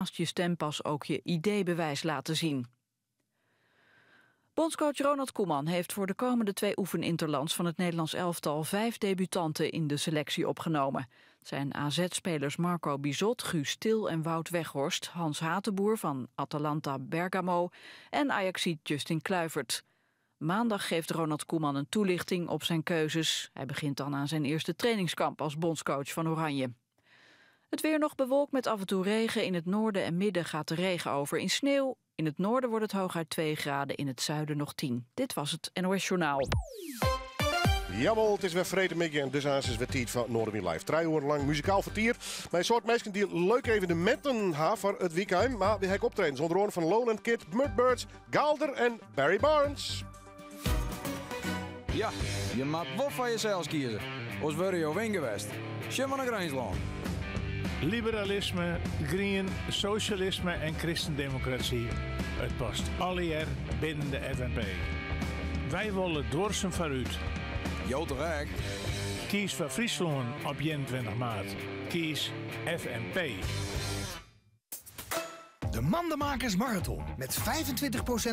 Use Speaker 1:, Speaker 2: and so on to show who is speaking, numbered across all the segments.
Speaker 1: Naast je stempas ook je ID-bewijs laten zien. Bondscoach Ronald Koeman heeft voor de komende twee oefeninterlands van het Nederlands elftal vijf debutanten in de selectie opgenomen. Het zijn AZ-spelers Marco Bizot, Guus Til en Wout Weghorst, Hans Hateboer van Atalanta Bergamo en Ajaxiet Justin Kluivert. Maandag geeft Ronald Koeman een toelichting op zijn keuzes. Hij begint dan aan zijn eerste trainingskamp als bondscoach van Oranje. Het weer nog bewolkt met af en toe regen. In het noorden en midden gaat de regen over in sneeuw. In het noorden wordt het hooguit 2 graden, in het zuiden nog 10. Dit was het NOS Journaal.
Speaker 2: Jawel, het is weer freedtemiddei en dus is het weer tiid foar Noardewyn Live. 3 oeren lang muzikaal fertier. Mei in soad minsken dy't leuke eveneminten ha foar it wykein. Mar wy ha ek optredens, ûnder oaren fan Lowland Kid, Mudbirds, Gaalder en Barry Barnes.
Speaker 3: Ja, je moat wol foar jesels kieze, oars wurde jo wingewest. Sjoch mar nei Grinslân.
Speaker 4: Liberalisme, grien, sosjalisme en kristendemokrasy, it past allegear binnen de FNP. Wy wolle duorsum foarút.
Speaker 3: Jo toch ek?
Speaker 4: Kies foar Fryslân op 21 maart. Kies FNP.
Speaker 5: De Mandemakers Marathon met 25%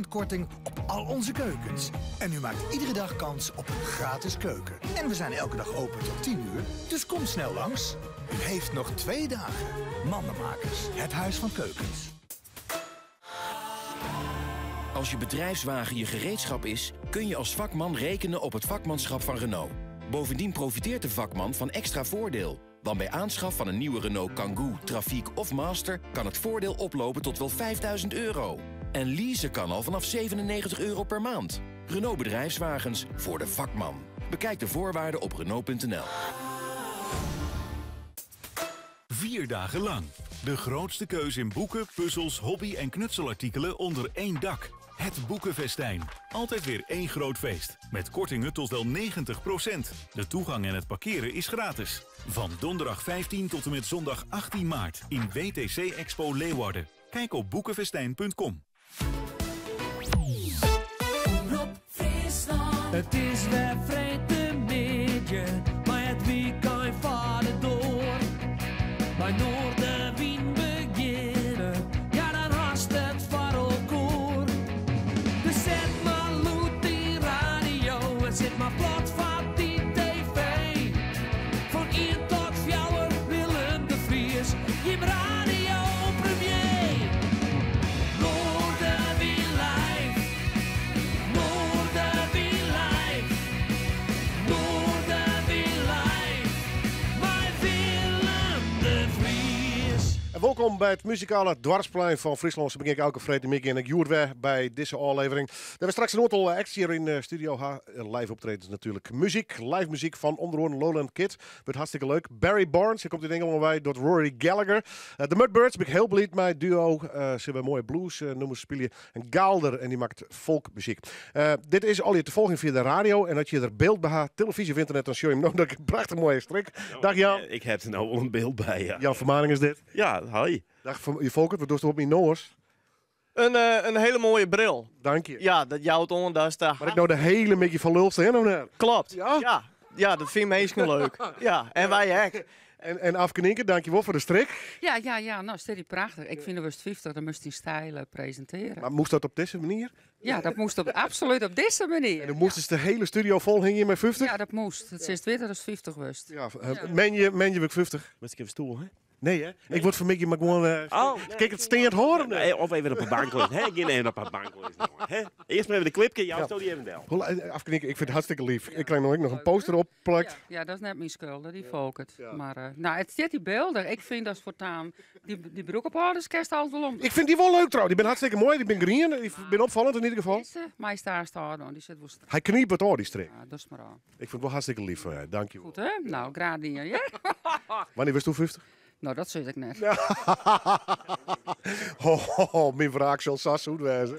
Speaker 5: korting op al onze keukens. En u maakt iedere dag kans op een gratis keuken. En we zijn elke dag open tot 10 uur, dus kom snel langs. U heeft nog 2 dagen. Mandemakers, het huis van keukens.
Speaker 6: Als je bedrijfswagen je gereedschap is, kun je als vakman rekenen op het vakmanschap van Renault. Bovendien profiteert de vakman van extra voordeel. Want bij aanschaf van een nieuwe Renault Kangoo, Trafiek of Master kan het voordeel oplopen tot wel 5000 euro. En leasen kan al vanaf 97 euro per maand. Renault Bedrijfswagens, voor de vakman. Bekijk de voorwaarden op Renault.nl.
Speaker 7: 4 dagen lang. De grootste keuze in boeken, puzzels, hobby- en knutselartikelen onder één dak. Het Boekenfestijn. Altijd weer één groot feest. Met kortingen tot wel 90%. De toegang en het parkeren is gratis. Van donderdag 15 tot en met zondag 18 maart in WTC Expo Leeuwarden. Kijk op boekenfestijn punt com.
Speaker 8: Het is weer freedtemiddei, mar it wykein foar de doar. By Noardewyn begjinne, ja dan hast it foar elkoar. Dus set mar lûd dyn radio en sit mar plat foar dy tv. Fan ien tot fjouwer Willem de Vries, jim radio premier. Noardewyn live, Noardewyn live, Noardewyn live, mei Willem de Vries.
Speaker 2: En welkom by it muzikale doarpsplein fan Fryslân. Sa begjin ik elke freedtemiddei en ek hjoed wer by dizze ôflevering. Dat we straks in oantal acts hjir yn de studio ha. Live optredens natuerlik. Muzyk, live muzyk fan ûnder oaren Lowland Kid. Wurdt hartstikke leuk. Barry Barnes, hy komt út Ingelân wei, docht Rory Gallagher. De Mudbirds, bin ik hiel bliid mei. Duo, sille wer moaie blues nûmers spylje. En Gaalder, en dy makket folkmuzyk. Dit is allegear te folgjen fia de radio. En as je der byld by ha, telefyzje of ynternet, dan sjoch je him no dat ik in prachtich moaie strik. Dag Jan.
Speaker 9: Ik heb der no wol in byld by, ja.
Speaker 2: Jan Vermaning is dit.
Speaker 9: Ja, hoi.
Speaker 2: Dag Folkert, wat dochst op myn noas?
Speaker 10: In hiele moaie bril.
Speaker 2: Dank je.
Speaker 10: Ja, dat jout oan datst de
Speaker 2: Moat ik no de hiele middei foar lul stean of net?
Speaker 10: Klopt.
Speaker 2: Ja?
Speaker 10: Ja. Ja, dat fine minsken leuk. Ja, en wy ek.
Speaker 2: En Afke Nynke, dankjewol foar de strik.
Speaker 11: Ja, ja, ja. No, stiet dy prachtich. Ik fyn do wurdst 50, dan moatst dyn styl presintearje.
Speaker 2: Mar moast dat op dizze manier?
Speaker 11: Ja, dat moast absolút op dizze manier.
Speaker 2: En dan moastest de hiele studio fol hingje mei 50?
Speaker 11: Ja, dat moast. Dat silst witte datst 50 wurdst.
Speaker 2: Ja, moandei wurd ik 50.
Speaker 9: Moatst ik even stoel, hè?
Speaker 2: Nee, hè? Ik word vanmiddag maar gewoon,
Speaker 9: Oh,
Speaker 2: kijk it steand hâlden.
Speaker 9: Nee, of even op de bank lizzen. Hè? Gean even op de bank lizzen, jongen. Hè? Earst mar even de clipke, jou stel die even del.
Speaker 2: Hoe Afke, ik vind het hartstikke lief. Ik krijg nog een poster opplakt.
Speaker 11: Ja, ja, dat is net myn skuld, dy Folkert. Maar nou, it stiet dy byldich. Ik fyn dat foartaan dy broek op hâlders kinst altyd wol om.
Speaker 2: Ik fyn dy wol leuk trouwens. Dy binne hartstikke moai. Dy binne grien. Dy binne opfallend yn ieder gefal.
Speaker 11: Dizze, mei staarst hâlden, dy sit wol strak.
Speaker 2: Hy knypt wat ôf, dy strik.
Speaker 11: Ja, dochst mar ôf.
Speaker 2: Ik fyn it wol hartstikke lief fan jou. Dank je wol.
Speaker 11: Goed, hè? Nou, graach dien, ja.
Speaker 2: Wannear wurdst do 50?
Speaker 11: Nou, dat sis ik net.
Speaker 2: Ho, ho, ho, myn wraak sil sa soet wêze.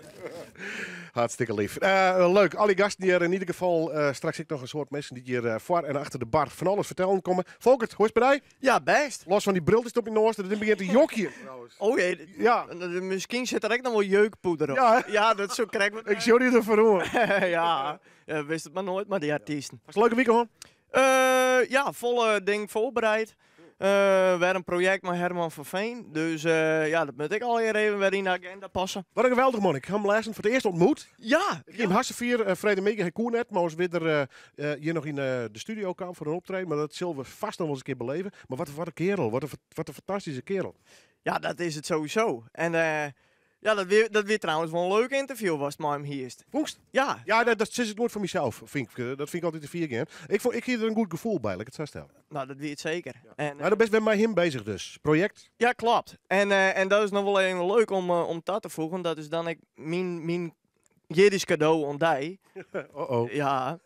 Speaker 2: Hartstikke lief. Leuk, al dy gasten hjir. Yn ieder gefal straks ek noch in soad minsken dy't hjir foar en achter de bar fan alles fertellen komme. Folkert, hoe is it by dy?
Speaker 10: Ja, bêst.
Speaker 2: Los fan dy bril dy'tst op dyn noas, dat it begjint te jokjen.
Speaker 10: Oh jee,
Speaker 2: Ja.
Speaker 10: miskien sit der ek noch wol jeukpoeder op.
Speaker 2: Ja, hè?
Speaker 10: Ja, dat soe krekt wat
Speaker 2: Ik sjoch dy derfoar oan.
Speaker 10: Ja, ja, witst it mar noait mei dy artysten.
Speaker 2: Hast in leuke wike hân?
Speaker 10: Ja, folle ding foarbereid. Wer in projekt mei Herman van Veen. Dus ja, dat moat ek allegear even wer yn de agenda passe.
Speaker 2: Wat in geweldich man. Ik ha him lêsten foar it earst ontmoet.
Speaker 10: Ja!
Speaker 2: Ik hie him hartstikke fier freedtemiddei. Hy koe net, mar oars wie er hjir noch yn de studio kaam foar in optreden. Mar dat sille we fêst noch wol ris in kear beleve. Mar wat in kerel. Wat in fantastyske kerel.
Speaker 10: Ja, dat is it sowieso. En ja, dat wie trouwens wol in leuk ynterview watst mei him hiest.
Speaker 2: Fûnst?
Speaker 10: Ja.
Speaker 2: Ja, dat sis ik noait foar mysels. Dat fyn ik altyd te fier gean. Ik hie der in goed gefoel by, lit ik it sa stelle.
Speaker 10: Nou, dat wie it seker.
Speaker 2: Ja.
Speaker 10: En,
Speaker 2: Nou, dan bist wer mei him bezich dus. Projekt?
Speaker 10: Ja, kloppet. En dat is noch wol even leuk om ta te foegen. Dat is dan ek myn jierdeis-kado oan dy.
Speaker 2: Oh-oh.
Speaker 10: Ja.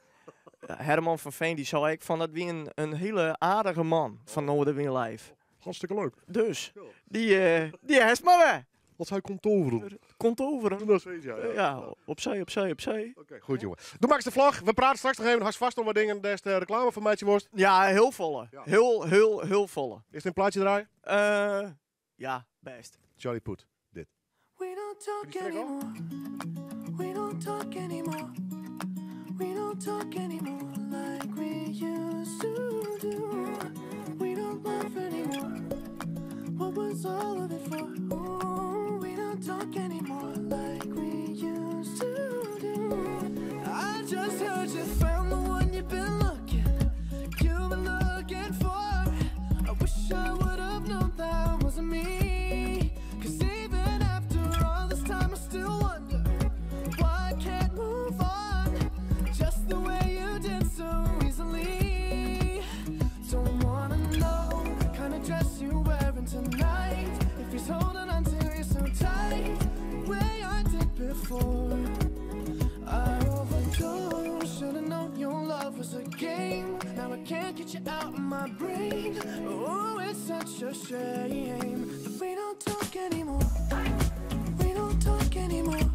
Speaker 10: Herman van Veen dy sei ek fan dat wie in hiele aardige man fan Noardewyn Live.
Speaker 2: Hartstikke leuk.
Speaker 10: Dus, dy hast mar wer.
Speaker 2: Want hy komt toveren.
Speaker 10: Komt toveren.
Speaker 2: Dat is ja, ja.
Speaker 10: Ja, opzij, opzij, opzij.
Speaker 2: Oké, goed jongen. Doe maak de vlog. We praten straks nog even. Hast vast nog wat dingen. Daar is de reclame van meitsje worst.
Speaker 10: Ja, heel volle.
Speaker 2: Ja.
Speaker 10: Heel, heel, heel volle.
Speaker 2: Is het een plaatje draaien?
Speaker 10: Ja, best.
Speaker 2: Charlie Puth, dit.
Speaker 8: We don't talk
Speaker 2: Kun je die trek al?
Speaker 8: anymore. We don't talk anymore. We don't talk anymore like we used to do. We don't laugh anymore. What was all of it for? Ooh, we don't talk anymore like we used to do. I just heard you found the one you've been looking, you've been looking for. I wish I would have known that wasn't me. Because even after all this time, I still wonder why I can't move on just the way you did so easily. Don't want to know the kind of dress you're wearing tonight. If he's holding on to you so tight, the way I did before. I overdosed, should've known your love was a game. Now I can't get you out of my brain. Oh, it's such a shame that we don't talk anymore. We don't talk anymore.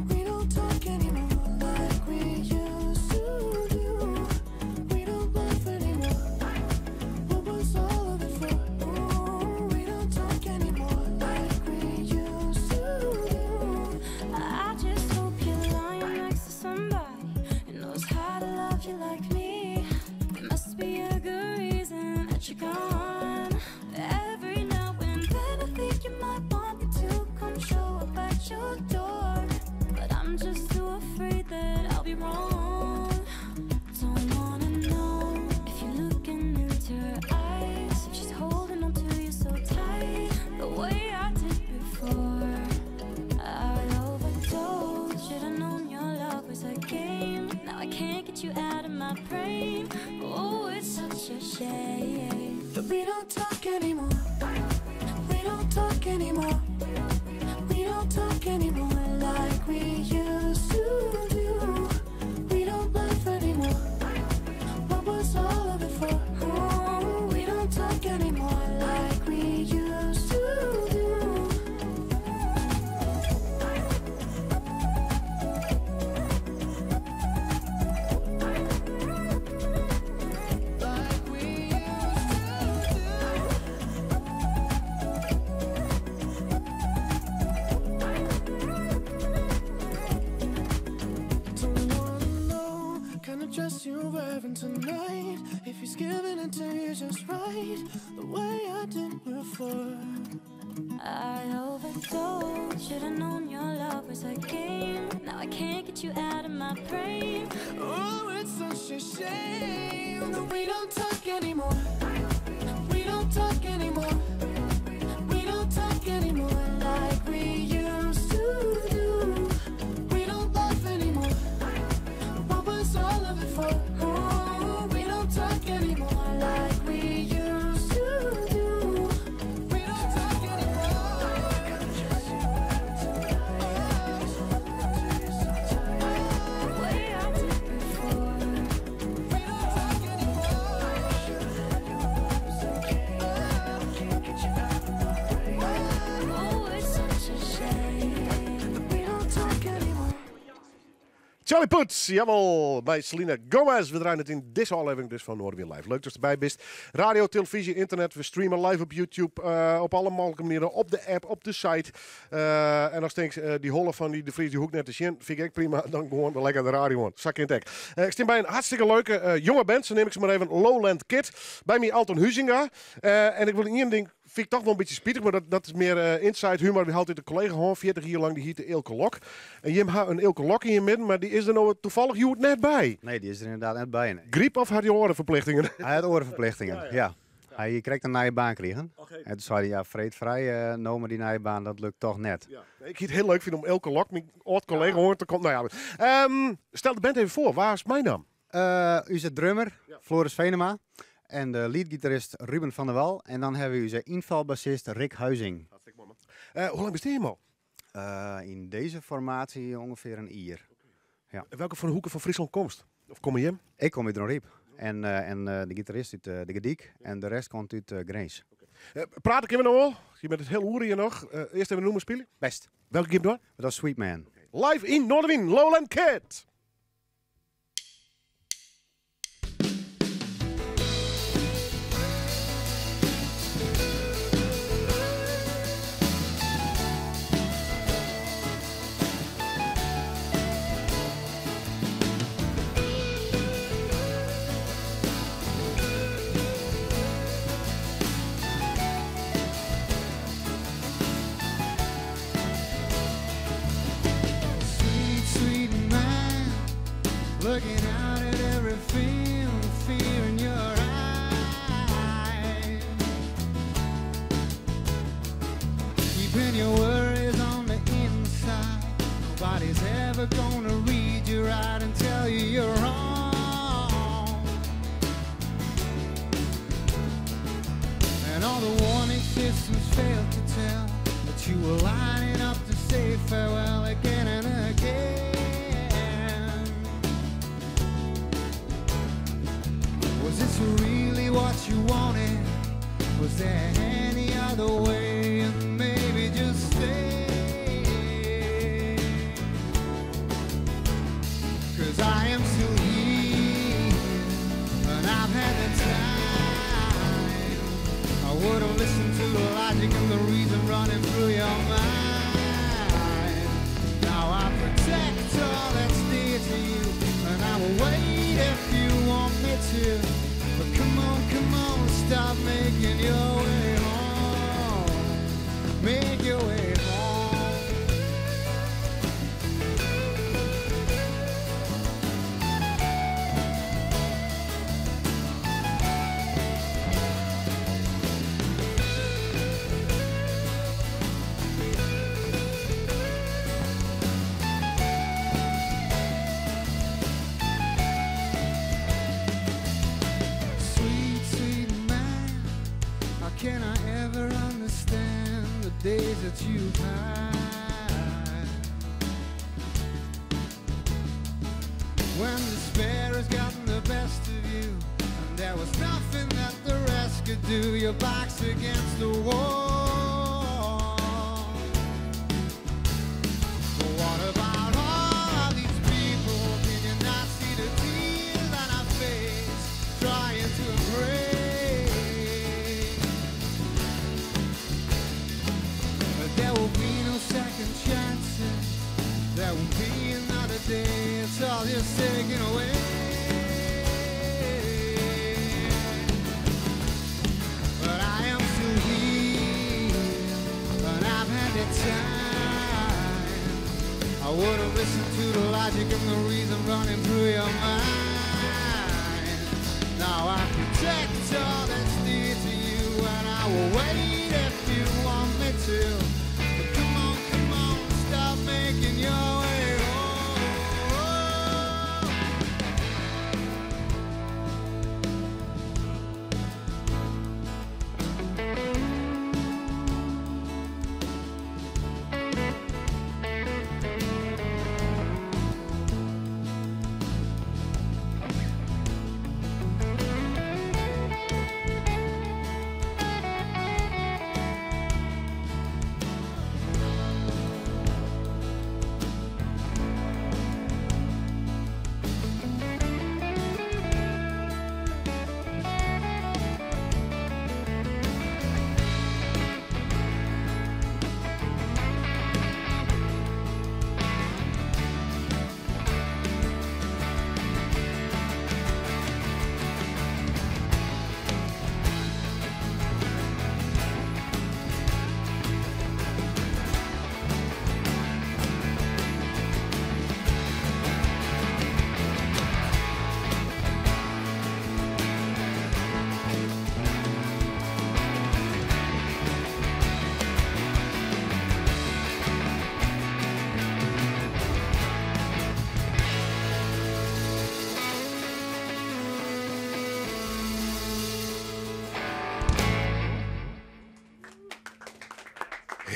Speaker 8: We don't talk anymore like we used to do. We don't laugh anymore. What was all of it for? Ooh, we don't talk anymore like we used to do.
Speaker 12: I just hope you're lying next to somebody who knows how to love you like me. There must be a good reason that you're gone. Every now and then I think you might want me to come show up at your door, but I'm just too afraid that I'll be wrong. Don't want to know if you're looking into her eyes, if she's holding on to you so tight, the way I did before. I overdosed, should've known your love was a game. Now I can't get you out of my brain. Oh, it's such a shame
Speaker 8: that we don't talk anymore. We don't talk anymore. We don't talk anymore like we used to do. We don't laugh anymore. What was all of it for? Ooh, we don't talk anymore like we used to do. Like we used to do. Don't want to know kind of dress you're wearing tonight. If he's giving it to you just right, the way I did before.
Speaker 12: I overdosed, should've known your love was a game. Now I can't get you out of my brain.
Speaker 8: Oh, it's such a shame that we don't talk anymore. We don't talk anymore. We don't talk anymore like we used to do. We don't laugh anymore. What was all of it for? Ooh, we don't talk anymore like we used to do. We don't talk anymore.
Speaker 12: The way I did before.
Speaker 8: We don't talk anymore.
Speaker 2: Charlie Puth, jawel, by Selena Gomez. We draaien it yn dizze ôflevering dus fan Noardewyn Live. Leuk datst derby bist. Radio, televyzje, ynternet, we streame live op YouTube, op alle mooglike manieren, op de app, op de site. En ast tinkst, dy holle fan dy De Vries dy hoech ik net te sjen, fyn ik ek prima, dan gewoan wer lekker de radio oan. Sa kin it ek. Ik stean by in hartstikke leuke jonge band, sa neam ik se mar even, Lowland Kid. By my Anton Huizinga. En ik wol ien ding, fyn ik toch wol in bytsje spitich, mar dat is mear inside humor. Wy ha altyd in kollega hân, 40 jier lang, dy hiette Eelke Lok. En jim ha in Eelke Lok yn jim midden, mar dy is der no toevallig hjoed net by.
Speaker 13: Nee, dy is der ynderdaad net by, nee.
Speaker 2: Gryp of hat hy oare ferplichtingen?
Speaker 13: Hy hat oare ferplichtingen, ja. Hy hie krekt in nije baan krigen. En toen sei hy, ja, freed frij no mei dy nije baan, dat lukt toch net.
Speaker 2: Ja. Ik hie it hiel leuk fine om Eelke Lok, myn âld kollega, oan te kommen. Nou ja, stel de band even foar, wa is meinaam?
Speaker 13: Us drummer, Floris Venema. En de leadgitarist Ruben van der Wal. En dan hawwe we ús ynfalbassist Rick Huizing.
Speaker 2: Hartstikke moai, man. Hoe lang bestean jim al?
Speaker 13: Yn dizze formaasje ûngefear in jier. Ja.
Speaker 2: En welke fan de hoeken fan Fryslân komst? Of komme jim?
Speaker 13: Ik kom út Dronryp. En de gitarist út De Gerdyk. En de rest komt út Grins.
Speaker 2: Prate kinne we no al. Je bent it hiel oere hjir noch. Earst even in nûmer spylje.
Speaker 13: Best.
Speaker 2: Welke gean we dwaan?
Speaker 13: Dat is Sweet Man.
Speaker 2: Live yn Noardewyn, Lowland Kid!
Speaker 14: Sweet, sweet man, looking out at every field, fear in your eyes. Keeping your worries on the inside. Nobody's ever gonna read you right and tell you you're wrong. And all the warning systems failed to tell that you were lining up to say farewell again and again. Was this really what you wanted? Was there any other way? And maybe just stay. Because I am still here, and I've had the time. I wouldn't listen to the logic and the reason running through your mind. Now I protect all that's dear to you, and I will wait if you want me to. But come on, come on, stop making your way home. Make your way home. Sweet, sweet man, how can I ever understand the days that you've had? When despair has gotten the best of you, and there was nothing that the rest could do, your back's against the wall. But what about all of these people? Can you not see the tears on our face, trying to embrace? But there will be no second chances. There won't be another day. It's all just taken away. But I am still here, and I've had the time. I wouldn't listen to the logic and the reason running through your mind. Now I protect all that's dear to you, and I will wait if you want me to. But come on, come on, stop making your way home.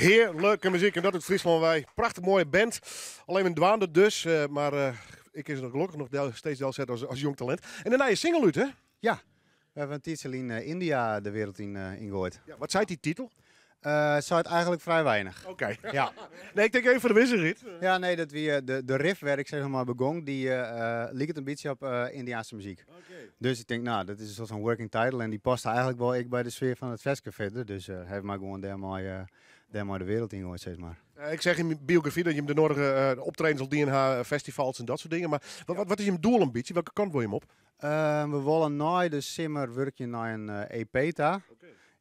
Speaker 2: Hearlike muzyk en dat út Fryslân wei. Prachtich moaie band. Al even dwaande dus, mar ik is noch gelokkich noch del, steeds delset as, as jong talint. En in nije single út, hè?
Speaker 13: Ja, we hawwe in tiidsje lyn India de wereld yn yngoaid.
Speaker 2: Ja, wat seit dy titel?
Speaker 13: Het seit eigentlik frij weinich.
Speaker 2: Oké.
Speaker 13: Ja.
Speaker 2: Nee, ik tink even foar de wissichheid.
Speaker 13: Ja, nee, dat wie de riff wêr ik sis mar begong, dy liket in bytsje op Yndiaanske muzyk. Dus ik tink, nou, dat is in soart fan working title en dy past eigentlik wol ek by de sfear fan it ferske fierder. Dus ha ik mar gewoan dêrmei de wereld yngoaid, sis mar.
Speaker 2: Ik seach yn myn biografy dat jim de nedige optredens al dien ha, festivals en dat soart dingen. Mar wat is jim doel in bytsje? Welke kant wol jim op?
Speaker 13: We wolle nei de simmer wurkje nei in EP ta.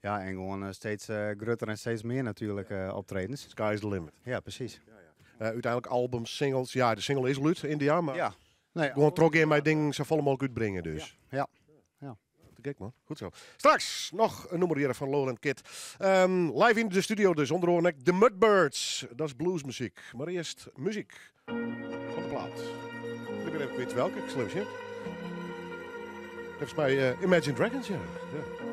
Speaker 13: Ja, en gewoan steeds grutter en steeds mear natuerlik optredens.
Speaker 2: Sky is the limit.
Speaker 13: Ja, presys.
Speaker 2: Úteinlik albums, singles. Ja, de single is al út, India, mar
Speaker 13: Ja. Nee,
Speaker 2: gewoan trochgean mei dingen safolle mooglik útbringe dus.
Speaker 13: Ja. Ja.
Speaker 2: Te gek man, goed zo. Straks noch in nûmer hjir fan Lowland Kid. Live yn de studio dus, ûnder oaren ek The Mudbirds. Dat is bluesmuzyk. Mar earst muzyk fan de plaat. Ik bin even kwyt welke, ik sil even sjen. Neffens my Imagine Dragons, ja. Ja.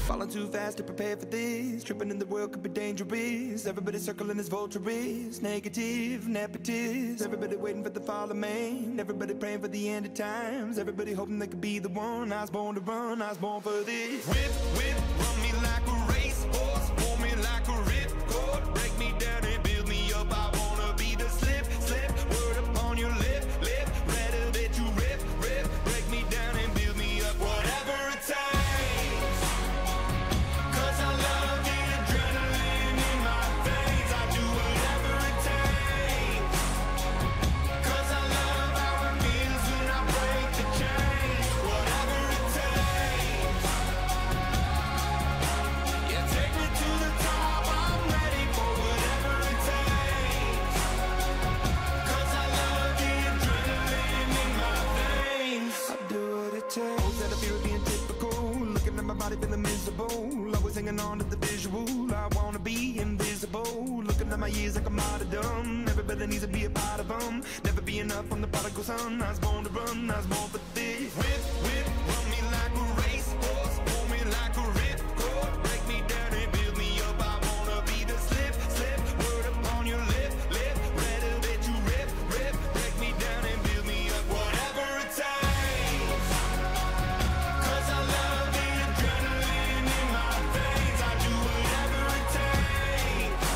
Speaker 15: Falling too fast to prepare for this. Tripping in the world could be dangerous. Everybody circling as vultures. Negative, nepotist. Everybody waiting for the fall of man. Everybody praying for the end of times. Everybody hoping they could be the one. I was born to run, I was born for this. Whip, whip, run me like a racehorse. Pull me like a ripcord. Break me down and build me up. I wanna be the slip, slip. Word upon your lip, lip. Rather that you rip, rip. Break me down and build me up. Whatever it takes. 'Cause I love the adrenaline in my veins. I do whatever it takes. 'Cause I love how it feels when I break the chains. Whatever it takes. Yeah, take me to the top. I'm ready for whatever it takes. 'Cause I love the adrenaline in my veins. I do what it takes. Always had a fear of being typical. Looking at my body feeling miserable. Always hanging on to the visual. I wanna be invisible. Looking at my years like I'm martyrdom. Everybody needs to be a part of them. Never be enough on the prodigal son. I was born to run. I was born for this. Whip, whip, run me like a racehorse. Pull me like a ripcord. Break me down and build me up. I wanna be the slip, slip. Word upon your lip, lip. Rather that you rip, rip. Break me down and build me up. Whatever it takes. 'Cause I love the adrenaline in my veins. I do whatever it takes.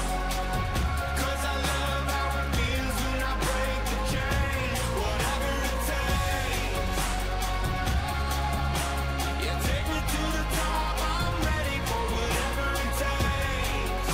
Speaker 15: 'Cause I love how it feels when I break the chains. Whatever it takes. Yeah, take me to the top. I'm ready for whatever it takes.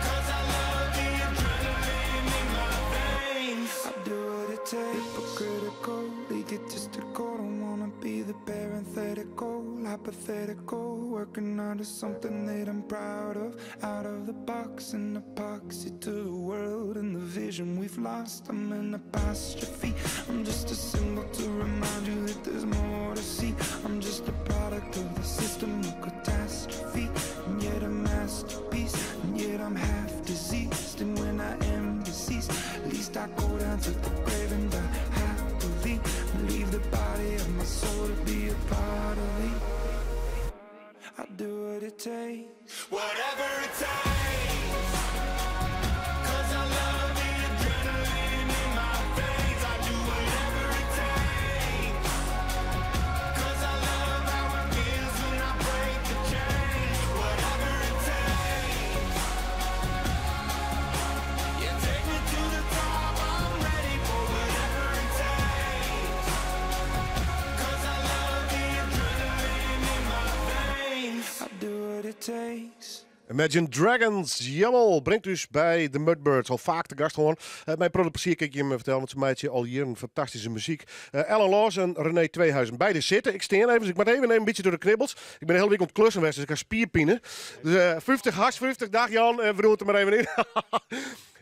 Speaker 15: 'Cause I love the adrenaline in my veins. I do what it takes. Hypocritical, egotistical. Don't wanna be the parenthetical, hypothetical. Working onto something that I'm proud of. Out of the box and epoxy to the world and the vision we've lost. I'm an apostrophe. I'm just a symbol to remind you that there's more to see. I'm just a product of the system of catastrophe. And yet a masterpiece, and yet I'm half diseased. And when I am deceased, at least I go down to the grave and die happily. Leave the body of my soul to be a part of me. I do what it takes. Whatever it takes. 'Cause I love the adrenaline in my veins. I do whatever it takes. 'Cause I love how it feels when I break the chains. Whatever it takes. Yeah, take me to the top. I'm ready for whatever it takes. 'Cause I love the adrenaline in my veins. I do what it takes.
Speaker 2: Imagine Dragons, jawel, bringt dus by de Mudbirds al faak te gast hân. Mei in protte plezier kin ik jim fertelle, want se meitsje al jierren fantastyske muzyk. Ellen Laws en René Tweehuizen, beide sitte. Ik stean even, dus ik moat even in bytsje troch de knibbels. Ik bin de hiele wike oan it klussen west, dus ik ha spierpine. Dus 50, hast 50, dag Jan, en we doen it der mar even yn.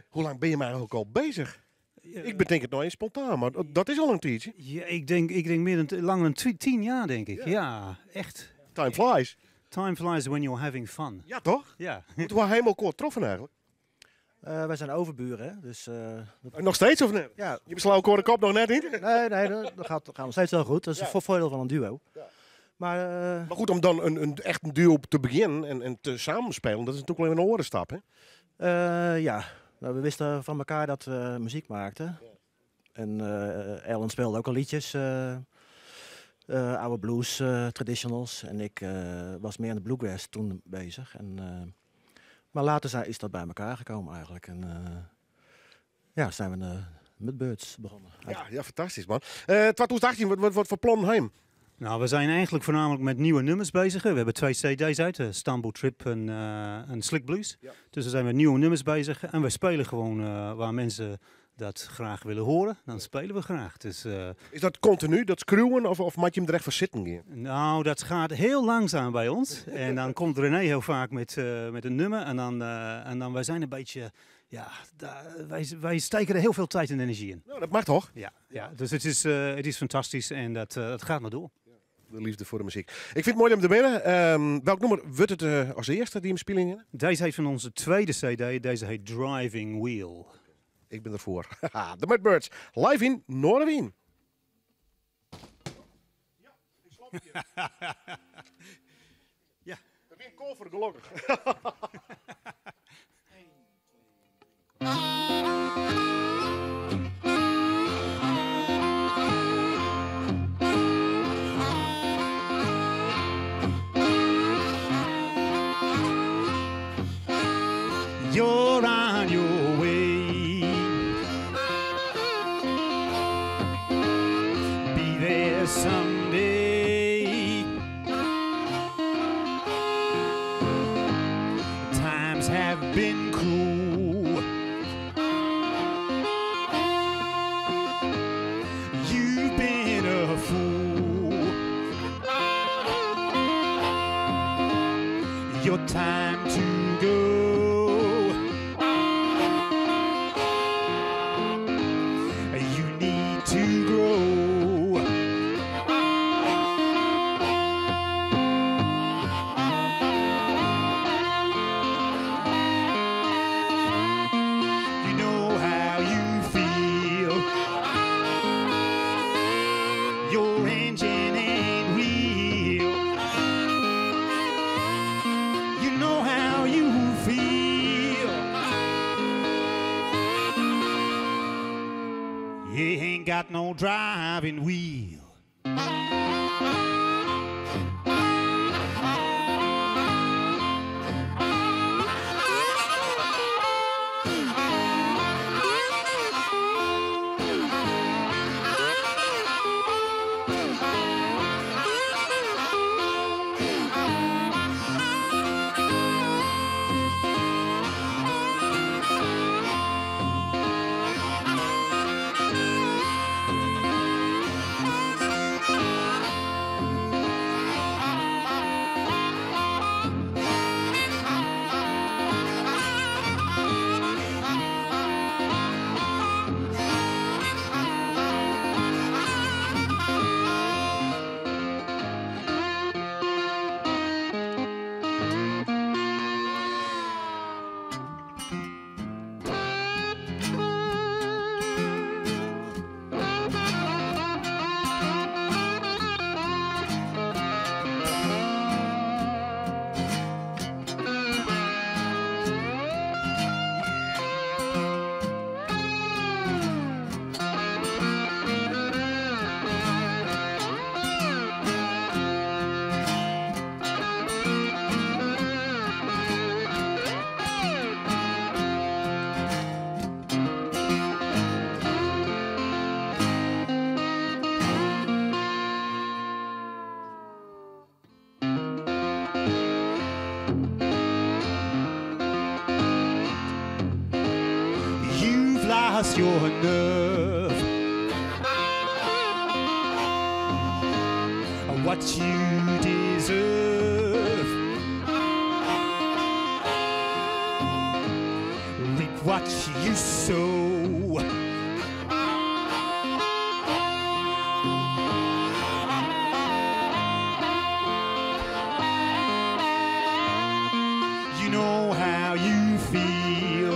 Speaker 2: Hoe lang binne jim eigentlik al beuzich? Ik betink it no even spontaan, mar dat is al in tiidsje.
Speaker 16: Ja, ik denk mear dan langer dan 10 jaar, denk ik. Ja, echt.
Speaker 2: Time flies.
Speaker 16: Time flies when you're having fun.
Speaker 2: Ja, toch?
Speaker 16: Ja.
Speaker 2: Hoe ha jim elkoar troffen eigentlik?
Speaker 17: Wij zijn overburen, hè? Dus, dat...
Speaker 2: Nog steeds of niet?
Speaker 17: Ja.
Speaker 2: Je beslaat elkaar de kop nog net niet?
Speaker 17: Nee, nee, dat gaat nog steeds heel goed. Dat is een voordeel van een duo. Maar,
Speaker 2: Maar goed, om dan echt een duo te beginnen en te samenspelen, dat is natuurlijk wel even een orenstap, hè?
Speaker 17: Ja. Nou, we wisten van elkaar dat we muziek maakten. En Ellen speelde ook al liedjes. Oude blues, traditionals. En ik was meer aan de bluegrass toen bezig. En, maar later is dat bij elkaar gekomen eigenlijk. En zijn we de Mudbirds begonnen.
Speaker 2: Ja, ja, fantastisch man. 2018, wat voor plan heim?
Speaker 16: Nou, we zijn eigenlijk voornamelijk met nieuwe nummers bezig. We hebben 2 cd's uit, Stumble Trip en Slick Blues. Dus we zijn met nieuwe nummers bezig. En we spelen gewoon waar mensen dat graag willen horen. Dan spelen we graag. Dus,
Speaker 2: is dat continu, dat screwen, of moet je hem er echt voor zitten gaan?
Speaker 16: Nou, dat gaat heel langzaam bij ons. En dan komt René heel vaak met een nummer. En dan wij zijn een beetje... Ja, wij steken er heel veel tijd en energie in.
Speaker 2: Nou, dat mag toch?
Speaker 16: Ja, ja. Dus het is fantastisch en dat gaat maar door.
Speaker 2: De liefde voor de muziek. Ik vind het mooi om te binnen. Welk nummer wordt het als eerste die hem spelen in?
Speaker 16: Deze heet van onze tweede cd. Deze heet Driving Wheel.
Speaker 2: Ik ben ervoor. De Mudbirds. Live in Noardewyn. Ja, ik snap het.
Speaker 16: Ja.
Speaker 2: Dat is een koffer, gelukkig.
Speaker 16: You're on your way. Be there someday. Times have been cruel. You've been a fool. Your time to go. You need to grow. You know how you feel. Your engine ain't real. You know how you feel. You ain't got no driving wheel. You've lost your nerve. What you deserve. Reap what you sow. You know how you feel.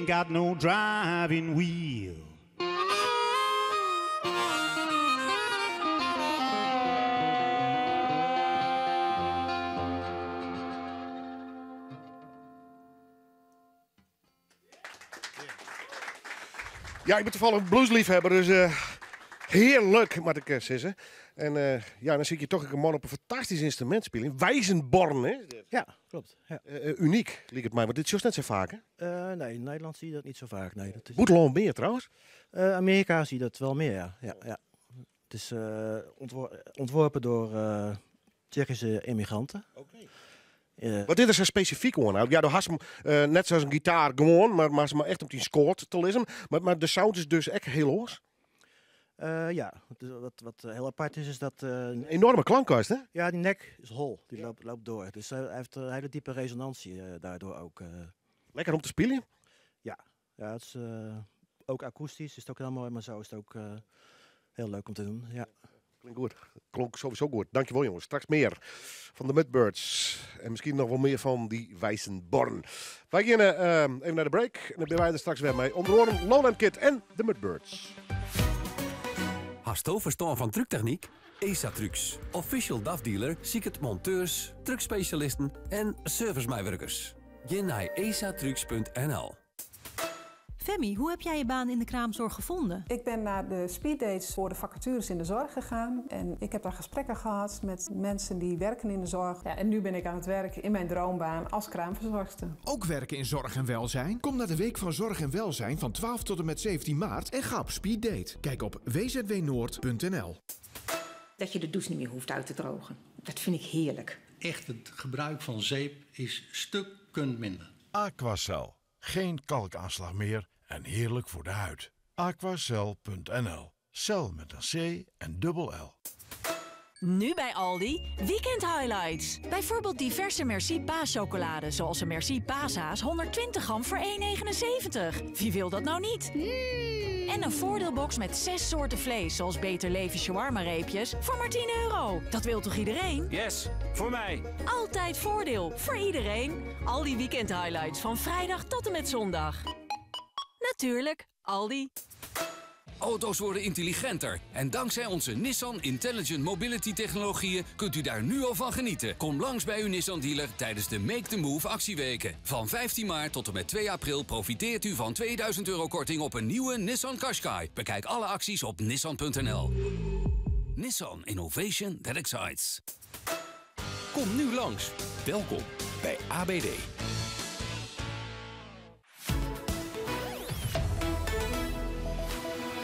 Speaker 16: ain't got no driving wheel.
Speaker 2: Ja, ik ben toevallig een bluesliefhebber, dus heerlijk, moet ik zeggen. En ja, dan zie je toch een man op een fantastisch instrument spelen. Wijzenborn, hè? is dit?
Speaker 17: Ja, klopt. Ja.
Speaker 2: Uniek, liep het mij, want dit is juist net zo vaak, hè?
Speaker 17: Nee, in Nederland zie je dat niet zo vaak. Nee, dat is...
Speaker 2: Boeteland meer trouwens?
Speaker 17: Amerika zie je dat wel meer, ja. Ja, ja. Het is ontworpen door Tsjechische immigranten.
Speaker 2: Oké. Wat dit is er specifiek hoor. Nou, ja, daar had ze hem net zoals een gitaar gewoon, maar ze maar echt op die scoort te lezen. Maar de sound is dus echt heel hoos.
Speaker 17: Ja, wat heel apart is, is dat
Speaker 2: Een enorme klankkast, hè?
Speaker 17: Ja, die nek is hol. Die loopt door. Dus hij heeft een hele diepe resonantie daardoor ook.
Speaker 2: Lekker om te spelen?
Speaker 17: Ja, ja, het is ook akoestisch, is het ook heel mooi, maar zo is het ook heel leuk om te doen. Ja.
Speaker 2: Klinkt goed. Klonk sowieso goed. Dankjewel jongens. Straks meer van de Mudbirds. En misschien nog wel meer van die Wijzenborn. Wij gaan even naar de break. En dan ben wij er straks weer mee. Onder andere Lowland Kid en de Mudbirds.
Speaker 18: Hasto verstand van trucktechniek? ESA Trucks. Official DAF dealer, Siekert monteurs, truckspecialisten en servicemedewerkers. Ga naar esatrucks punt N L.
Speaker 19: Femi, hoe heb jij je baan in de kraamzorg gevonden?
Speaker 20: Ik ben naar de speeddates voor de vacatures in de zorg gegaan. En ik heb daar gesprekken gehad met mensen die werken in de zorg. Ja, en nu ben ik aan het werk in mijn droombaan als kraamverzorgster.
Speaker 21: Ook werken in zorg en welzijn? Kom naar de Week van Zorg en Welzijn van 12 tot en met 17 maart en ga op speeddate. Kijk op w z w noord punt n l.
Speaker 22: Dat je de douche niet meer hoeft uit te drogen. Dat vind ik heerlijk.
Speaker 23: Echt, het gebruik van zeep is stukken minder.
Speaker 24: Aquacel. Geen kalkaanslag meer en heerlijk voor de huid. Aquacel punt N L. Cel met een C en dubbel L.
Speaker 1: Nu bij Aldi, weekend highlights. Bijvoorbeeld diverse Merci paaschocolade, zoals een Merci paashaas 120 gram voor 1,79. Wie wil dat nou niet? En een voordeelbox met 6 soorten vlees, zoals Beter Leven shawarma reepjes, voor maar 10 euro. Dat wil toch iedereen?
Speaker 25: Yes, voor mij.
Speaker 1: Altijd voordeel, voor iedereen. Aldi weekend highlights van vrijdag tot en met zondag. Natuurlijk, Aldi.
Speaker 18: Auto's worden intelligenter. En dankzij onze Nissan Intelligent Mobility technologieën kunt u daar nu al van genieten. Kom langs bij uw Nissan dealer tijdens de Make the Move actieweken. Van 15 maart tot en met 2 april profiteert u van 2000 euro korting op een nieuwe Nissan Qashqai. Bekijk alle acties op nissan punt N L. Nissan Innovation that excites.
Speaker 6: Kom nu langs. Welkom bij ABD.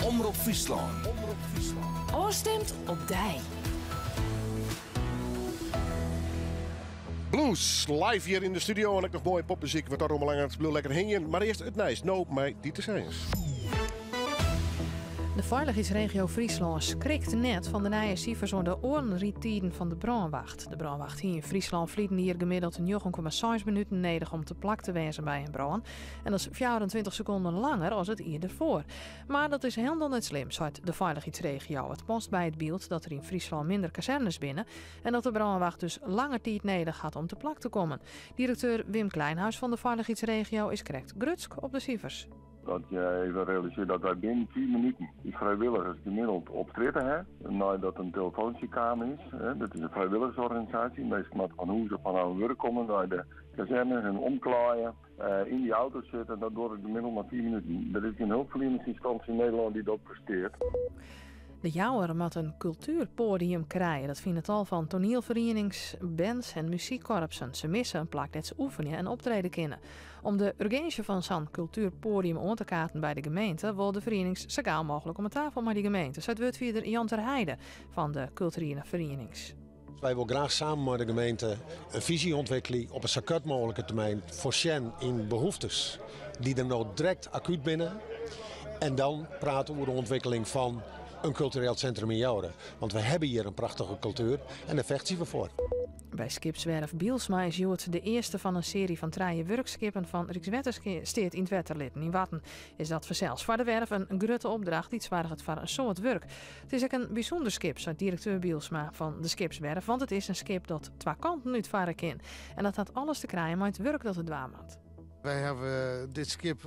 Speaker 6: Omrop Fryslân. Omrop Fryslân.
Speaker 1: Oorstemt op dij.
Speaker 2: Blues live hier in de studio en ik nog mooie popmuziek. Wat daarom belangrijk is, lekker hingen. Maar eerst het nieuws. No, mij Dieter Seijers.
Speaker 26: De veiligheidsregio Friesland schrikt net van de nieuwe cijfers over de oorrietijden van de brandwacht. De brandwacht hier in Friesland vliegen hier gemiddeld 9,6 minuten nodig om te plak te wezen bij een brand. En dat is 24 seconden langer als het hier ervoor. Maar dat is helemaal niet slim, zei de veiligheidsregio. Het past bij het beeld dat er in Friesland minder kazernes binnen en dat de brandwacht dus langer tijd nodig had om te plak te komen. Directeur Wim Kleinhuis van de veiligheidsregio is correct grutsk op de cijfers.
Speaker 27: Dat je even realiseert dat wij binnen 10 minuten die vrijwilligers gemiddeld op stritten hebben. Nadat een telefoontjekamer is. Hè. Dat is een vrijwilligersorganisatie. Meestal met van hoe ze van aan werk komen, naar de kazerne, hun omklaaien, in die auto zitten. Dat doet het gemiddeld maar 10 minuten. Er is geen hulpverleningsinstantie in Nederland die dat presteert.
Speaker 26: De Jouwer moet een cultuurpodium krijgen. Dat vindt het al van toneelverenigings, bands en muziekkorpsen. Ze missen een plak dat ze oefenen en optreden kunnen. Om de urgentie van zo'n cultuurpodium aan te kaarten bij de gemeente, wil de verenigings zo gauw mogelijk om de tafel met die gemeente. Zo het woordvoerder Jan ter Heide van de culturele verenigings.
Speaker 28: Wij willen graag samen met de gemeente een visie ontwikkelen op een zo kort mogelijke termijn voor Shen in behoeftes die er nou direct acuut binnen. En dan praten we over de ontwikkeling van een cultureel centrum in Joure. Want we hebben hier een prachtige cultuur en daar vechten we voor.
Speaker 26: Bij skipswerf Bielsma is Jood de eerste van een serie van 3 werkskippen van Rijkswettersteert in het Wetterlitten. In Watten is dat vanzelfs voor de werf een grote opdracht die zwaar het voor een soort werk. Het is ook een bijzonder schip, zei directeur Bielsma van de skipswerf, want het is een schip dat 2 kanten uitvaren kan. En dat had alles te krijgen met het werk dat het dwaam had.
Speaker 3: Wij hebben dit schip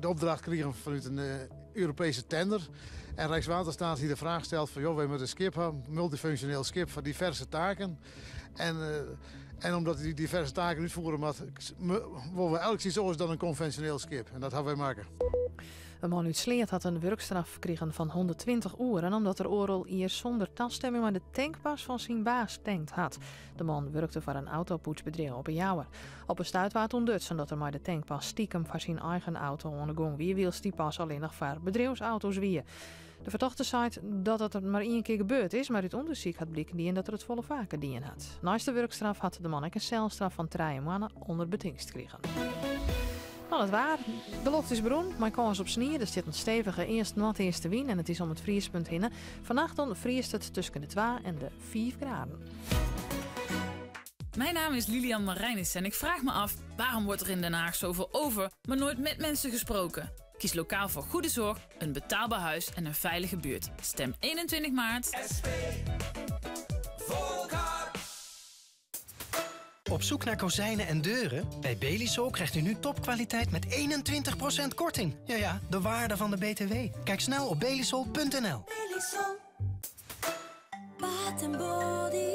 Speaker 3: de opdracht gekregen vanuit een Europese tender. En Rijkswaterstaat die de vraag stelt van, joh, wij moeten een schip hebben, een multifunctioneel schip voor diverse taken. En omdat die diverse taken uitvoeren, willen we elk iets anders dan een conventioneel schip. En dat gaan wij maken.
Speaker 26: Een man uit Sleat had een werkstraf gekregen van 120 uren omdat er oorlog hier zonder taststemming maar de tankpas van zijn baas tankt had. De man werkte voor een autopoetsbedrijf op een jouwer. Op een stuit waard ontdutsen dat er maar de tankpas stiekem van zijn eigen auto aan de gong wie wiels die pas alleen nog voor bedrijfsauto's wie. De verdachte zei dat het maar één keer gebeurd is, maar uit onderzoek had blikken die in dat er het volle vaker dien had. Naast de werkstraf had de man ook een celstraf van 3 maanden onder betingst gekregen. Nou, dat waar. De lucht is broen, maar kans op sneeuw. Er zit een stevige eerst nat eerste wind en het is om het vriespunt heen. Vannacht dan vriest het tussen de 2 en de 5 graden.
Speaker 4: Mijn naam is Lilian Marijnis en ik vraag me af... waarom wordt er in Den Haag zoveel over, maar nooit met mensen gesproken? Kies lokaal voor goede zorg, een betaalbaar huis en een veilige buurt. Stem 21 maart.
Speaker 15: SP. Volkart.
Speaker 5: Op zoek naar kozijnen en deuren? Bij Belisol krijgt u nu topkwaliteit met 21% korting. Ja, ja, de waarde van de BTW. Kijk snel op belisol.nl.
Speaker 12: Belisol. Bath and Body.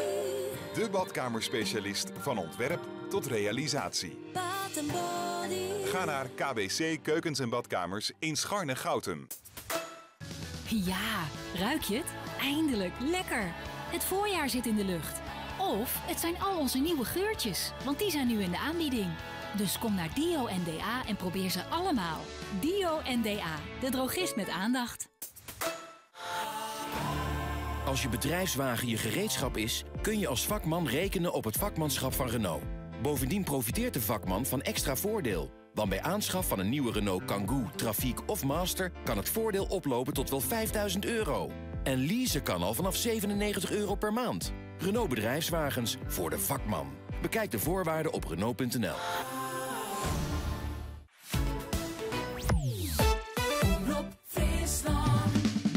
Speaker 7: De badkamerspecialist van ontwerp tot realisatie.
Speaker 12: Bath and Body.
Speaker 7: Ga naar KBC Keukens en Badkamers in Scharne-Goutum.
Speaker 9: Ja, ruik je het? Eindelijk, lekker. Het voorjaar zit in de lucht. Of het zijn al onze nieuwe geurtjes, want die zijn nu in de aanbieding. Dus kom naar Dio NDA en probeer ze allemaal. Dio NDA, de drogist met aandacht.
Speaker 6: Als je bedrijfswagen je gereedschap is, kun je als vakman rekenen op het vakmanschap van Renault. Bovendien profiteert de vakman van extra voordeel. Want bij aanschaf van een nieuwe Renault Kangoo, Trafiek of Master kan het voordeel oplopen tot wel 5000 euro. En leasen kan al vanaf 97 euro per maand. Renault Bedrijfswagens voor de vakman. Bekijk de voorwaarden op Renault.nl.
Speaker 8: Omrop Fryslân.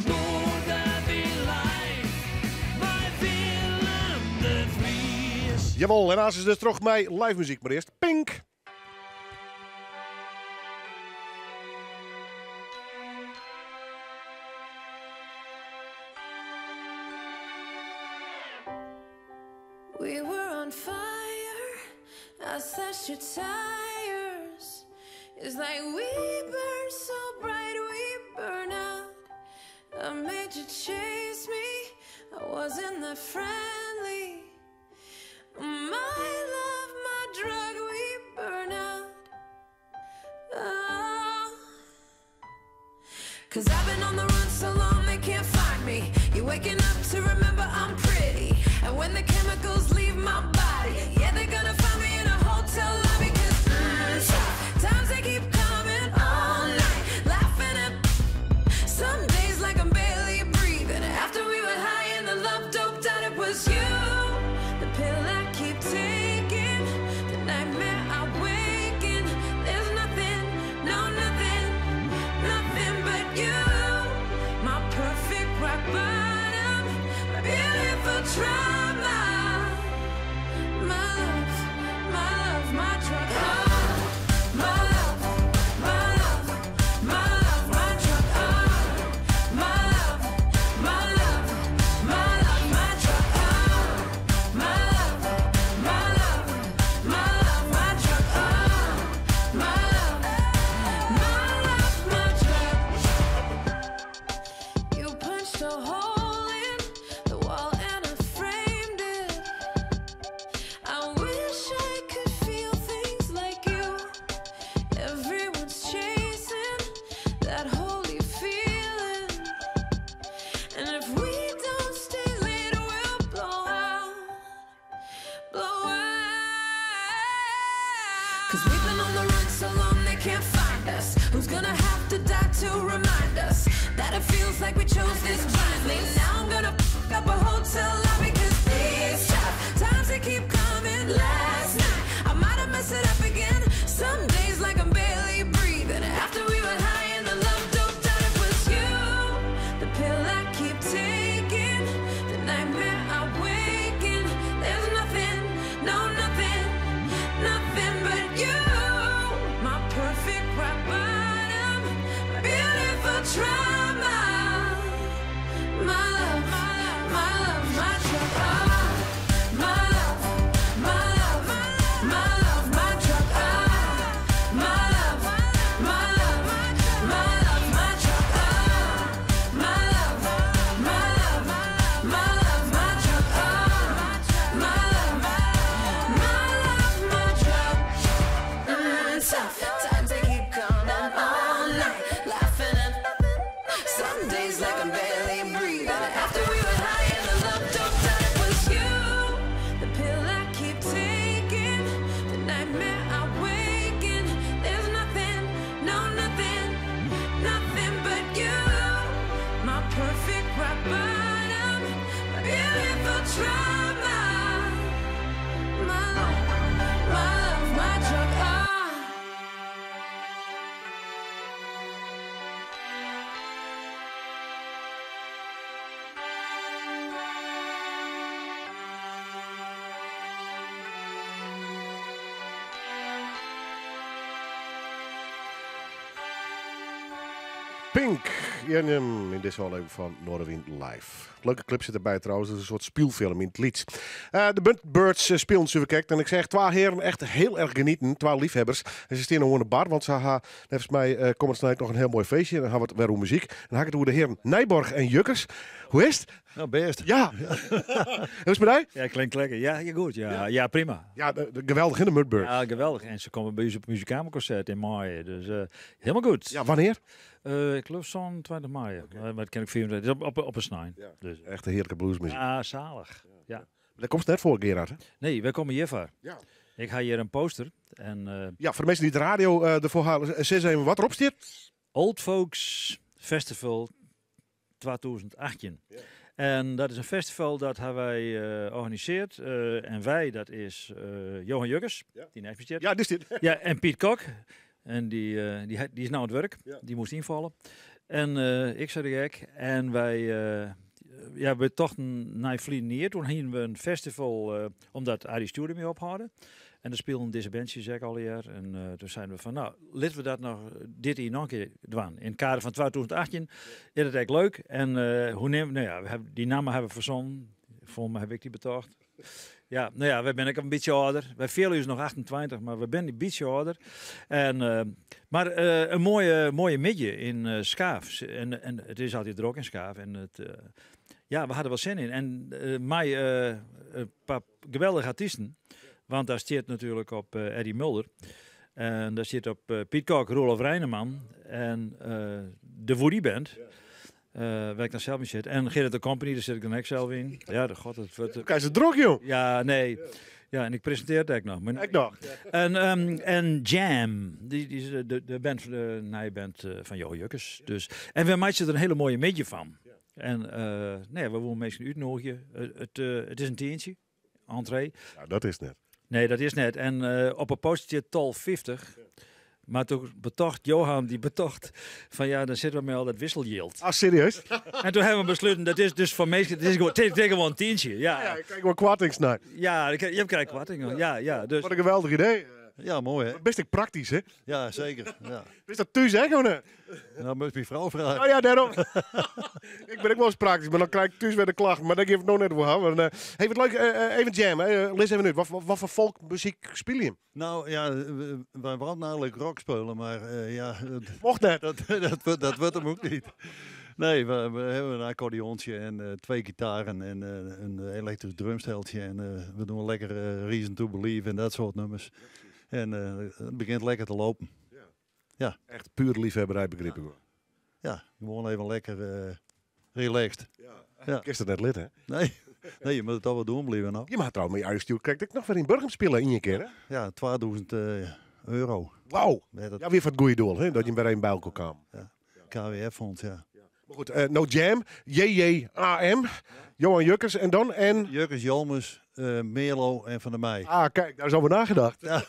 Speaker 8: Noardewyn live. Mei Willem de Vries.
Speaker 2: Jawel, helaas is dus terug mij live muziek, maar eerst Pink.
Speaker 12: We were on fire. I slashed your tires. It's like we burn so bright, we burn out. I made you chase me. I wasn't that friendly. My love, my drug, we burn out. Oh. Cause I've been on the run so long they can't find me. You're waking up to remember I'm pretty. And when the chemicals leave my body, yeah, they're gonna find me in a hotel lobby. Cause tough times they keep coming all night. Laughing at some days like I'm barely breathing. After we were high and the love doped out, it was you. The pill I keep taking, the nightmare I wake in. There's nothing, no nothing, nothing but you. My perfect rock bottom, my beautiful trauma. My love, my love, my drug. Oh, my love, my love, my love, my drug. Oh, my love, my love, my love, my drug. Oh, my love, my love, my love, my drug. Oh, my love, my love, my drug. You punched a hole in the wall and I framed it. I wish I could feel things like you. Everyone's chasing that holy feeling. And if we don't stay lit, we'll blow out. Blow out. Cause we've been on the run so long they can't find us. Who's gonna have to die to remind us that it feels like we chose this blindly? Now I'm gonna f up a hotel lobby. Cause these tough times they keep coming. Last night I might have messed it up again. Some days like I'm barely breathing. After we were high and the love doped out, it was you. The pill I keep taking, the nightmare I wake in. There's nothing, no nothing, nothing but you. My
Speaker 2: Pink in dizze ôflevering fan Noardewyn Live. Leuke clip sit derby trouwens, dat is in soart spylfilm yn it lyts. De Mudbirds spylden suver En ik zeg, twa heren echt heel erg genieten, twa liefhebbers. En se steane oan de bar, want se ha neffens my uh, komt it noch in hiel moai feestje. En dan ha we it wer oer muzyk. En dan ha ik it oer de heren Nijborg en Jukkers. Hoe is it?
Speaker 23: Nou, bêst.
Speaker 2: Ja. Hoe is it mei dy?
Speaker 10: Ja, klinkt lekker. Ja, ja goed. Ja, ja. Prima.
Speaker 2: Ja, geweldich yn de Mudbirds.
Speaker 10: Ja, geweldig. En se komme by ús op Muziekheimerconcert yn maaie. Dus helemaal goed.
Speaker 2: Ja, wannear?
Speaker 10: Ik leau 27 maaie. Okay. Maar dat kin ek 24. Op, op, op in snein.
Speaker 2: Ja. Dus. Echt in hearlike bluesmuzyk.
Speaker 10: Ja, salich. Ja.
Speaker 2: Dêr komst net foar, Gerard, hè?
Speaker 10: Nee, wy komme hjirfoar.
Speaker 2: Ja.
Speaker 10: Ik ha hjir in poster. En,
Speaker 2: Ja, foar de minsken dy't de radio derfoar ha, sis even wat derop stiet.
Speaker 10: Old Folks Festival 2018. Ja. En dat is in festival dat ha wy organisearre. En wy, dat is Johan Jukkers,
Speaker 2: ja.
Speaker 10: Dy neist my stiet.
Speaker 2: Ja, dy stiet.
Speaker 10: Ja, en Piet Kok. En dy is no oan it wurk.
Speaker 2: Ja.
Speaker 10: Dy moast ynfalle. En ik sei de gek. En wy, ja, we tochten nei ferline jier, doe hiene we in festival, omdat Arie Stuur dermei ophâlde. En der spilen dizze bandsjes ek allegear. En doe seine we fan, no, litte we dat noch dit jier noch in kear dwaan. Yn it kader fan 2018 is it ek leuk. En hoe neam, no ja, we hawwe, dy namme hawwe we fersonnen. Folgens my haw ik dy betocht. Ja, no ja, wy binne ek in bytsje âlder. Wy fiele ús noch 28, mar we binne in bytsje âlder. En, mar in moaie, moaie middei yn Skaaf. En it is altyd drok yn Skaaf. En it, ja, we ha der wol sin yn. En mei in paar geweldige artysten. Want dêr stiet natuerlik op Eddie Mulder. En dêr stiet op Piet Kok, Roelof Reineman en de Woody Band. Wêr't ik dan sels yn sit. En Gerrit de Company, dêr sit ik dan ek sels yn. Ja, de god, it wurdt...
Speaker 2: Krijst it drok, joh.
Speaker 10: Ja, nee. Ja, en ik presintearje it ek noch. Maar
Speaker 2: Ek noch.
Speaker 10: En, en Jam, dy is de band, de nije band fan Jo Jukkers. Dus, en we meitsje der in hiele moaie middei fan. En nee, we wolle minsken útnûgje. It is in tientsje, entree.
Speaker 2: Ja, dat is net.
Speaker 10: Nee, dat is net. En op 'e poster stiet tol 50. Mar doe betocht Johan, dy betocht fan ja, dan sitte we mei al dat wisseljild.
Speaker 2: Ah, serieus?
Speaker 10: En doe hawwe we besluten, dat is dus foar minsken, it is gewoan, it is gewoan in tientsje. Ja,
Speaker 2: ja, ik krij gewoan koartings nei.
Speaker 10: Ja, je krijt koarting. Ja, ja, dus.
Speaker 2: Wat in geweldich idee.
Speaker 23: Ja, moai hè?
Speaker 2: Bist ek praktysk hè?
Speaker 23: Ja, seker. Ja.
Speaker 2: Bist dat thús ek of net?
Speaker 23: Nou, moatst myn frou freegje.
Speaker 2: Oh ja, dêrom. Ik bin ek wolris praktysk, mar dan krij ik thús wer de klacht. Mar dêr gean we it no net oer hawwen. Maar, hey, wat leuk. Even Jam, hè. Lis even út. Wat foar folkmuzyk spylje jim?
Speaker 23: Nou ja, wy wouden eigenlik rock spylje, mar ja...
Speaker 2: Mocht net.
Speaker 23: Dat wurdt him ek net. Nee, we hawwe in akkordeontsje en twee gitaren en in elektrysk drumsteltsje. En we dogge lekker Reason to Believe en dat soart nûmers. En it begjint lekker te lopen. Ja.
Speaker 2: Echt puer liefhebberij, begryp ik wol.
Speaker 23: Ja, gewoan even lekker relaxed.
Speaker 2: Ja.
Speaker 23: Ja.
Speaker 2: Kinst it net litte, hè?
Speaker 23: Nee. Nee, je moatte it toch wol doen bliuwe no.
Speaker 2: Je ha trouwens mei Arie Stuur krekt ek noch wer yn Burgum spile ien kear, hè?
Speaker 23: Ja, 2000 euro.
Speaker 2: Wauw!
Speaker 23: Ja, dat
Speaker 2: Ja, wie foar it goede doel, hè? Dat je wer even by elkoar kamen.
Speaker 23: Ja. KWF-fonds, ja.
Speaker 2: Mar goed, no Jam, JJAM, Johan Jukkers en dan? En...
Speaker 23: Jukkers, Jolmers, Meerlo en Van der Meij.
Speaker 2: Ah, kijk, daar is over nagedacht.
Speaker 23: Ja.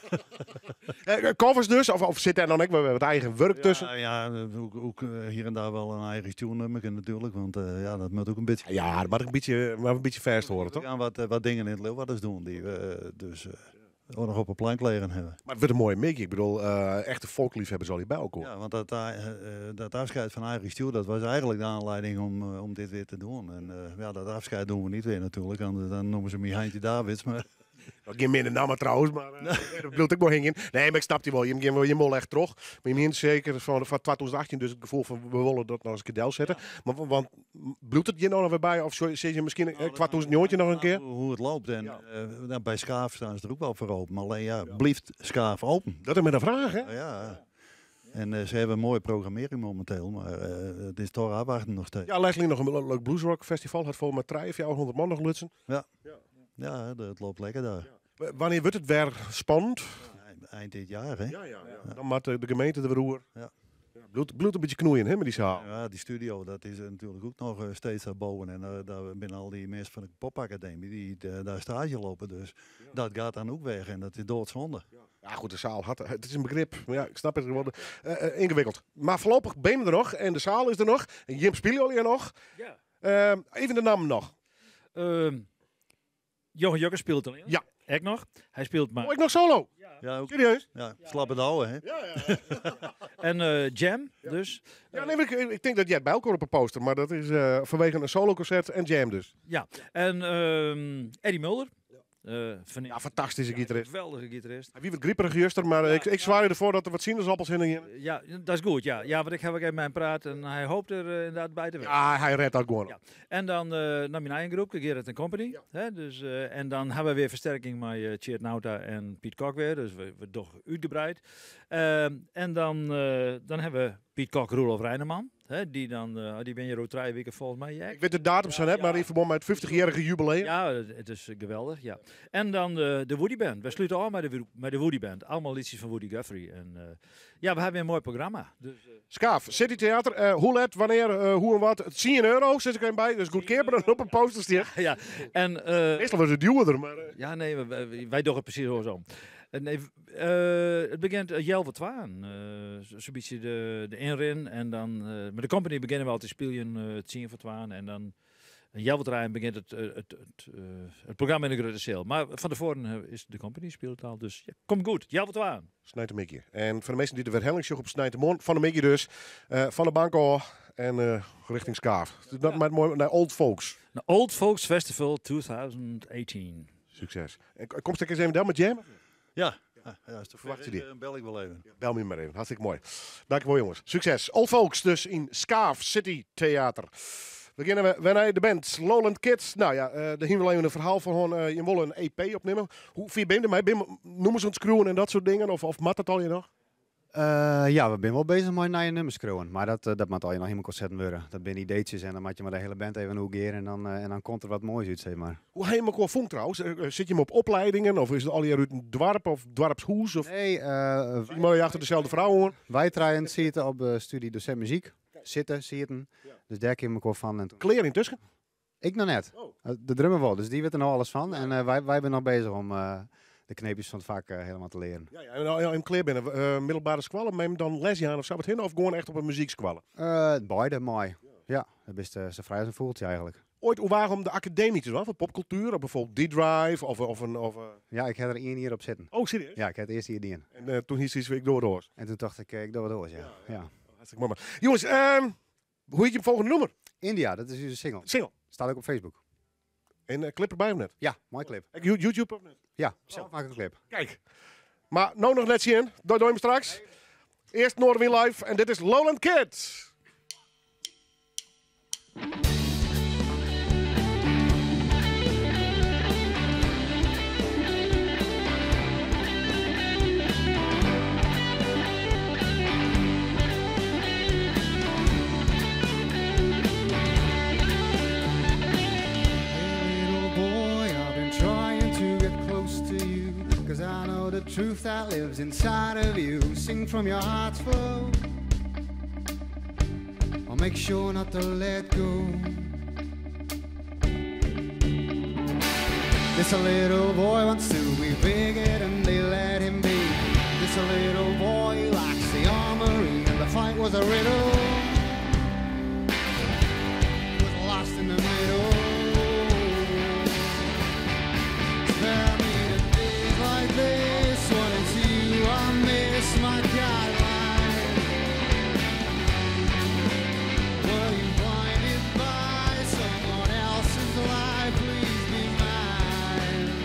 Speaker 2: Covers dus, of zit daar dan ek wat eigen wurk tusken?
Speaker 23: Ja, ja, ook hier en daar wel in eigen tune natuurlijk, want ja, dat moat ek in bytsje.
Speaker 2: Ja, dat moat maar in bytsje fêst hearre, toch?
Speaker 23: We gean wat dingen yn it Leeuwarders dwaan dy't we dus ek noch op 'e plank lizzen hawwe.
Speaker 2: Mar it wurdt in moaie middei. Ik bedoel, echte folkliefhebbers allegear by elkoar.
Speaker 23: Ja, want dat afscheid fan Arie Stuur, dat was eigenlik de oanlieding om dit wer te dwaan. En ja, dat afscheid dogge we net wer natuerlik, want dan neame se my Heintje Davids. Mar
Speaker 2: Gjin minne namme trouwens, mar dat bliuwt ek wol hingjen. Nee, mar ik snap dy wol. Jim gean wol, jim wolle echt troch. Mar jim hiene seker fan 2018 dus it gefoel fan we wolle dat noch ris in kear delsette. Mar want bliuwt it hjir no noch wer by? Of sizze je miskien 2019 noch in kear?
Speaker 23: Hoe it loopt. En nou, by Skaaf steane se der ek wol foar open. Allinne ja, bliuwt Skaaf open?
Speaker 2: Dat is mar de fraach, hè?
Speaker 23: Ja. En se hawwe in moaie programmearring mominteel, mar it is toch ôfwachtsjen noch steeds.
Speaker 2: Ja, lêsten noch in leuk bluesrock festival. Hat folgens my trije, 400 man noch lutsen.
Speaker 23: Ja. Ja, it loopt lekker dêr.
Speaker 2: Wannear wurdt it wer spannend?
Speaker 23: Ein dit jier, hè?
Speaker 2: Ja, ja, ja. Dan moat de gemeente der wer oer.
Speaker 23: Ja.
Speaker 2: Bliuwt in bytsje knoeien, hè, mei dy saal.
Speaker 23: Ja, dy studio, dat is natuerlik ek noch steeds boven. En dêr binne al dy minsken fan de popakademy dy't dêr staazje lope. Dus dat giet dan ek weg en dat is doodzonde.
Speaker 2: Ja, goed, de saal hat, it is in begrip. Mar ja, ik snap it wol. Yngewikkeld. Mar foarlopich binne we der noch en de saal is der noch. En jim spylje allegear noch.
Speaker 10: Ja.
Speaker 2: Even de nammen noch.
Speaker 10: Johan Jokker speelt alleen.
Speaker 2: Ja.
Speaker 10: Ek noch. Hy speelt maar.
Speaker 2: Oh, ik noch solo?
Speaker 23: Ja, ook.
Speaker 2: Serieus?
Speaker 23: Ja, slappe douwen, hè?
Speaker 10: En Jam, dus.
Speaker 2: Ja, nee, maar ik denk dat jij bij elkaar op een poster, maar dat is vanwege een solo-concert en Jam dus.
Speaker 10: Ja, en Eddie Mulder.
Speaker 2: Ja, fantastische gitarist.
Speaker 10: Geweldige gitarist.
Speaker 2: Wie wat grieperig juster, maar ik zwaai ervoor dat er wat sinaasappels in gaan.
Speaker 10: Ja, dat is goed. Ja, ja, want ik heb ook even mijn praat en hij hoopt er inderdaad bij te werken.
Speaker 2: Ja, hij redt dat gewoon.
Speaker 10: Ja. En dan naar mijn eigen groep, Gerrit Company. Hè, dus, en dan hebben we weer versterking met Tjeerd Nauta en Piet Kok weer. Dus we toch uitgebreid. En dan hebben we Piet Kok, Roelof Reineman. Hè, die, dan, die ben je ook 3 weken volgens mij. Ja.
Speaker 2: Ik weet de datum zo net, maar in verband met het 50-jarige jubileum.
Speaker 10: Ja, het is geweldig. Ja. En dan de Woody Band. We sluiten af met de Woody Band. Allemaal liedjes van Woody Guthrie. En ja, we hebben weer een mooi programma. Dus,
Speaker 2: Skaaf, City Theater. Hoe let, wanneer, hoe en wat. €10, zit ik er bij. Dus goed keer op een poster stier.
Speaker 10: Ja, en,
Speaker 2: Meestal was het duurder, maar...
Speaker 10: Ja, nee, wij doen het precies zo. Nee, het begint Jelwe Twaan. Zo'n beetje de inrin. En dan, met de company beginnen we al te spelen 11:50. En dan Jelwe begint het programma in de grote zaal. Maar van tevoren is de company speelt al. Dus ja, komt goed. Jelwe Twaan.
Speaker 2: Snijdt een mikje. En voor de mensen die de herhaling zoeken op Snijdt de Mon, van de mikje dus. Van de bank al en richting Skaaf. Dat maar mooi naar Old Folks.
Speaker 10: Naar Old Folks Festival 2018.
Speaker 2: Succes. En komt ik eens even daar met Jam?
Speaker 23: Ja. Ja, ja, als het
Speaker 2: Verwacht je
Speaker 23: ver is,
Speaker 2: die?
Speaker 23: Bel ik wel even.
Speaker 2: Ja, bel me maar even. Hartstikke mooi. Dankjewel jongens. Succes. Old Folks dus in Skaaf City Theater. We beginnen we naar de band Lowland Kids. Nou ja, daar hebben we even een verhaal van gewoon, je wil een EP opnemen. Hoe vier ben je ermee? Noemen ze het screwen en dat soort dingen? Of mat dat al je nog?
Speaker 11: Ja, we zijn wel bezig met nieuwe nummers schreeuwen. Maar dat moet al je nog helemaal concert worden. Dat zijn ideetjes en dan moet je maar de hele band even hoekeren en dan komt er wat moois uit, zeg maar.
Speaker 2: Hoe heb je elkaar vond trouwens? Zit je hem op opleidingen of is het al hier uit een dorp of dorpshoes? Of
Speaker 11: Nee,
Speaker 2: zit je maar achter dezelfde vrouw hoor?
Speaker 11: Wij trouwens zitten op de studie docent muziek. Zitten, zitten. Dus daar kwam ik wel van. En toen...
Speaker 2: Kleer intussen?
Speaker 11: Ik nog net.
Speaker 2: Oh.
Speaker 11: De drummer wel, dus die weet er nou alles van. En wij zijn nog bezig om de kneepjes van het vak helemaal te leren.
Speaker 2: Ja, ja, en al in kleer binnen, middelbare squallen, neem dan les aan of zou het hin of gewoon echt op een muzieksquallen?
Speaker 11: Beide, mooi. Ja, dat is zo vrij als een voeltje eigenlijk.
Speaker 2: Ooit hoe waarom de academie te doen, van popcultuur, of bijvoorbeeld D-Drive of een... Of,
Speaker 11: Ja, ik heb er 1 hier op zitten.
Speaker 2: Oh, serieus?
Speaker 11: Ja, ik heb het eerst hier die.
Speaker 2: En toen is iets ik door de oors.
Speaker 11: En toen dacht ik, ik doe wat oors, ja. Ja. Ja.
Speaker 2: Hartstikke mooi, man. Jongens, hoe heet je volgende nummer?
Speaker 11: India, dat is onze single.
Speaker 2: Single.
Speaker 11: Staat ook op Facebook.
Speaker 2: En clip erbij of net?
Speaker 11: Ja, mooi clip.
Speaker 2: Ik, YouTube of net?
Speaker 11: Ja, zelf maak ik een clip.
Speaker 2: Kijk. Maar nou nog net zien. Dat doen we straks. Eerst Noardewyn Live en dit is Lowland Kids.
Speaker 13: Little boy, I've been trying to get close to you. 'Cause I know the truth that lives inside of you. Sing from your heart's flow. I'll make sure not to let go. This a little boy wants to be bigger than they let him be. This a little boy lacks the armory, and the fight was a riddle. He was lost in the middle. Spare me the days like this when it's you I miss my guideline. Were you blinded by someone else's light? Please be mine.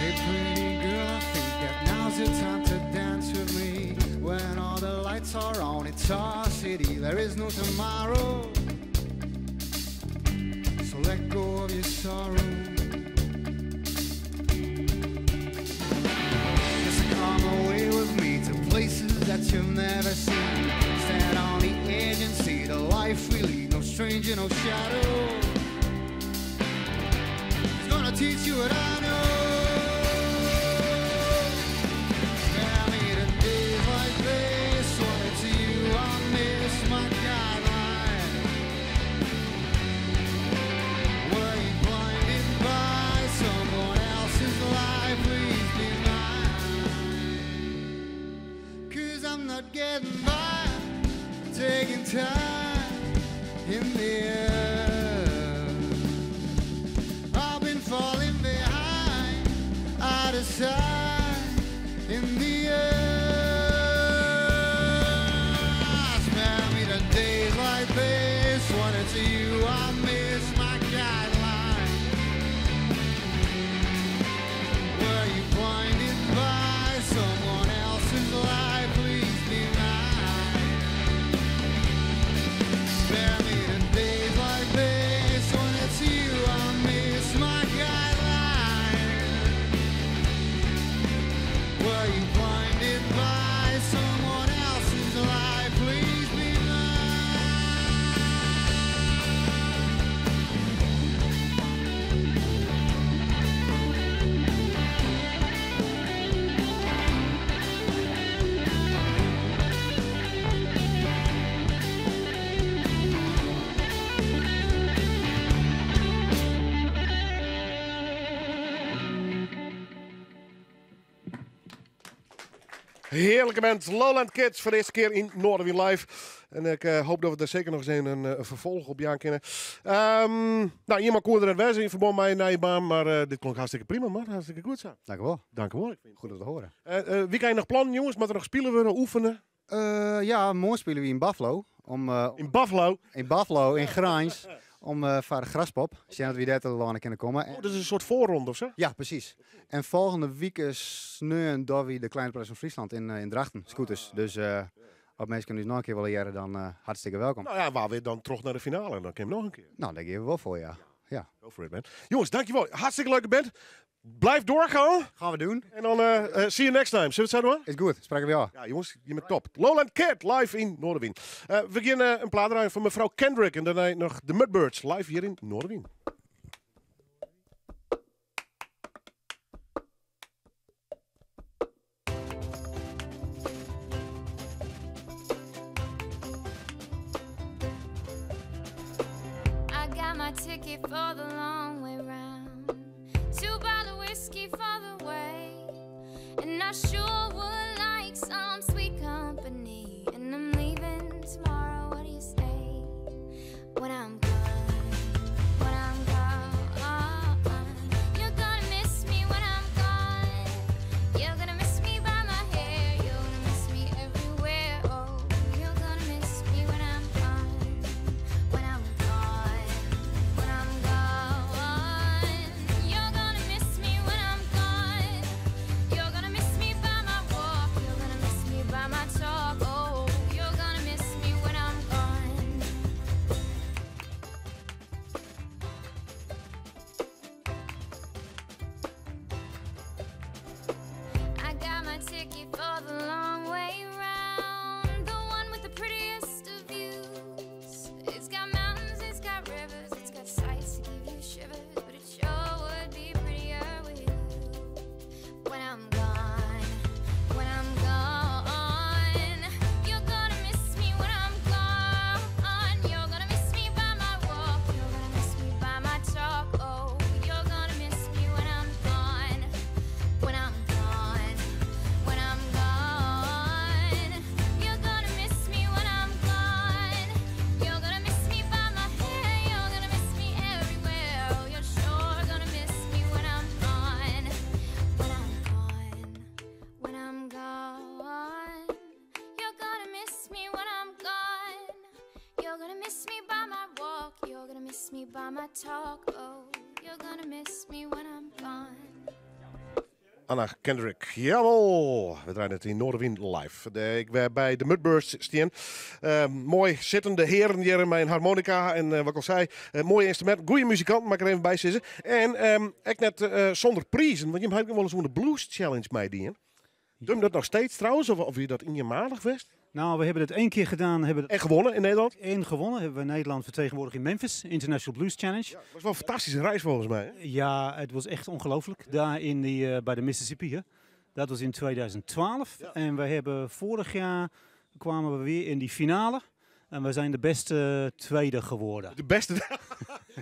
Speaker 13: Hey, pretty girl, I think that now's the time to dance with me. When all the lights are on, it's our city, there is no tomorrow. So let go of your sorrow. Just come away with me to places that you've never seen. Stand on the edge and see the life we lead. No stranger, no shadow. It's gonna teach you what I know. Spare me the days like this when it's you I miss my guideline. time in the air. Spare me the days like this when it's you I miss my guideline. Were you blinded by someone else's light? Please be mine. Spare me the days like this when it's you I miss my guideline. Were you blinded by someone else's light? Please be mine.
Speaker 2: Heerlijke band, Lowland Kids, voor de eerste keer in Noardewyn Live. En ik hoop dat we daar zeker nog eens een vervolg op jaan kinne. Nou, iemand koerde er net in verband met een baan, maar dit klonk hartstikke prima, man. Hartstikke goed zo.
Speaker 11: Dank u wel.
Speaker 2: Dank u wel. Ik vind
Speaker 11: Goed om te horen.
Speaker 2: Wie kan je nog plannen, jongens? Moet er nog spelen worden, oefenen?
Speaker 11: Ja, morgen spelen we in Buffalo. Om,
Speaker 2: in Buffalo?
Speaker 11: In Buffalo, in Grijns. Om voor de Graspop. Zien dat we daar te landen kunnen komen.
Speaker 2: Oh, dat is een soort voorronde of zo?
Speaker 11: Ja, precies. En volgende week is nu door we de Kleine Prijs van Friesland in Drachten, scooters. Dus als mensen kunnen dus nog een keer willen jaren, dan hartstikke welkom.
Speaker 2: Nou ja, waar weer dan terug naar de finale. Dan kun je hem nog een keer.
Speaker 11: Nou, daar geven we wel voor, ja. Ja.
Speaker 2: Go for it, man. Jongens, dankjewel. Hartstikke leuke band. Blijf doorgaan.
Speaker 11: Gaan we doen.
Speaker 2: En dan see you next time. Zullen we het zo doen?
Speaker 11: Is goed. Spreken we jou.
Speaker 2: Ja, jongens, je bent top. Lowland Kid, live in Noardewyn. We beginnen een plaat draaien van mevrouw Kendrick. En daarna nog de Mudbirds, live hier in Noardewyn.
Speaker 12: I got my ticket for the long way round, 2 bottle whiskey for the way, and I sure would like some sweet company. And I'm leaving tomorrow, what do you say? When I'm gone, when I'm gone, you're going to miss me when I'm gone. You're going to miss me by my hair, you're going to miss me everywhere. Oh, you're going to miss me when I'm gone. When I'm gone, when I'm gone, you're going to miss me when I'm gone. You're going to miss me by my walk, you're going to miss me by my talk. Oh, you're going to miss me when I'm gone. I got my ticket for the long way round, the one with the prettiest of views. It's got mountains, it's got rivers, it's got sights to give you shivers, but it sure would be prettier with you. When I'm gone, when I'm gone, you're going to miss me when I'm gone. You're going to miss me by my walk, you're going to miss me by my talk. Oh, you're going to miss me when I'm gone. When I'm gone, when I'm gone, you're going to miss me when I'm gone. You're going to miss me by my hair, you're going to miss me everywhere. Oh, you're sure going to miss me when I'm gone. When I'm gone, when I'm gone, you're going to miss me when I'm gone. You're going to miss me by my walk, you're going to miss me by my talk. Oh, you're going to miss me when I'm gone.
Speaker 2: Anna Kendrick, jawel. We draaien het in Noardewyn live. Ik ben bij de Mudbirds staan. Mooi zittende heren hier in mijn harmonica. En wat ik al zei, mooi instrument. Goeie muzikant, mag ik er even bij zitten. En ik net zonder prijzen, want je hebt wel eens een Blues Challenge meedien. Doe je dat nog steeds trouwens? Of je dat in je malig west?
Speaker 14: Nou, we hebben het 1 keer gedaan. Hebben het
Speaker 2: En gewonnen in Nederland?
Speaker 14: En gewonnen. Hebben we Nederland vertegenwoordigd in Memphis, International Blues Challenge.
Speaker 2: Ja, het was wel een fantastische reis volgens mij. Hè?
Speaker 14: Ja, het was echt ongelooflijk. Daar bij de Mississippi. Hè? Dat was in 2012. En we hebben vorig jaar kwamen we weer in die finale. En we zijn de beste tweede geworden.
Speaker 2: De beste?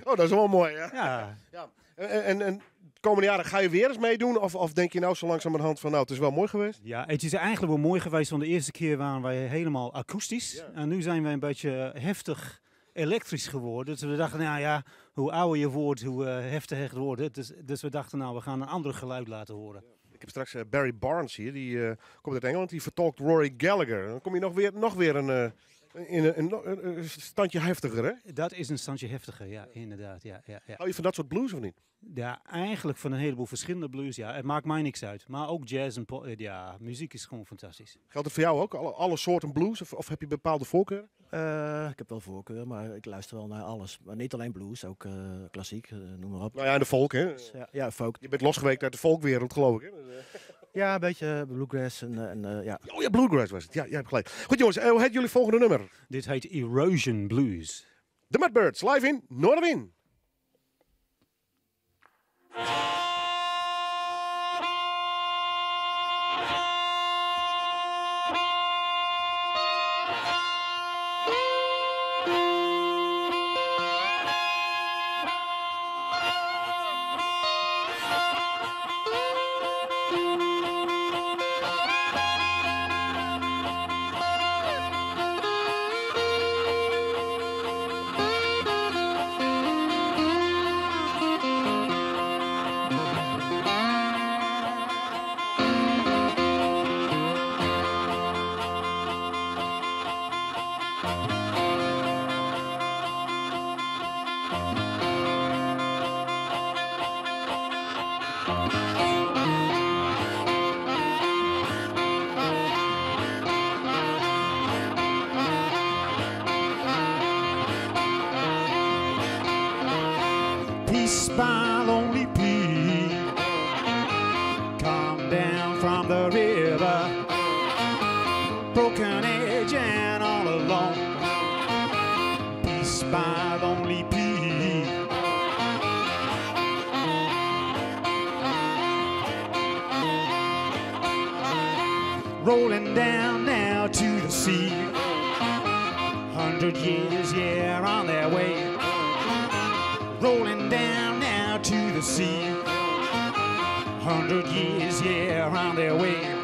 Speaker 2: Oh, dat is wel mooi, hè?
Speaker 14: Ja.
Speaker 2: Ja. En de komende jaren ga je weer eens meedoen? Of denk je nou zo langzamerhand van, nou, het is wel mooi geweest?
Speaker 14: Ja, het is eigenlijk wel mooi geweest, want de eerste keer waren wij helemaal akoestisch. En nu zijn wij een beetje heftig elektrisch geworden. Dus we dachten, nou ja, hoe ouder je wordt, hoe heftiger het wordt. Dus we dachten, nou, we gaan een ander geluid laten horen.
Speaker 2: Ik heb straks Barry Barnes hier, die komt uit Engeland. Die vertolkt Rory Gallagher. Dan kom je nog weer in een standje heftiger, hè?
Speaker 14: Dat is een standje heftiger, ja, inderdaad. Ja.
Speaker 2: Hou je van dat soort blues of niet?
Speaker 14: Ja, eigenlijk van een heleboel verschillende blues, ja. Het maakt mij niks uit. Maar ook jazz en pop, ja, muziek is gewoon fantastisch.
Speaker 2: Geldt het voor jou ook? Alle soorten blues? Of heb je bepaalde voorkeur?
Speaker 16: Ik heb wel voorkeur, maar ik luister wel naar alles. Maar niet alleen blues, ook klassiek, noem maar op.
Speaker 2: Nou ja, en de folk, hè?
Speaker 16: Ja, folk.
Speaker 2: Je bent losgeweekt uit de folkwereld, geloof ik, hè?
Speaker 16: Ja, een beetje bluegrass en ja.
Speaker 2: Oh ja, bluegrass was het. Ja, jij hebt gelijk. Goed jongens, hoe heet jullie volgende nummer?
Speaker 14: Dit heet Erosion Blues.
Speaker 2: De Mudbirds, live in Noardewyn.
Speaker 15: Peace by lonely peace. Come down from the river, broken edge and all alone. Peace by lonely peace. Rolling down now to the sea. 100 years, yeah, on their way. Rolling down now to the sea. 100 years, yeah, on their way.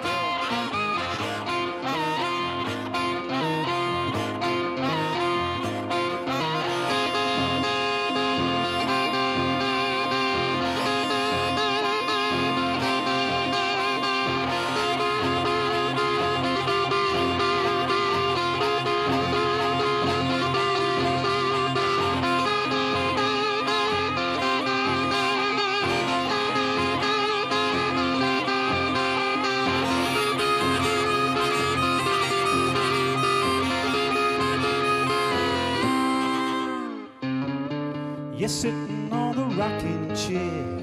Speaker 15: You're sitting on the rocking chair,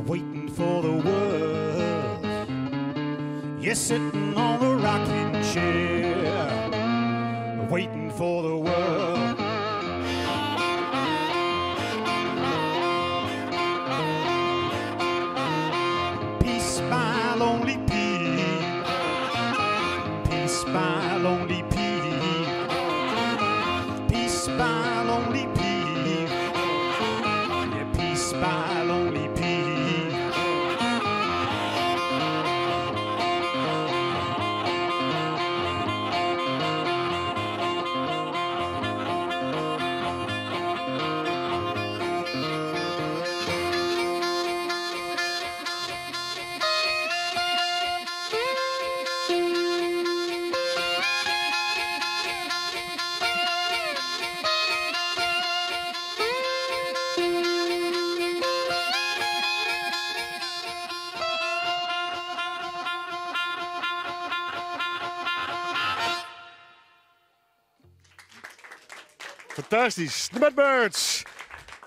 Speaker 15: waiting for the world. You're sitting on the rocking chair, waiting for the world. Peace by lonely peace, peace by lonely peace, peace by lonely peace, yeah, peace by lonely peace.
Speaker 2: Fantastisch. De Mudbirds.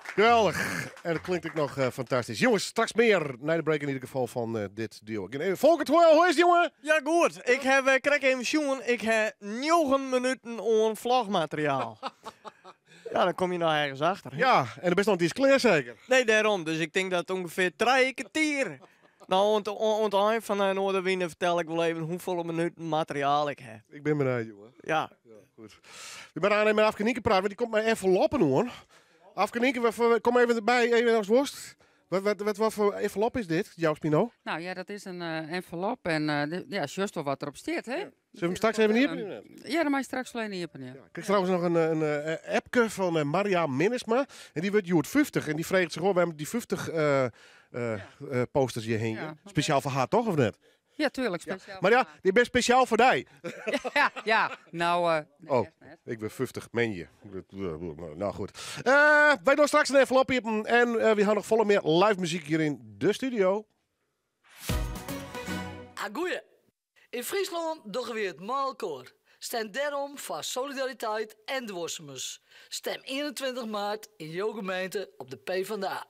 Speaker 2: Geweldig. En dat klinkt ook nog fantastisch. Jongens, straks meer na de break in ieder geval van dit duo. Ik even Volker Twel, hoe is het, jongen?
Speaker 17: Ja, goed. Ik heb krekt even sjoen. Ik heb 9 minuten oan vlogmateriaal. Ja, dan kom je nou ergens achter.
Speaker 2: Ja, en de best nog niet eens klaar zeker?
Speaker 17: Nee, daarom. Dus ik denk dat ongeveer 3 kwartier. Nou, oan it ein fan de Noardewyn vertel ik wel even hoeveel minuten materiaal ik heb.
Speaker 2: Ik ben benieuwd, jongen.
Speaker 17: Ja.
Speaker 2: Goed. We zijn aan met Afke Nienke praten, want die komt mij enveloppen hoor. Afke Nienke, kom even erbij, even als worst. Wat voor envelop is dit, jouw Spino?
Speaker 19: Nou ja, dat is een envelop en ja, juist wel wat erop staat, hè?
Speaker 2: Zullen we hem straks even iepenje?
Speaker 1: Ja, dan mag je straks wel even iepenje.
Speaker 2: Ik kreeg trouwens nog een appke van Maria Minnesma. En die wordt Joert 50. En die vraagt zich, hoor, we hebben die 50 posters hier heen.
Speaker 1: Ja,
Speaker 2: Speciaal voor haar toch, of net?
Speaker 1: Ja, tuurlijk. Speciaal.
Speaker 2: Maar ja, die ben speciaal voor die.
Speaker 1: Ja. Nou, nee,
Speaker 2: Oh, ik ben 50, meen je. Nou goed. Wij doen straks een envelop iepen. En we gaan nog volle meer live muziek hier in de studio.
Speaker 18: Agoeie. In Friesland doen we het maalkoor. Stem daarom voor solidariteit en dwarsemus. Stem 21 maart in jouw gemeente op de PvdA.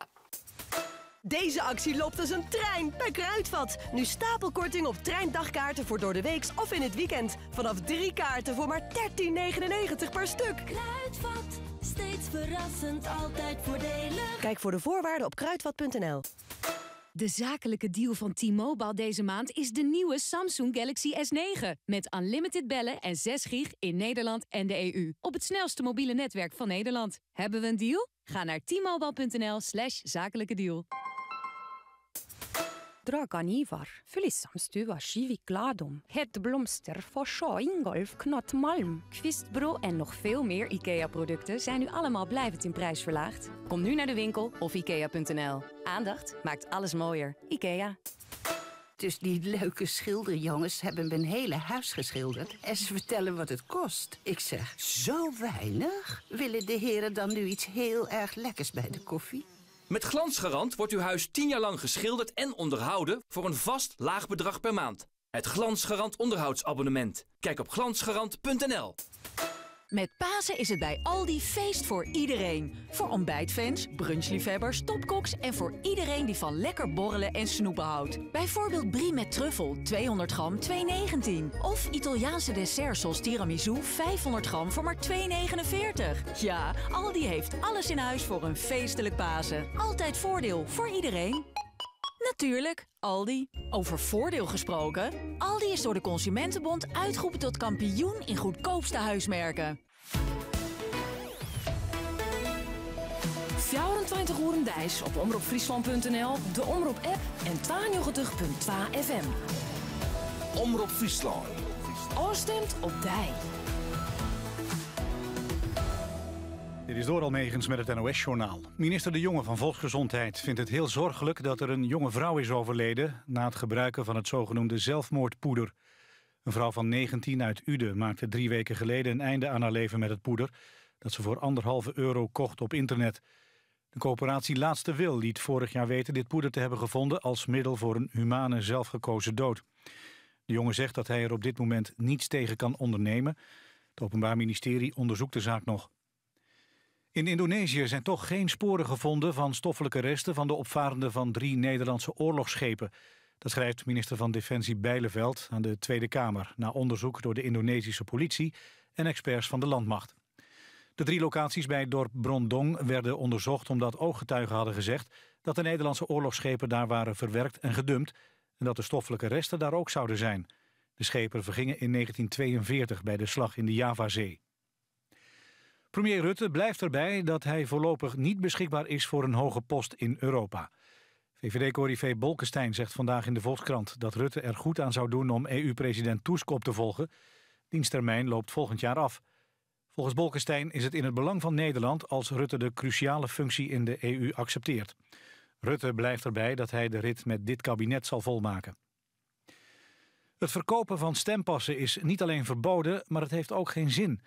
Speaker 19: Deze actie loopt als een trein bij Kruidvat. Nu stapelkorting op treindagkaarten voor door de weeks of in het weekend. Vanaf 3 kaarten voor maar 13,99 per stuk.
Speaker 12: Kruidvat, steeds verrassend, altijd voordelig.
Speaker 19: Kijk voor de voorwaarden op kruidvat.nl.
Speaker 9: De zakelijke deal van T-Mobile deze maand is de nieuwe Samsung Galaxy S9. Met unlimited bellen en 6 gig in Nederland en de EU. Op het snelste mobiele netwerk van Nederland. Hebben we een deal? Ga naar t-mobile.nl slash zakelijke deal.
Speaker 20: Dragan Ivar, Fyllisamstua, Kivik Ladom, Het Blomster, Forså, Ingolf, Knot Malm,
Speaker 9: Kvistbro en nog veel meer IKEA-producten zijn nu allemaal blijvend in prijs verlaagd. Kom nu naar de winkel of ikea.nl. Aandacht maakt alles mooier. IKEA.
Speaker 23: Dus die leuke schilderjongens hebben mijn hele huis geschilderd. En ze vertellen wat het kost. Ik zeg, zo weinig? Willen de heren dan nu iets heel erg lekkers bij de koffie?
Speaker 21: Met Glansgarant wordt uw huis 10 jaar lang geschilderd en onderhouden voor een vast laag bedrag per maand. Het Glansgarant onderhoudsabonnement. Kijk op glansgarant.nl.
Speaker 9: Met Pasen is het bij Aldi feest voor iedereen. Voor ontbijtfans, brunchliefhebbers, topkoks en voor iedereen die van lekker borrelen en snoepen houdt. Bijvoorbeeld brie met truffel, 200 gram, 2,19. Of Italiaanse desserts zoals tiramisu, 500 gram voor maar 2,49. Ja, Aldi heeft alles in huis voor een feestelijk Pasen. Altijd voordeel voor iedereen. Natuurlijk, Aldi. Over voordeel gesproken. Aldi is door de Consumentenbond uitgeroepen tot kampioen in goedkoopste huismerken.
Speaker 22: 24 uur deis op omropfriesland.nl, de Omrop-app en 92.2 FM.
Speaker 6: Omrop Friesland.
Speaker 22: Oorstemt op dij.
Speaker 24: Dit is door Almegens met het NOS-journaal. Minister De Jonge van Volksgezondheid vindt het heel zorgelijk dat er een jonge vrouw is overleden na het gebruiken van het zogenoemde zelfmoordpoeder. Een vrouw van 19 uit Uden maakte 3 weken geleden een einde aan haar leven met het poeder dat ze voor €1,5 kocht op internet. De coöperatie Laatste Wil liet vorig jaar weten dit poeder te hebben gevonden als middel voor een humane zelfgekozen dood. De Jonge zegt dat hij er op dit moment niets tegen kan ondernemen. Het Openbaar Ministerie onderzoekt de zaak nog. In Indonesië zijn toch geen sporen gevonden van stoffelijke resten van de opvarenden van 3 Nederlandse oorlogsschepen. Dat schrijft minister van Defensie Bijleveld aan de Tweede Kamer na onderzoek door de Indonesische politie en experts van de landmacht. De 3 locaties bij het dorp Brondong werden onderzocht omdat ooggetuigen hadden gezegd dat de Nederlandse oorlogsschepen daar waren verwerkt en gedumpt en dat de stoffelijke resten daar ook zouden zijn. De schepen vergingen in 1942 bij de slag in de Javazee. Premier Rutte blijft erbij dat hij voorlopig niet beschikbaar is voor een hoge post in Europa. VVD-coryfee Bolkestein zegt vandaag in de Volkskrant dat Rutte er goed aan zou doen om EU-president Tusk op te volgen. Diensttermijn loopt volgend jaar af. Volgens Bolkestein is het in het belang van Nederland als Rutte de cruciale functie in de EU accepteert. Rutte blijft erbij dat hij de rit met dit kabinet zal volmaken. Het verkopen van stempassen is niet alleen verboden, maar het heeft ook geen zin.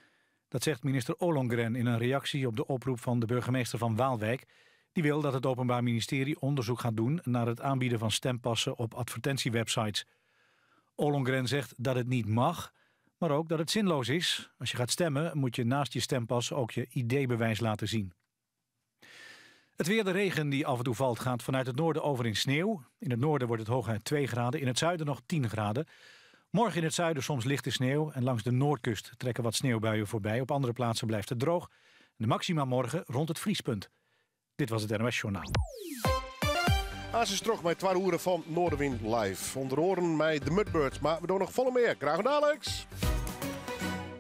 Speaker 24: Dat zegt minister Ollongren in een reactie op de oproep van de burgemeester van Waalwijk. Die wil dat het Openbaar Ministerie onderzoek gaat doen naar het aanbieden van stempassen op advertentiewebsites. Ollongren zegt dat het niet mag, maar ook dat het zinloos is. Als je gaat stemmen moet je naast je stempas ook je ID-bewijs laten zien. Het weer, de regen die af en toe valt, gaat vanuit het noorden over in sneeuw. In het noorden wordt het hooguit 2 graden, in het zuiden nog 10 graden. Morgen in het zuiden soms lichte sneeuw en langs de noordkust trekken wat sneeuwbuien voorbij. Op andere plaatsen blijft het droog. De maxima morgen rond het vriespunt. Dit was het NOS Journaal.
Speaker 2: Als is terug met 2 uren van Noardewyn Live. Onder oren mij de Mudbirds, maar we doen nog volle meer. Graag gedaan, Alex.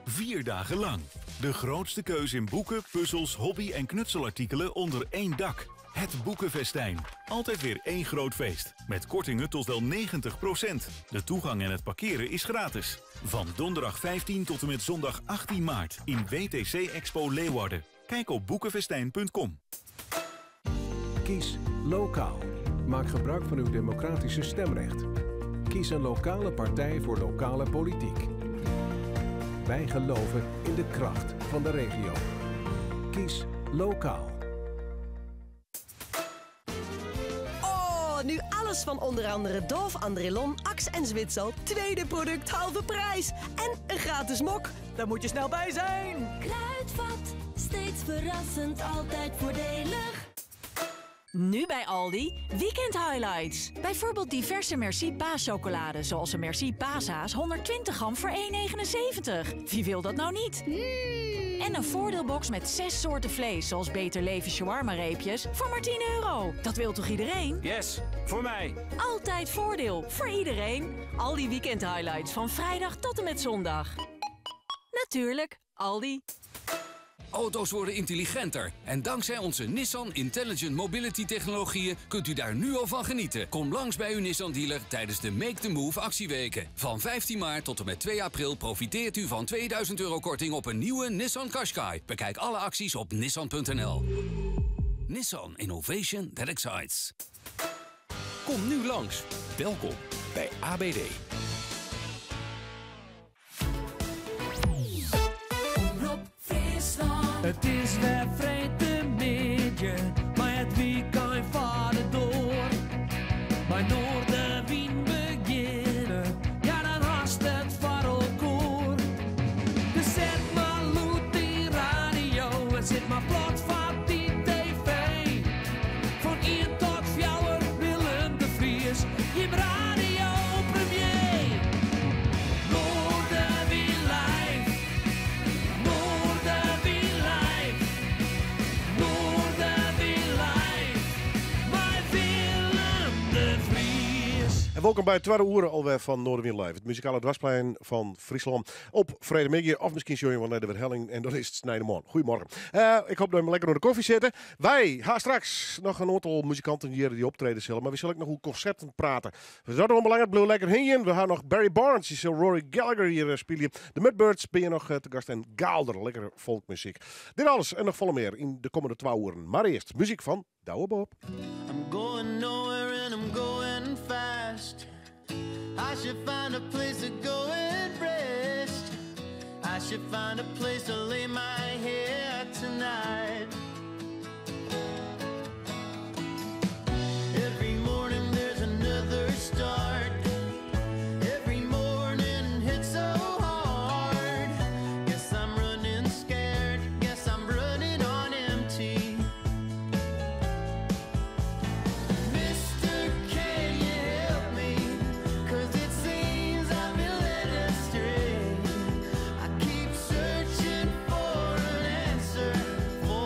Speaker 7: 4 dagen lang. De grootste keuze in boeken, puzzels, hobby- en knutselartikelen onder één dak. Het Boekenfestijn. Altijd weer één groot feest. Met kortingen tot wel 90%. De toegang en het parkeren is gratis. Van donderdag 15 tot en met zondag 18 maart in WTC Expo Leeuwarden. Kijk op boekenfestijn.com.
Speaker 3: Kies lokaal. Maak gebruik van uw democratische stemrecht. Kies een lokale partij voor lokale politiek. Wij geloven in de kracht van de regio. Kies lokaal.
Speaker 19: Oh, nu alles van onder andere Dove, Andrélon, Axe en Zwitsal. Tweede product, halve prijs. En een gratis mok. Daar moet je snel bij zijn.
Speaker 12: Kruidvat, steeds verrassend, altijd voordelig.
Speaker 9: Nu bij Aldi Weekend Highlights. Bijvoorbeeld diverse Merci paaschocolade, zoals een Merci paashaas 120 gram voor 1,79. Wie wil dat nou niet? En een voordeelbox met 6 soorten vlees, zoals Beter Leven shawarma reepjes, voor maar 10 euro. Dat wil toch iedereen?
Speaker 21: Yes, voor mij.
Speaker 9: Altijd voordeel voor iedereen. Aldi Weekend Highlights van vrijdag tot en met zondag. Natuurlijk, Aldi.
Speaker 4: Auto's worden intelligenter. En dankzij onze Nissan Intelligent Mobility technologieën kunt u daar nu al van genieten. Kom langs bij uw Nissan dealer tijdens de Make the Move actieweken. Van 15 maart tot en met 2 april profiteert u van 2000 euro korting op een nieuwe Nissan Qashqai. Bekijk alle acties op nissan.nl. Nissan Innovation that excites.
Speaker 6: Kom nu langs. Welkom bij ABD.
Speaker 5: Omrop Friesland. Het is weer vrijdagmiddag, maar het weekend varen door. Bij Noorderwien beginnen, ja dan haast het voor elkaar. Dus zet maar lood die radio en zit maar plat van die tv. Van 1 tot 4 Willem de Vries, je radio premier. Noorderwien live. Noorderwien live. Noorderwien live. Bij Willem de Vries.
Speaker 2: En welkom bij het tweede uur alweer van Noardewyn Live. Het muzikale dwarsplein van Friesland op vrijdagmiddag. Of misschien zul je wel naar de Werhelling en dan is het Snijderman. Goedemorgen. Ik hoop dat we lekker door de koffie zitten. Wij gaan straks nog een aantal muzikanten hier die optreden zullen. Maar we zullen ook nog hoe concerten praten. We zouden wel belangrijk blijven lekker heen. We gaan nog Barry Barnes, die zal Rory Gallagher hier spelen. De Mudbirds ben je nog te gast. En Gaalder, lekkere folkmuziek. Dit alles en nog volle meer in de komende 12 uren. Maar eerst muziek van Douwe Bob.
Speaker 8: I'm going nowhere and I'm going fast. I should find a place to go and rest. I should find a place to lay my head tonight. Every morning there's another start. Every morning hits so hard. Guess I'm running scared. Guess I'm running on empty. Mister, can you help me? 'Cause it seems I've been led astray. I keep searching for an answer, for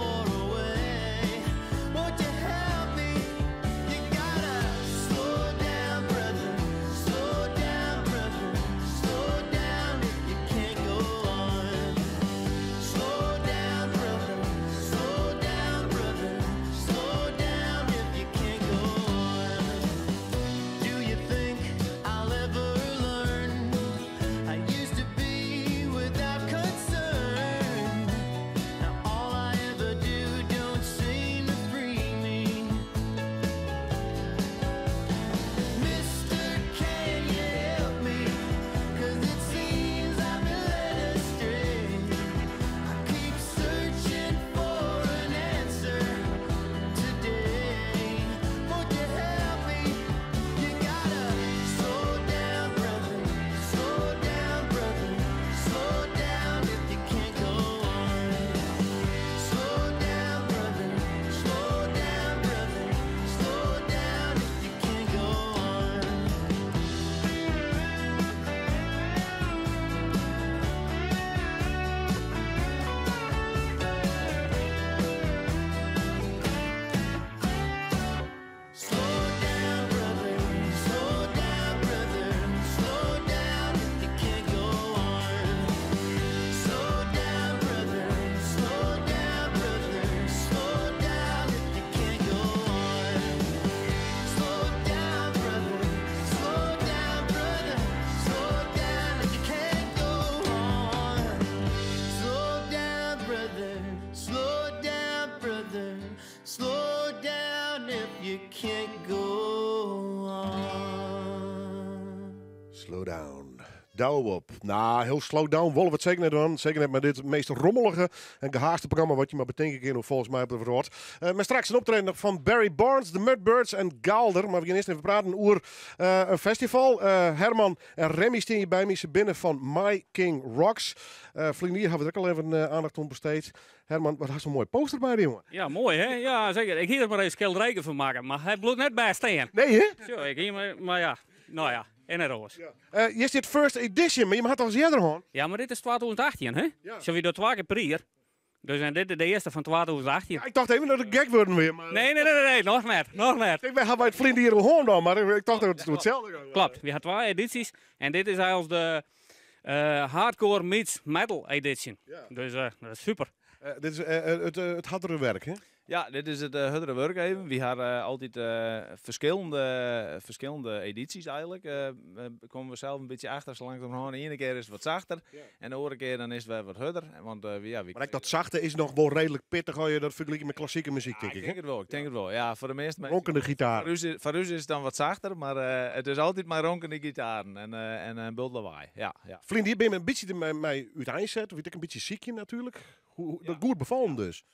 Speaker 8: You can't go on.
Speaker 2: Slow down. Douw op. Nou, heel slow down willen we het zeker niet doen. Zeker net met dit meest rommelige en gehaaste programma wat je maar bedenken kan, volgens mij op de wereld. Maar straks een optreden nog van Barry Barnes, de Mudbirds en Gaalder. Maar we gaan eerst even praten over een festival. Herman en Remy staan hier bij me. Ze binnen van My King Rocks. Vliegenier hebben we er ook al even aandacht aan besteed. Herman, wat had zo'n mooi poster bij die jongen?
Speaker 10: Ja, mooi hè? Ja, zeker. Ik hier er maar eens schilderijken van maken, maar hij bloedt net bij staan.
Speaker 2: Nee hè?
Speaker 10: Zo, ik hier maar, maar ja, nou ja, en er roos.
Speaker 2: Ja. Je zit first edition, maar je had al eens eerder gehad.
Speaker 10: Ja, maar dit is 2018 hè?
Speaker 2: Ja.
Speaker 10: Zo wie dat twee keer per jaar. Dus en dit is de eerste van 2018.
Speaker 2: Ja, ik dacht even dat het gek worden weer. Maar...
Speaker 10: Nee, nee, nee, nee, nee, nog net, nog net.
Speaker 2: Ik ben bij het vriend hier gewoon dan, maar ik dacht dat het hetzelfde was.
Speaker 10: Klopt, we hadden twee edities en dit is eigenlijk de hardcore meets metal edition.
Speaker 2: Ja.
Speaker 10: Dus dat is super.
Speaker 2: Dit is het hardere werk, hè?
Speaker 11: Ja, dit is het hardere werk even. We hebben altijd verschillende edities eigenlijk. Komen we zelf een beetje achter, zolang het nog de ene keer is het wat zachter.
Speaker 2: Ja.
Speaker 11: En de andere keer dan is het weer wat harder. Want ja, we
Speaker 2: Maar dat zachte is nog wel redelijk pittig als je dat vergelijkt met klassieke muziek,
Speaker 11: Ja,
Speaker 2: denk
Speaker 11: ik
Speaker 2: ik,
Speaker 11: denk
Speaker 2: hè?
Speaker 11: het wel, ik denk het wel. Ja, voor de meeste mensen.
Speaker 2: Ronkende gitaar.
Speaker 11: Voor ons is het dan wat zachter, maar het is altijd maar ronkende gitaren en een bult lawaai. Ja, ja.
Speaker 2: Vriend, hier ben je een beetje mij uiteenzetten. Of ik een beetje ziekje natuurlijk. Dat goed bevallen dus.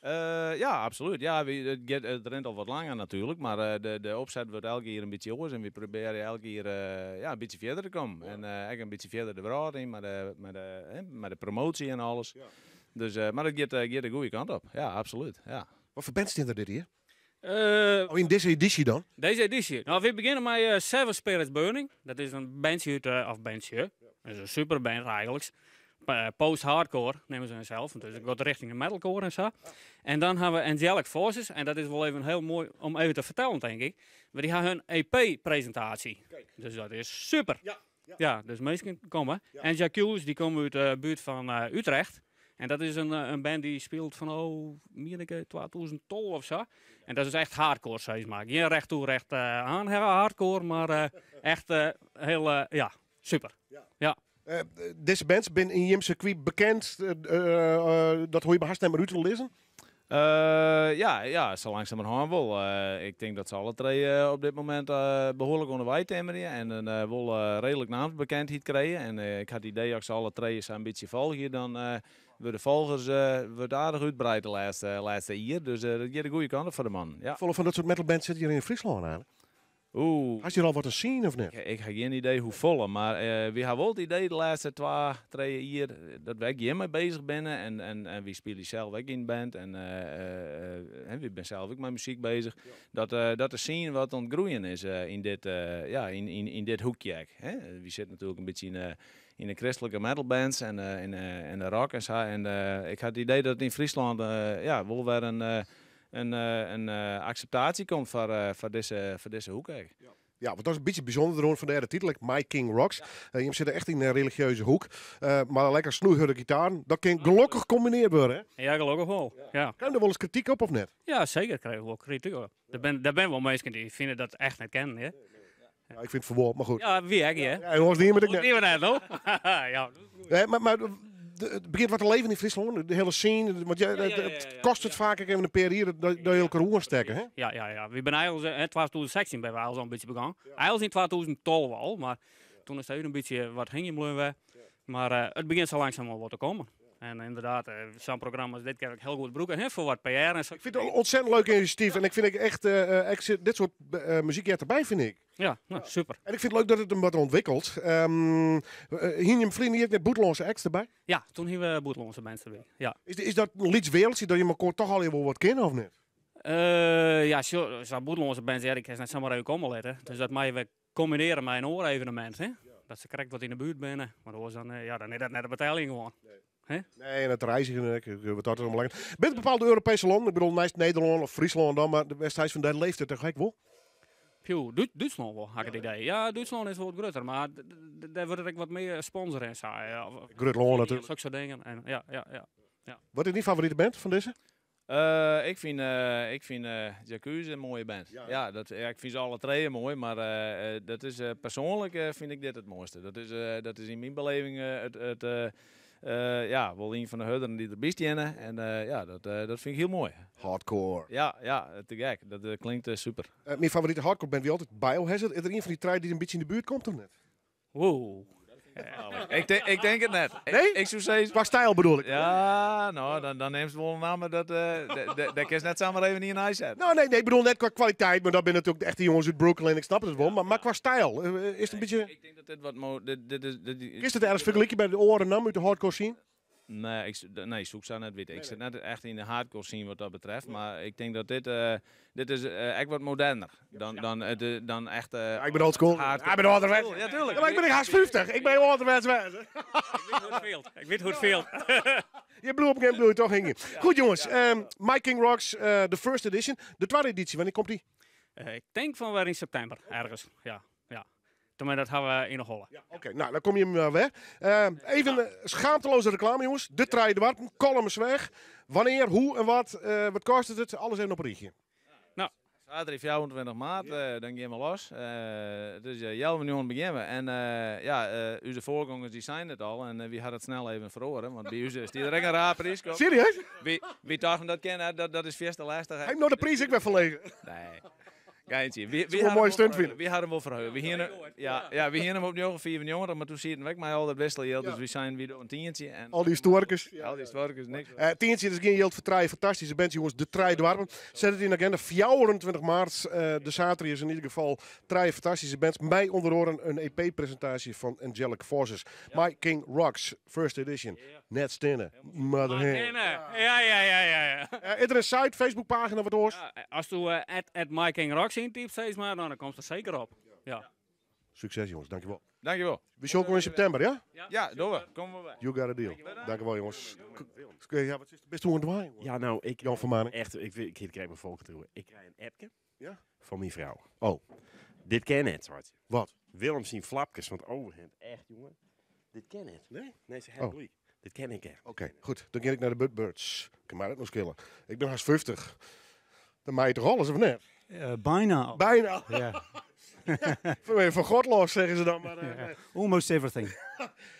Speaker 11: Ja, absoluut. Ja, het rent al wat langer natuurlijk, maar de opzet wordt elke keer een beetje anders en we proberen elke keer een beetje verder te komen.
Speaker 2: Ja.
Speaker 11: En ook een beetje verder de wereld in, met de promotie en alles.
Speaker 2: Ja.
Speaker 11: Dus, maar het gaat de goede kant op. Ja, absoluut. Ja.
Speaker 2: Wat voor band staat er dit hier? Oh, in deze editie dan?
Speaker 10: Deze editie. Nou, we beginnen met Seven Spirits Burning. Dat is een bandje uit, of bandje. Dat is een superband eigenlijk. Post-hardcore nemen ze zelf, dus ik gaat richting de metalcore en zo. En dan hebben we Angelic Forces, en dat is wel even heel mooi om even te vertellen, denk ik. Maar die hebben hun E EP-presentatie.
Speaker 2: Kijk.
Speaker 10: Dus dat is super.
Speaker 2: Ja, ja.
Speaker 10: Ja, dus mensen komen.
Speaker 2: Ja.
Speaker 10: En Jacques, die komen uit de buurt van Utrecht. En dat is een band die speelt van, oh, meen ik, 2012 of zo. En dat is echt hardcore, zeg maar. Geen recht toe, recht aan hardcore, maar echt heel, ja, super.
Speaker 2: Ja.
Speaker 10: Ja.
Speaker 2: Deze bands zijn in Jim circuit bekend. Dat hoor je bij haast niet meer uit te lezen.
Speaker 11: Ja, ja, zo langzamerhand wel. Ik denk dat ze alle twee op dit moment behoorlijk onderwijs timmeren en een wel redelijk naamsbekendheid krijgen. En ik had het idee dat ze alle twee een beetje volgen, dan worden volgers wordt aardig uitbreid de laatste jaar. Dus dat gaat de goede kant op voor de man. Ja.
Speaker 2: Volle van dat soort metalbands zit hier in Friesland eigenlijk?
Speaker 11: Oeh.
Speaker 2: Had je er al wat te zien of niet?
Speaker 11: Ik heb geen idee hoe volle, maar we hebben wel het idee de laatste 2, 3 jaar dat wij hier mee bezig zijn en we spelen zelf ook in band en we zijn zelf ook met muziek bezig.
Speaker 2: Ja.
Speaker 11: Dat de scene wat ontgroeien is in dit hoekje. Ook, hè? We zitten natuurlijk een beetje in de christelijke metalbands en de rock en zo. En ik had het idee dat in Friesland wel weer een acceptatie komt voor deze hoek eigenlijk.
Speaker 2: Ja. Ja, want dat is een beetje bijzonder hoor, van de derde titel, like My King Rocks.
Speaker 11: Ja.
Speaker 2: Je zit er echt in een religieuze hoek. Maar lekker snoeihurde gitaar, dat kan gelukkig gecombineerd worden, hè?
Speaker 10: Ja, gelukkig wel.
Speaker 2: Ja.
Speaker 10: Ja.
Speaker 2: Krijg je er wel eens kritiek op of net?
Speaker 10: Ja, zeker krijgen we wel kritiek op. Er zijn wel mensen die vinden dat echt niet kennen, hè?
Speaker 2: Ja, ik vind het verwoord, maar goed.
Speaker 10: Ja, wie hè?
Speaker 2: Ja, jongens, niet meer met ik
Speaker 10: Niet meer net, hoor. Ja.
Speaker 2: Nee, maar het begint wat te leven in Friesland, de hele scene. Want
Speaker 10: Ja, ja, ja,
Speaker 2: het
Speaker 10: ja, ja.
Speaker 2: kost het vaak even een paar jaar dat je elkaar horen stekken, hè?
Speaker 10: Ja, ja, ja. We zijn eigenlijk, hè, 2016 ben we al een beetje begonnen. Eigenlijk in 2012 al, maar toen is het een beetje wat heen gebleven.
Speaker 2: Ja.
Speaker 10: Maar het begint zo langzaam al wat te komen. En inderdaad, zo'n programma als dit kan ik heel goed gebruiken, hè, voor wat PR en zo.
Speaker 2: Ik vind het een ontzettend leuk initiatief en ik vind echt dit soort muziek erbij, vind ik.
Speaker 10: Ja, nou, super.
Speaker 2: En ik vind het leuk dat het hem wat ontwikkelt. Hier je vrienden hier met Boetelonse acts erbij?
Speaker 10: Ja, toen hebben we Boetelonse mensen erbij. Ja.
Speaker 2: Is dat een Leeds wereldje dat je elkaar toch al even wat kennen of niet?
Speaker 10: Ja, zo'n Boetelonse bands, ja, ik kan net zomaar even komen letten. Dus dat mag je weer combineren met een oor-evenement, hè?
Speaker 2: Ja.
Speaker 10: Dat ze correct wat in de buurt binnen. Maar dan, ja, dan is dat net de betaling gewoon.
Speaker 2: Nee.
Speaker 10: Hè?
Speaker 2: Nee, en het reizigen, ik, wat dat is belangrijk. Bent bepaalde Europese landen, ik bedoel, naast Nederland of Friesland dan, maar de Westhuis van daar leeft het toch wel?
Speaker 10: Pjoe, Duitsland wel, had ik het idee. Ja, Duitsland is wel wat groter, maar daar wordt ik wat meer sponsor en zo. Ja, of
Speaker 2: Groot land natuurlijk.
Speaker 10: Zulke soort dingen. En, ja, ja, ja, ja.
Speaker 2: Wat is je favoriete band van deze?
Speaker 11: Ik vind Jacuzzi een mooie band.
Speaker 2: Ja.
Speaker 11: Ja, ik vind ze alle twee mooi, maar dat is persoonlijk vind ik dit het mooiste. Dat is in mijn beleving Ja, wol ien fan de hurderen dy't derby steane. En ja, dat fyn ik hiel moai.
Speaker 2: Hardcore.
Speaker 11: Ja, ja, te gek. Dat klinkt super.
Speaker 2: Myn favorite hardcore band wie altyd Biohazard. Is der ien fan dy trije dy't in bytsje yn de buert komt of net?
Speaker 10: Wow.
Speaker 11: Ik tink it net.
Speaker 2: Nee?
Speaker 11: Ik soe sizze...
Speaker 2: Kwa styl bedoel ik.
Speaker 11: Ja, no, dan nimst wol in namme dat, dêr kinst net samar even ien neisette.
Speaker 2: No, nee, nee, ik bedoel net kwa kwaliteit, mar dat binne natuerlik de echte jonges út Brooklyn, ik snap it wol. Mar kwa styl, is it in bytsje...
Speaker 11: Ik tink dat dit wat mo-, dit, dit is, dit,
Speaker 2: Kinst it ergens fergelykje by de oare namme út de hardcore scene?
Speaker 11: Nee, nee, soe ik sa net witte. Ik sit net echt yn de hardcore scene wat dat betreft, mar ik tink dat dit is ek wat moderner dan echt
Speaker 2: Ja, ik ben old school.
Speaker 11: hardcore.
Speaker 2: Ik ben âlderwets.
Speaker 11: Ja, tuurlijk.
Speaker 2: Ja, mar ik ben ek hast 50. Ik ben âlderwets wêze.
Speaker 10: Ik wit hoe't it fielt. Ik wit hoe't it fielt.
Speaker 2: Je bloei op een gegeven moment toch, Inge. Goed, jongens. My King Rocks, de first edition. De tweede editie, wannear komt dy?
Speaker 10: Ik tink fan wer yn septimber, ergens. Ja, ja. Tenminste, dat hawwe we yn 'e holle.
Speaker 2: Ja, oké. No, dan komme jim wer. Even schaamteloze reklame, jonges. De Trije Doarpen, Kollumersweach. Wannear, hoe en wat, wat kostet it? Alles even op in rychje.
Speaker 10: No.
Speaker 11: Saterdei 24 maart, dan geane we los. Dus 8.30 begjinne we. En ja, ús foargongers dy seine it al en wy hawwe it snel even feroare, want by ús stie der ek in raar pryske op.
Speaker 2: Serieus?
Speaker 11: Wy tochten dat kin net, dat is fierste lêstich.
Speaker 2: Ha jim no de priis ek wer ferlege?
Speaker 11: Nee. Geintje.
Speaker 2: Soe wol in moaie stunt fine.
Speaker 11: Wy hawwe him wol ferhege. Wy hiene, ja, ja, wy hiene him op 9,95, mar doe sieten we ek mei al dat wisseljild, dus wy seinen wy dogge in tientsje. En
Speaker 2: Al dy stoarkes.
Speaker 11: Al dy stoarkes, niks.
Speaker 2: Tientsje, dus gjin jild foar trije fantastyske bands, jonges. De Trije Doarpen. Set it yn de agenda. 24 maart, de saterdei is yn ieder gefal trije fantastyske bands. Mei ûnder oaren in EP-presintaasje fan Angelic Forces. My King Rocks, first edition. Net stinne, mar derhinne.
Speaker 10: Hinne. Ja, ja, ja, ja, ja.
Speaker 2: Is der in site, Facebookpagina, wat oars?
Speaker 10: Ja, asto at My King Rocks yntypst, sis mar, dan komst der seker op. Ja.
Speaker 2: Sukses, jonges. Dankjewol.
Speaker 11: Dankjewol.
Speaker 2: We sjogge elkoar yn septimber, ja?
Speaker 11: Ja, dogge we. Komme we by.
Speaker 2: You got a deal. Dankjewol, jonges. Ja, wat is het? Bist do oan it dwaan?
Speaker 13: Ja, no, ik...
Speaker 2: Jan van Manen.
Speaker 13: Echt, ik krij myn folgetrouwen. Ik krij in appke
Speaker 2: Ja?
Speaker 13: fan myn frou.
Speaker 2: Oh.
Speaker 13: Dit kin net, soart.
Speaker 2: Wat?
Speaker 13: Willem syn flapkes fan it overhemd. Echt, jongen. Dit kin net.
Speaker 2: Nee?
Speaker 13: Nee, se hat
Speaker 2: Oh.
Speaker 13: gelyk. Dit kin ik echt.
Speaker 2: Oké, goed. Dan gean ik nei de Mudbirds. Kin my dat noch skele. Ik bin hast 50. Dan mei je toch alles, of net?
Speaker 14: Bijna.
Speaker 2: Bijna.
Speaker 14: Ja.
Speaker 2: Van God los, zeggen ze dan. Maar,
Speaker 14: Ja.
Speaker 2: nee.
Speaker 14: Almost everything.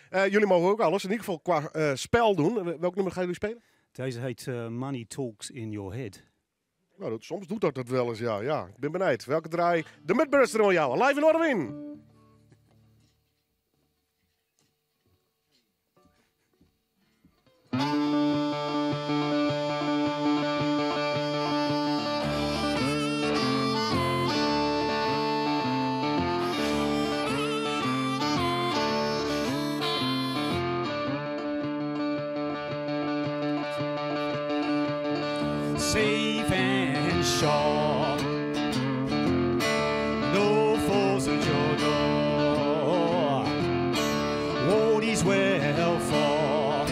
Speaker 2: Jullie mogen ook alles, in ieder geval qua spel doen. Welk nummer gaan jullie spelen?
Speaker 14: Deze heet Money Talks in Your Head.
Speaker 2: Nou, soms doet dat dat wel eens, ja. Ja, ik ben benijd. Welke draai de Mudbirds er al jou? Live in Noardewyn.
Speaker 5: Safe and sure. No force at your door. What is well for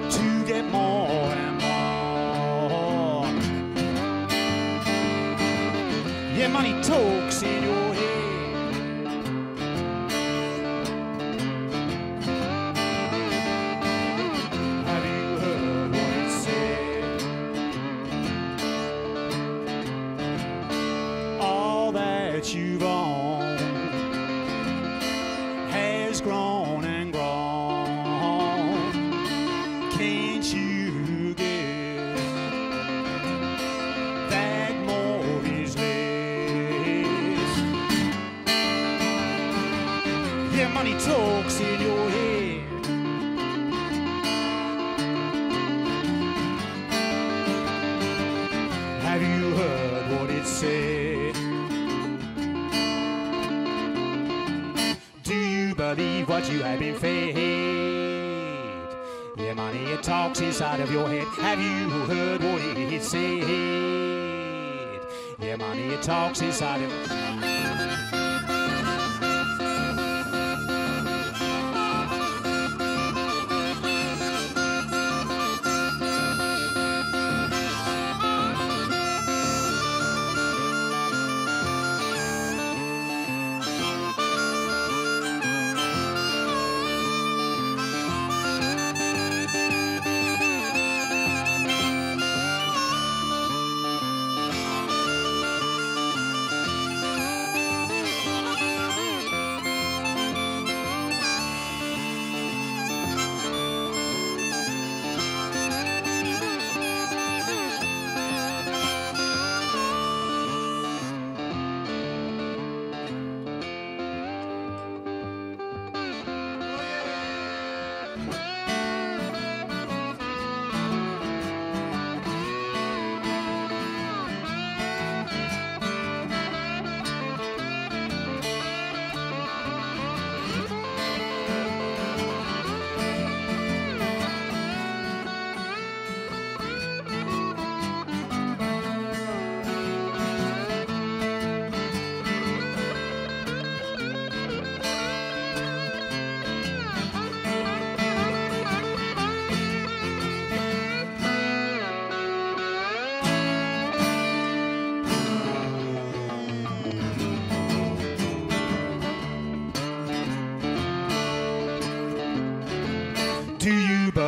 Speaker 5: to get more and more. Yeah, money talks in your head. Have you heard what it said? All that you've owned has grown and grown. Can't you get that more is less? Yeah, money talks in your head. Have you heard what it said? Do you believe what you have been fed? Yeah, money, it talks inside of your head. Have you heard what it said? Yeah, money, it talks inside of.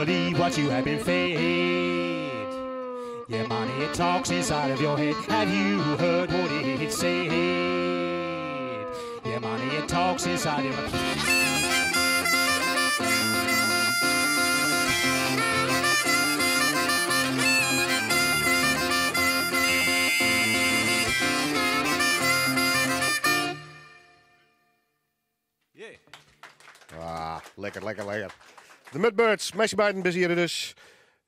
Speaker 1: believe what you have been fed. Yeah, money, it talks inside of your head. Have you heard what it said? Yeah, money, it talks inside your head.
Speaker 2: Ah, lekker, lekker, lekker. De Mudbirds, meisje beiden hier dus.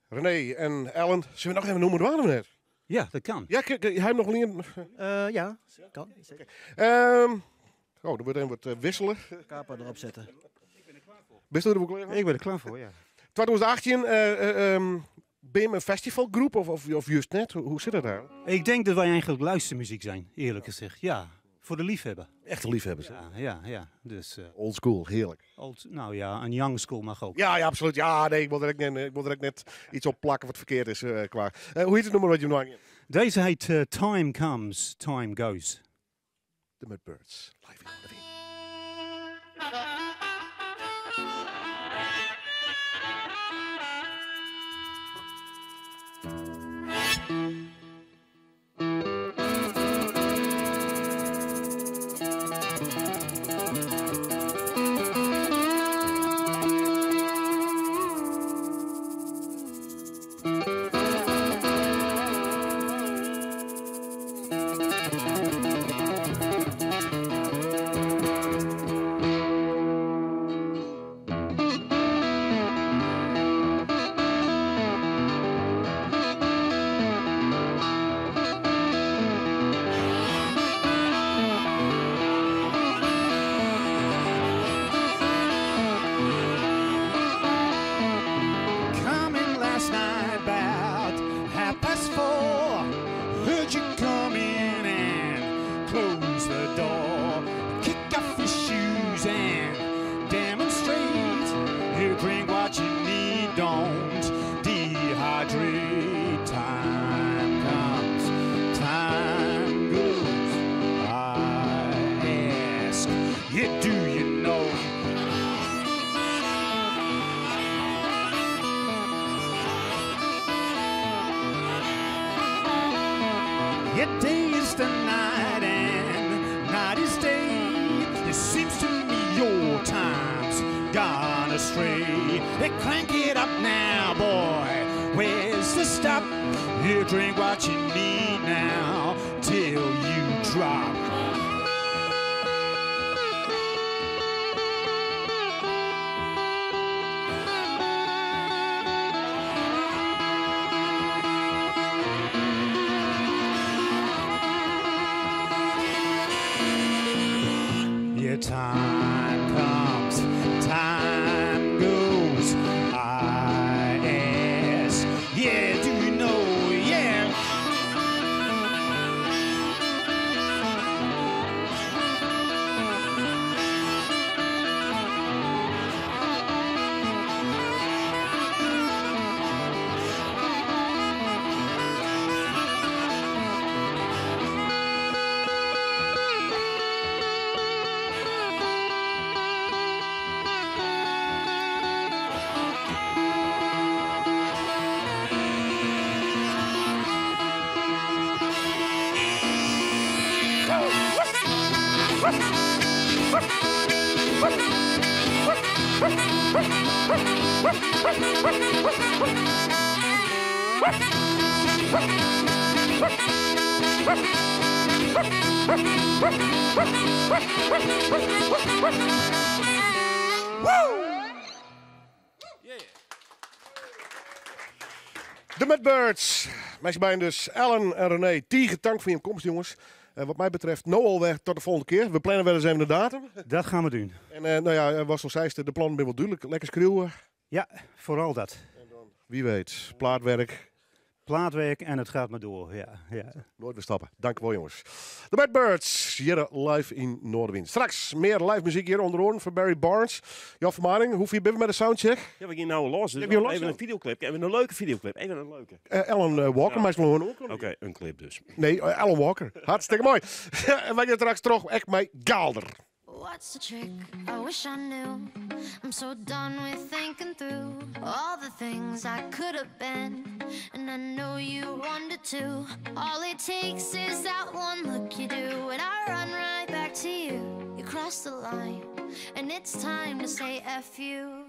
Speaker 2: René en Ellen. Zullen we nog even noemen waar of net?
Speaker 14: Ja, dat kan.
Speaker 2: Ja, hij heeft nog een.
Speaker 15: Ja, kan. Zeker.
Speaker 2: Oh, er wordt even wat wisselen.
Speaker 15: Kapa erop zetten.
Speaker 2: Ben je er ook klaar voor?
Speaker 14: Ik ben er klaar voor, ja.
Speaker 2: 2018, ben je een festivalgroep of juist net? Hoe zit dat daar?
Speaker 14: Ik denk dat wij eigenlijk luistermuziek zijn, eerlijk gezegd. Ja, voor de liefhebber.
Speaker 2: Echte liefhebbers, hè?
Speaker 14: Ja, ja, ja. Dus,
Speaker 2: Old school, heerlijk.
Speaker 14: Old, nou ja, een young school mag ook.
Speaker 2: Ja, ja, absoluut. Ja, nee, ik wil er ook net iets op plakken wat verkeerd is klaar. Hoe heet het nummer wat je nog hebt?
Speaker 14: Deze heet Time Comes, Time Goes.
Speaker 2: De Mudbirds, live in Noardewyn.
Speaker 1: Coming last night about 4:30. Heard you come in and close the door. Kick off your shoes and demonstrate. You drink what you need, don't dehydrate. Time comes, time goes. I ask you, do you know? Yeah, day is the night and night is day. It seems to me your time's gone astray. Hey, crank it up now, boy. Where's the stop? You drink what you need now till you drop. Yeah, time comes, time goes. I ask, yeah, do you know, yeah.
Speaker 2: De Mudbirds. Meisje bij dus Ellen en René. Tige dank voor je komst, jongens. Wat mij betreft, nou alweer tot de volgende keer. We plannen wel eens even de datum.
Speaker 14: Dat gaan we doen.
Speaker 2: En was al zei, de plannen zijn wel duidelijk. Lekker schreeuwen.
Speaker 14: Ja, vooral dat.
Speaker 2: En dan, wie weet, plaatwerk.
Speaker 14: Plaatwerk en het gaat maar door, ja, ja.
Speaker 2: Nooit meer stappen. Dank u wel, jongens. De Mudbirds, hier live in Noardewyn. Straks meer live muziek hier onder oren van Barry Barnes. Jan van Maring, hoe vind je met de soundcheck?
Speaker 13: Ja, we gaan nou los. Dus
Speaker 2: Heb je los?
Speaker 13: Even een videoclip. Even een leuke videoclip. Even een leuke.
Speaker 2: Alan Walker,
Speaker 13: Ja.
Speaker 2: maar is wel een oor.
Speaker 13: Oké, een clip dus.
Speaker 2: Nee, Alan Walker. Hartstikke mooi. En wij gaan straks terug echt met Gaalder.
Speaker 12: Why What's the trick? I wish I knew. I'm so done with thinking through all the things I could have been. And I know you wanted to. All it takes is that one look you do, and I run right back to you. You cross the line, and it's time to say F you.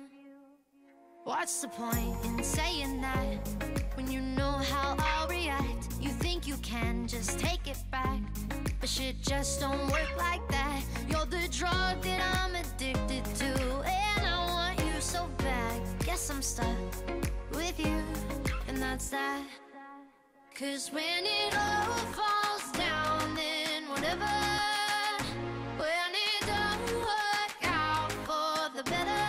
Speaker 12: What's the point in saying that when you know how I'll react? You think you can just take it back, but shit just don't work like that. You're the drug that I'm addicted to, and I want you so bad. Guess I'm stuck with you, and that's that. 'Cause when it all falls down, then whatever. When it don't work out for the better.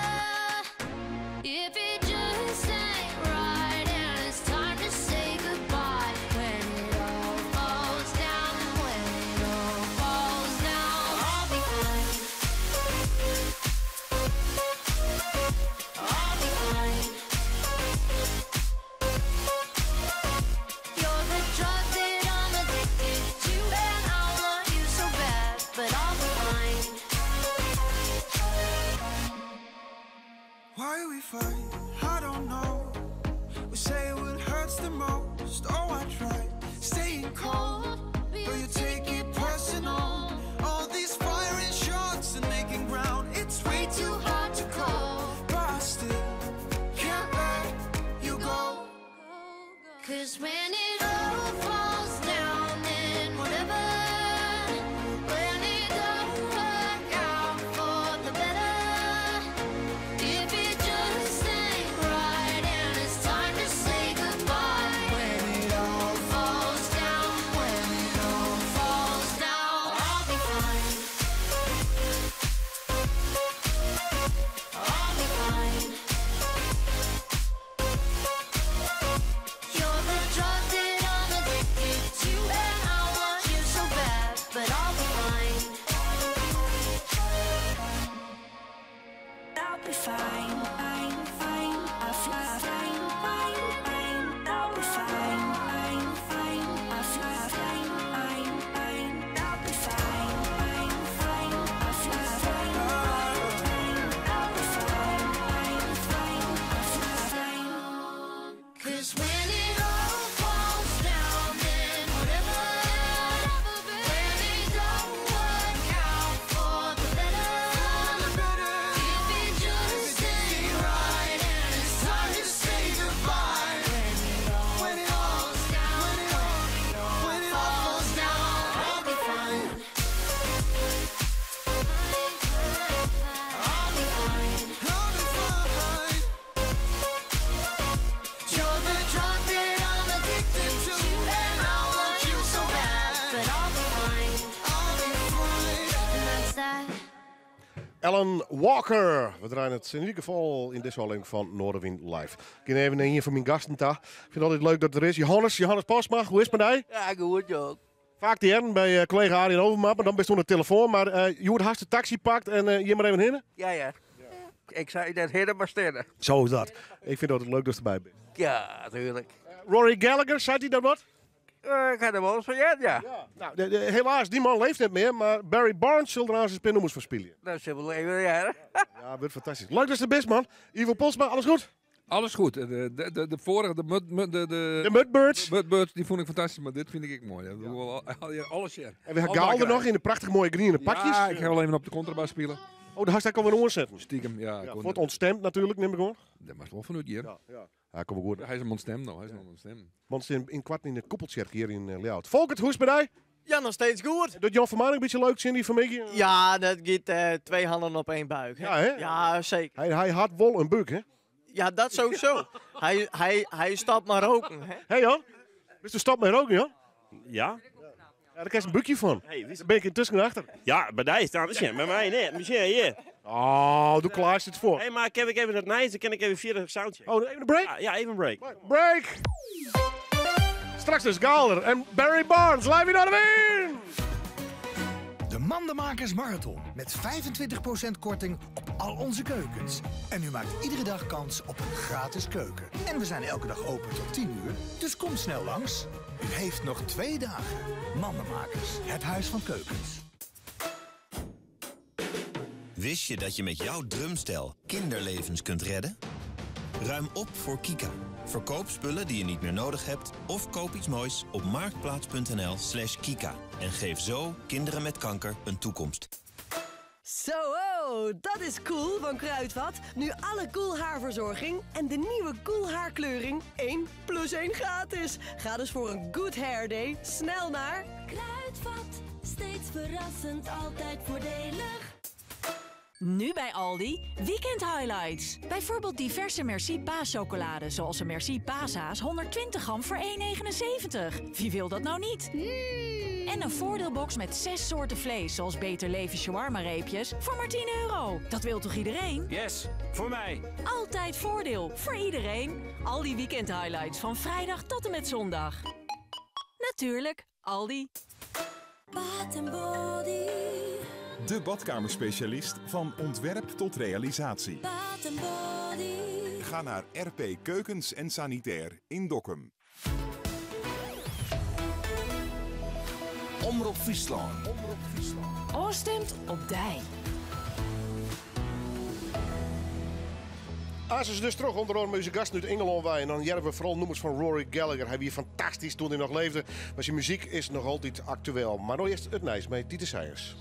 Speaker 12: If it just ain't right and it's time to say goodbye. When it all falls down, when it all falls down, I'll be fine. I'll be fine. You're the drug that I'm addicted to, and I want you so bad, but I'll be fine.
Speaker 16: Why we fight? I don't know. We say what hurts the most. Oh, I tried staying cold, but you take it personal. All these firing shots and making ground. It's way too hard to call, but I still can't let you go.
Speaker 12: 'Cause when it all falls down, then whatever. When it don't work out for the better. If it just ain't right and it's time to say goodbye. When it all falls down, when it all falls down, I'll be fine. I'll be fine. You're the drug that I'm addicted to, and I want you so bad, but I'll be fine.
Speaker 17: I'll be fine, fine, fine. I fly, fine, fine, fine. I'll be fine, fine, fine. I fly, fine, fine, fine. I'll be fine, fine, fine. I fly, fine, fine, fine. I'll be fine, fine, fine. I fly, fine.
Speaker 12: 'Cause when it all falls down, then whatever. When it don't work out for the better. If it just ain't right and it's time to say goodbye. When it all falls down, when it all falls down, I'll be fine. I'll be fine.
Speaker 16: I'll be fine.
Speaker 12: You're the drug that I'm addicted to, and I want you so bad, but I'll be fine.
Speaker 16: I'll be fine.
Speaker 12: And that's that.
Speaker 2: Alan Walker. We draaien het in ieder geval in deze aflevering van Noardewyn Live. Ik ga even naar een van mijn gasten ta. Ik vind het altijd leuk dat er is. Johannes, Johannes Pasma, hoe is het met jou?
Speaker 18: Ja, goed, joh.
Speaker 2: Vaak die heren bij collega Arjen Overmap, maar dan ben je op de telefoon. Maar je wordt haast de taxi pakt en je maar even heen.
Speaker 18: Ja, ja. Ik zei net helemaal stillen.
Speaker 2: Zo is dat. Ik vind het altijd leuk dat je erbij bent.
Speaker 18: Ja, natuurlijk.
Speaker 2: Rory Gallagher, zei hij dat wat?
Speaker 18: Ik had hem wel eens van ja. ja.
Speaker 2: Nou, helaas, die man leeft niet meer, maar Barry Barnes zal er aan zijn spinnummers van spelen.
Speaker 18: Dat is wel even, ja.
Speaker 2: Ja, wordt fantastisch. Leuk dat je er bent, man. Ivo Polsma, alles goed?
Speaker 19: Alles goed. De vorige, de, mud, mud, de,
Speaker 2: de Mudbirds.
Speaker 19: Mudbirds, die vond ik fantastisch, maar dit vind ik ook mooi. Dat doe ik wel alles share.
Speaker 2: En we hebben Gaalder nog in de prachtig mooie groene pakjes.
Speaker 19: Ja, ik ga wel even op de contrabas spelen.
Speaker 2: Oh, de hashtag kan we oorzetten.
Speaker 19: Stiekem, ja.
Speaker 2: Ja, wordt ontstemd natuurlijk, neem ik hoor.
Speaker 19: Dat mag wel vanuit hier.
Speaker 2: Ja, ja. Ja, kom maar goed.
Speaker 19: Hij is een ontstemd nou, hij is een ontstemd.
Speaker 2: Want ze in kwart in de koepeltjerk hier in Ljouwert. Volkert, hoe is het bij jou?
Speaker 20: Ja, nog steeds goed.
Speaker 2: Doet Jan Vermaning een beetje leuk, Cindy, van mij?
Speaker 20: Ja, dat gaat twee handen op één buik. Hè?
Speaker 2: Ja, hè?
Speaker 20: Ja, zeker.
Speaker 2: Hij had wel een buik, hè?
Speaker 20: Ja, dat sowieso. Hij stapt maar roken, hè?
Speaker 2: Hé Jan, bist du stop met roken, Jan?
Speaker 13: Ja?
Speaker 2: Ja, daar krijg je een buikje van.
Speaker 13: Hey, wie is-
Speaker 2: Daar ben ik intussen achter.
Speaker 13: Ja, bij die staat misschien, bij mij niet. Misschien hier.
Speaker 2: Oh, doe klaar, zit voor.
Speaker 13: Hé, maar heb ik even dat nice, dan kan ik even via de soundcheck.
Speaker 2: Oh, even een break?
Speaker 13: Ja, ja, even een break.
Speaker 2: Break! Straks dus Gaalder en Barry Barnes, live in Noardewyn!
Speaker 21: De Mandenmakers Marathon met 25% korting op al onze keukens. En u maakt iedere dag kans op een gratis keuken. En we zijn elke dag open tot 10 uur, dus kom snel langs. U heeft nog 2 dagen. Mandenmakers, het huis van keukens.
Speaker 7: Wist je dat je met jouw drumstel kinderlevens kunt redden? Ruim op voor Kika. Verkoop spullen die je niet meer nodig hebt of koop iets moois op marktplaats.nl slash kika. En geef zo kinderen met kanker een toekomst.
Speaker 19: Zo, oh, dat is cool van Kruidvat. Nu alle Cool haarverzorging en de nieuwe Cool haarkleuring 1 plus 1 gratis. Ga dus voor een good hair day snel naar...
Speaker 12: Kruidvat, steeds verrassend, altijd voordelig.
Speaker 9: Nu bij Aldi Weekend Highlights. Bijvoorbeeld diverse Merci paaschocolade, zoals een Merci paashaas 120 gram voor 1,79. Wie wil dat nou niet? En een voordeelbox met 6 soorten vlees, zoals Beter Leven shawarma reepjes, voor maar 10 euro. Dat wil toch iedereen?
Speaker 22: Yes, voor mij.
Speaker 9: Altijd voordeel, voor iedereen. Aldi Weekend Highlights van vrijdag tot en met zondag. Natuurlijk, Aldi.
Speaker 12: Bath and Body.
Speaker 23: De badkamerspecialist van ontwerp tot realisatie.
Speaker 12: Bath and Body.
Speaker 23: Ga naar RP Keukens en Sanitair in Dokkum.
Speaker 24: Omrop Fryslân.
Speaker 9: Oorstemt op dij.
Speaker 2: Als is dus terug onder andere met onze gast uit Engeland wij. En dan jerven we vooral nummers van Rory Gallagher. Hij was fantastisch toen hij nog leefde. Maar zijn muziek is nog altijd actueel. Maar nu eerst het nieuws met Dieter Seijers.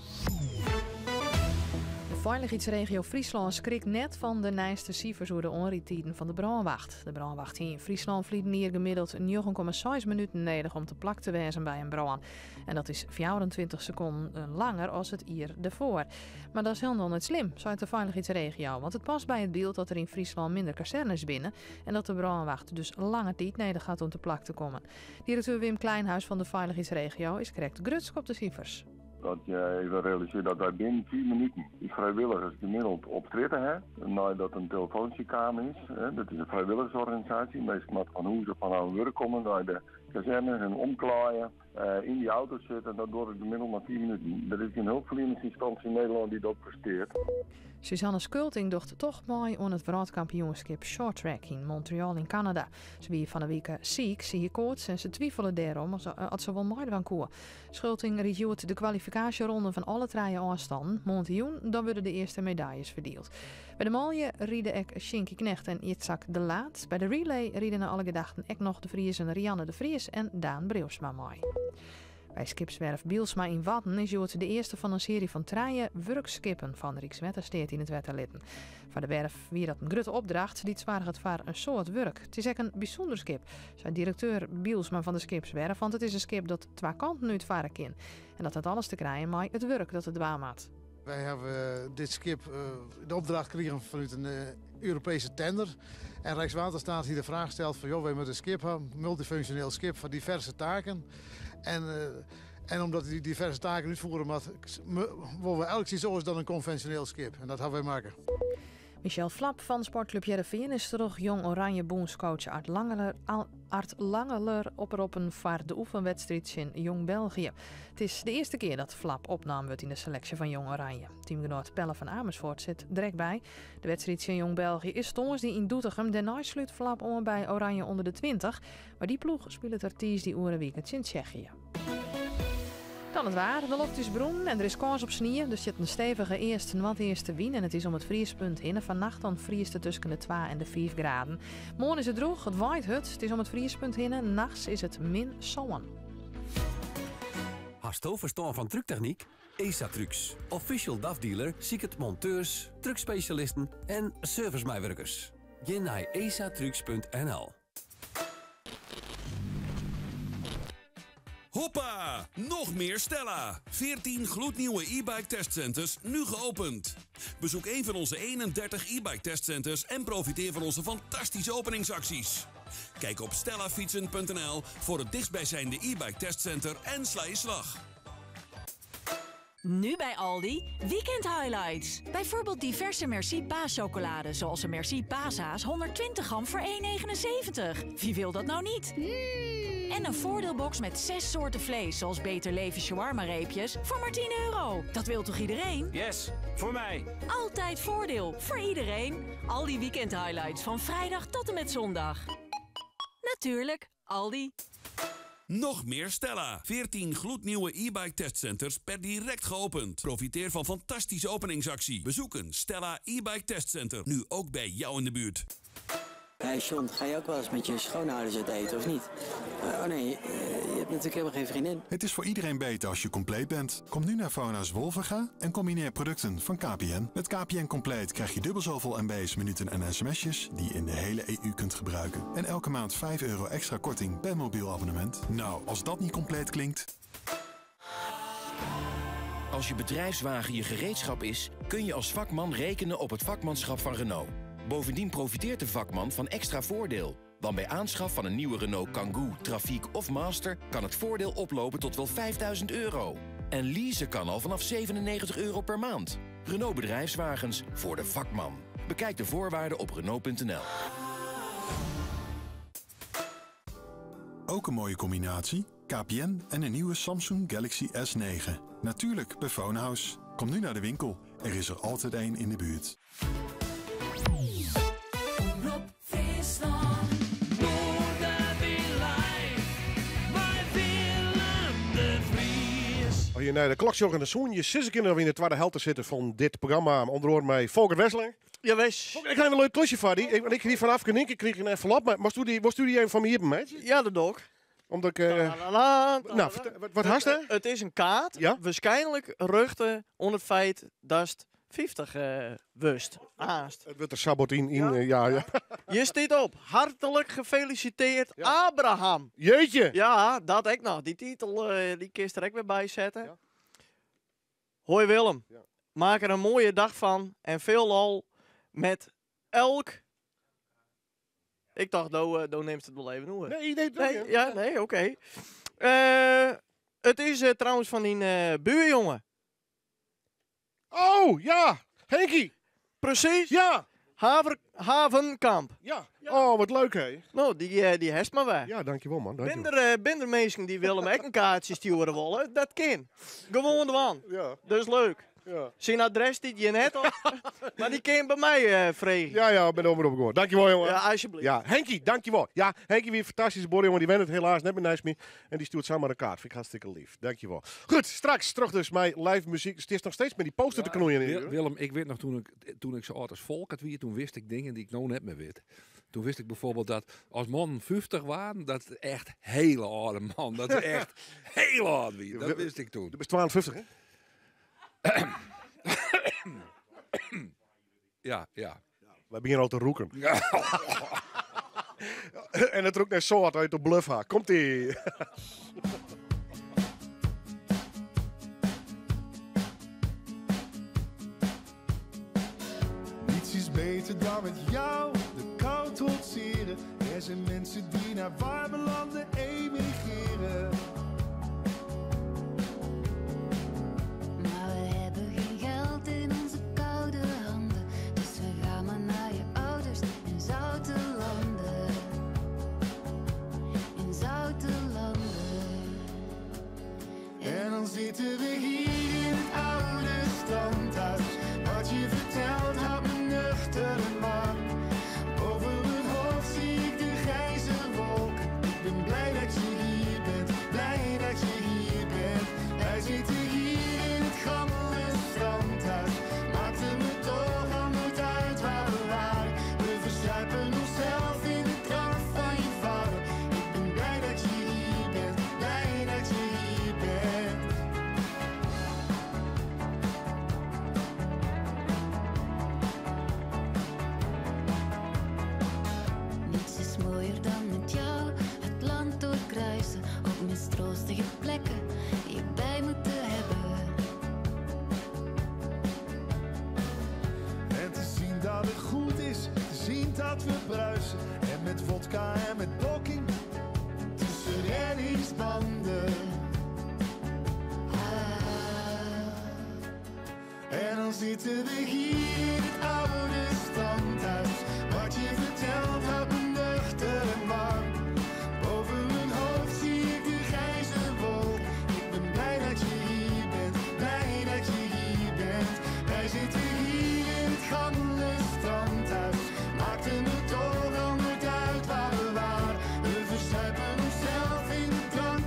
Speaker 25: De veiligheidsregio Friesland schrikt net van de nijste cijfers over de onrietijden van de brandwacht. De brandwacht hier in Friesland vliet neer gemiddeld 9,6 minuten nodig om te plak te wezen bij een brand. En dat is 24 seconden langer als het hier ervoor. Maar dat is helemaal niet slim, zei de veiligheidsregio. Want het past bij het beeld dat er in Friesland minder kazernes binnen en dat de brandwacht dus langer tijd nodig gaat om te plak te komen. Directeur Wim Kleinhuis van de veiligheidsregio is correct grutsk op de cijfers.
Speaker 26: Dat je even realiseert dat wij binnen 10 minuten die vrijwilligers gemiddeld op Twitter hebben. Nadat een telefoontjekamer is. Hè. Dat is een vrijwilligersorganisatie. Meestal met van hoe ze van aan werk komen, naar de kazerne, hun omklaaien, in die auto zitten. Dat doe ik gemiddeld maar 10 minuten. Er is geen hulpverleningsinstantie in Nederland die dat presteert.
Speaker 25: Suzanne Schulting docht toch mooi aan het wereldkampioenschap shorttrack in Montreal in Canada. Ze wie van de week ziek, ze hier koorts en ze twijfelen daarom als ze wel mooi van koer. Schulting reviewt de kwalificatieronde van alle drie afstanden. Montejoen, dan worden de eerste medailles verdeeld. Bij de malje rieden ek Shinky Knecht en Itzhak de Laat. Bij de relay rieden naar alle gedachten ek nog de Friesen Rianne de Vries en Daan Breusma mooi. Bij skipswerf Bielsma in Wadden is Jood de eerste van een serie van treien wurkskippen van Rijkswaterstaat in het Wetterlitten. Voor de werf wie dat een grote opdracht, die zwaar het vaar een soort werk. Het is echt een bijzonder schip, zei directeur Bielsma van de skipswerf, want het is een schip dat twee kanten uit varen kan. En dat had alles te krijgen met het werk dat het dwaamaat.
Speaker 27: Wij hebben dit schip de opdracht gekregen vanuit een Europese tender. En Rijkswaterstaat die de vraag stelt van, joh, wij moeten een schip hebben, een multifunctioneel schip van diverse taken. En omdat die diverse taken uitvoeren, willen we elk iets anders dan een conventioneel schip. En dat gaan wij maken.
Speaker 25: Michel Vlap van Sportclub Heerenveen is terug jong oranje bondscoach Art Langeler oproepen voor de oefenwedstrijd in Jong België. Het is de eerste keer dat Vlap opnam wordt in de selectie van Jong Oranje. Teamgenoot Pelle van Amersfoort zit direct bij. De wedstrijd in Jong België is die in Doetinchem. Daarna sluit Vlap om bij Oranje onder de 20. Maar die ploeg speelt er die oren weekend in Tsjechië. Dan het waar. De lucht is broen en er is kans op sneeuw. Dus je hebt een stevige eerste wat eerste wien. En het is om het vriespunt in. Vannacht dan vriest het tussen de 2 en de 5 graden. Morgen is het droog, het waait hut. Het is om het vriespunt heen. Nachts is het min zo'n.
Speaker 4: Hast verstand van trucktechniek? ESA Trucks. Official DAF dealer, zieket monteurs, truckspecialisten en servicemeiwerkers. Ga naar esatrucks.nl.
Speaker 28: Hoppa! Nog meer Stella! 14 gloednieuwe e-bike testcenters nu geopend. Bezoek een van onze 31 e-bike testcenters en profiteer van onze fantastische openingsacties. Kijk op stellafietsen.nl voor het dichtstbijzijnde e-bike testcenter en sla je slag.
Speaker 9: Nu bij Aldi Weekend Highlights. Bijvoorbeeld diverse Merci paaschocolade, zoals een Merci paashaas 120 gram voor 1,79. Wie wil dat nou niet? En een voordeelbox met 6 soorten vlees, zoals Beter Leven shawarma reepjes, voor maar 10 euro. Dat wil toch iedereen?
Speaker 22: Yes, voor mij.
Speaker 9: Altijd voordeel, voor iedereen. Aldi Weekend Highlights van vrijdag tot en met zondag. Natuurlijk, Aldi.
Speaker 28: Nog meer Stella. 14 gloednieuwe e-bike testcenters per direct geopend. Profiteer van fantastische openingsactie. Bezoek een Stella e-bike testcenter. Nu ook bij jou in de buurt.
Speaker 3: Hey John, ga je ook wel eens met je schoonouders uit eten of niet? Oh nee, je hebt natuurlijk helemaal geen vriendin.
Speaker 5: Het is voor iedereen beter als je compleet bent. Kom nu naar Fona's Wolvenga en combineer producten van KPN. Met KPN Compleet krijg je dubbel zoveel MB's, minuten en sms'jes die je in de hele EU kunt gebruiken. En elke maand 5 euro extra korting per mobiel abonnement. Nou, als dat niet compleet klinkt.
Speaker 6: Als je bedrijfswagen je gereedschap is, kun je als vakman rekenen op het vakmanschap van Renault. Bovendien profiteert de vakman van extra voordeel. Want bij aanschaf van een nieuwe Renault Kangoo, Trafiek of Master kan het voordeel oplopen tot wel 5000 euro. En leasen kan al vanaf 97 euro per maand. Renault Bedrijfswagens voor de vakman. Bekijk de voorwaarden op Renault.nl.
Speaker 5: Ook een mooie combinatie. KPN en een nieuwe Samsung Galaxy S9. Natuurlijk bij Phonehouse. Kom nu naar de winkel. Er is er altijd één in de buurt.
Speaker 17: Omrop Fryslân. Noorderby live. Mei Willem de Vries.
Speaker 2: Als je naar de klok zocht en de zoen, je zes keer nog in de tweede helft zitten van dit programma. Onder andere mij Volker Wesseling.
Speaker 20: Ja, wees.
Speaker 2: Ik heb een leuk klusje voor die. Ik kreeg vanaf in één keer kreeg ik een envelop. Maar was die, was die een van me hier bij mij?
Speaker 20: Ja, dat ook.
Speaker 2: Omdat ik... Nou, vertel, wat hast hè?
Speaker 20: Het is een kaart.
Speaker 2: Ja?
Speaker 20: Waarschijnlijk ruchten onder het feit dat het 50 wust. Haast.
Speaker 2: Het wordt er sabot in. Ja, ja.
Speaker 20: Je staat op. Hartelijk gefeliciteerd, Abraham.
Speaker 2: Jeetje.
Speaker 20: Ja, dat ik nog. Die titel die kun je er ook weer bij zetten. Hoi Willem. Maak er een mooie dag van en veel lol met elk... Ik dacht, do neemt het wel even hoe.
Speaker 2: Nee, nee,
Speaker 20: nee, ja, nee, oké. Het is trouwens van die buurjongen.
Speaker 2: Oh, ja! Henkie!
Speaker 20: Precies.
Speaker 2: Ja!
Speaker 20: Havenkamp.
Speaker 2: Ja. Oh, wat leuk, hè?
Speaker 20: Nou, die hest maar weg.
Speaker 2: Ja, dankjewel, man. Dankjewel.
Speaker 20: Ben er mensen die willen ook een kaartje sturen willen? Dat kan. Gewoon de man.
Speaker 2: Ja.
Speaker 20: Dat is leuk.
Speaker 2: Ja.
Speaker 20: Zijn adres die je net op, maar die kan bij mij vregen.
Speaker 2: Ja, ja, ik ben omroep geworden. Dankjewel, jongen.
Speaker 20: Ja, alsjeblieft.
Speaker 2: Ja, Henkie, dankjewel. Ja, Henkie, weer een fantastische boer, jongen. Die went het helaas net met naast me. En die stuurt samen een kaart. Vind ik hartstikke lief. Dankjewel. Goed, straks terug dus mijn live muziek. Dus het is nog steeds met die poster te knoeien. In,
Speaker 8: Willem, ik weet nog toen ik zo oud als volk het wie, toen wist ik dingen die ik nou net meer weet. Toen wist ik bijvoorbeeld dat als man 50 waren, dat echt hele oude man. Dat is echt heel oud wie. Dat wist ik toen.
Speaker 2: Du bent 52, hè?
Speaker 8: Ja, ja.
Speaker 2: Wij beginnen al te roeken.
Speaker 8: Ja.
Speaker 2: En het roekt naar zo hard uit de bluff haar. Komt-ie.
Speaker 16: Niets is beter dan met jou de kou trotseren. Er zijn mensen die naar warme landen emigreren.
Speaker 12: Maar we hebben geen geld in onze koude handen. Dus we gaan maar naar je ouders in zoute landen. In zoute landen.
Speaker 16: En dan zitten we hier in het oude standhuis. Wat je vertelt houdt me nuchter en warm. Boven mijn hoofd zie ik de grijze wolk. Ik ben blij dat je hier bent, blij dat je hier bent. Wij zitten hier in het gammele strandhuis. Maakte me toch al nooit uit waar we waren. We verzuipen onszelf in de drank van je vader. Ik ben blij dat je hier bent, blij dat je hier bent.
Speaker 12: Niets is mooier dan met jou het land doorkruisen. Op mistroostige plekken je bij moeten hebben.
Speaker 16: En te zien dat het goed is, te zien dat we bruisen. En met vodka en met blokking, tussen reddingsbanden. En dan zitten we hier in het oude standhuis. Wat je vertelt houdt me nuchter en warm. Boven mijn hoofd zie ik de grijze wolk. Ik ben blij dat je hier bent, blij dat je hier bent. Wij zitten hier in het gammele strandhuis. Maakte me toch al nooit uit waar we waren. We verzuipen onszelf in de drank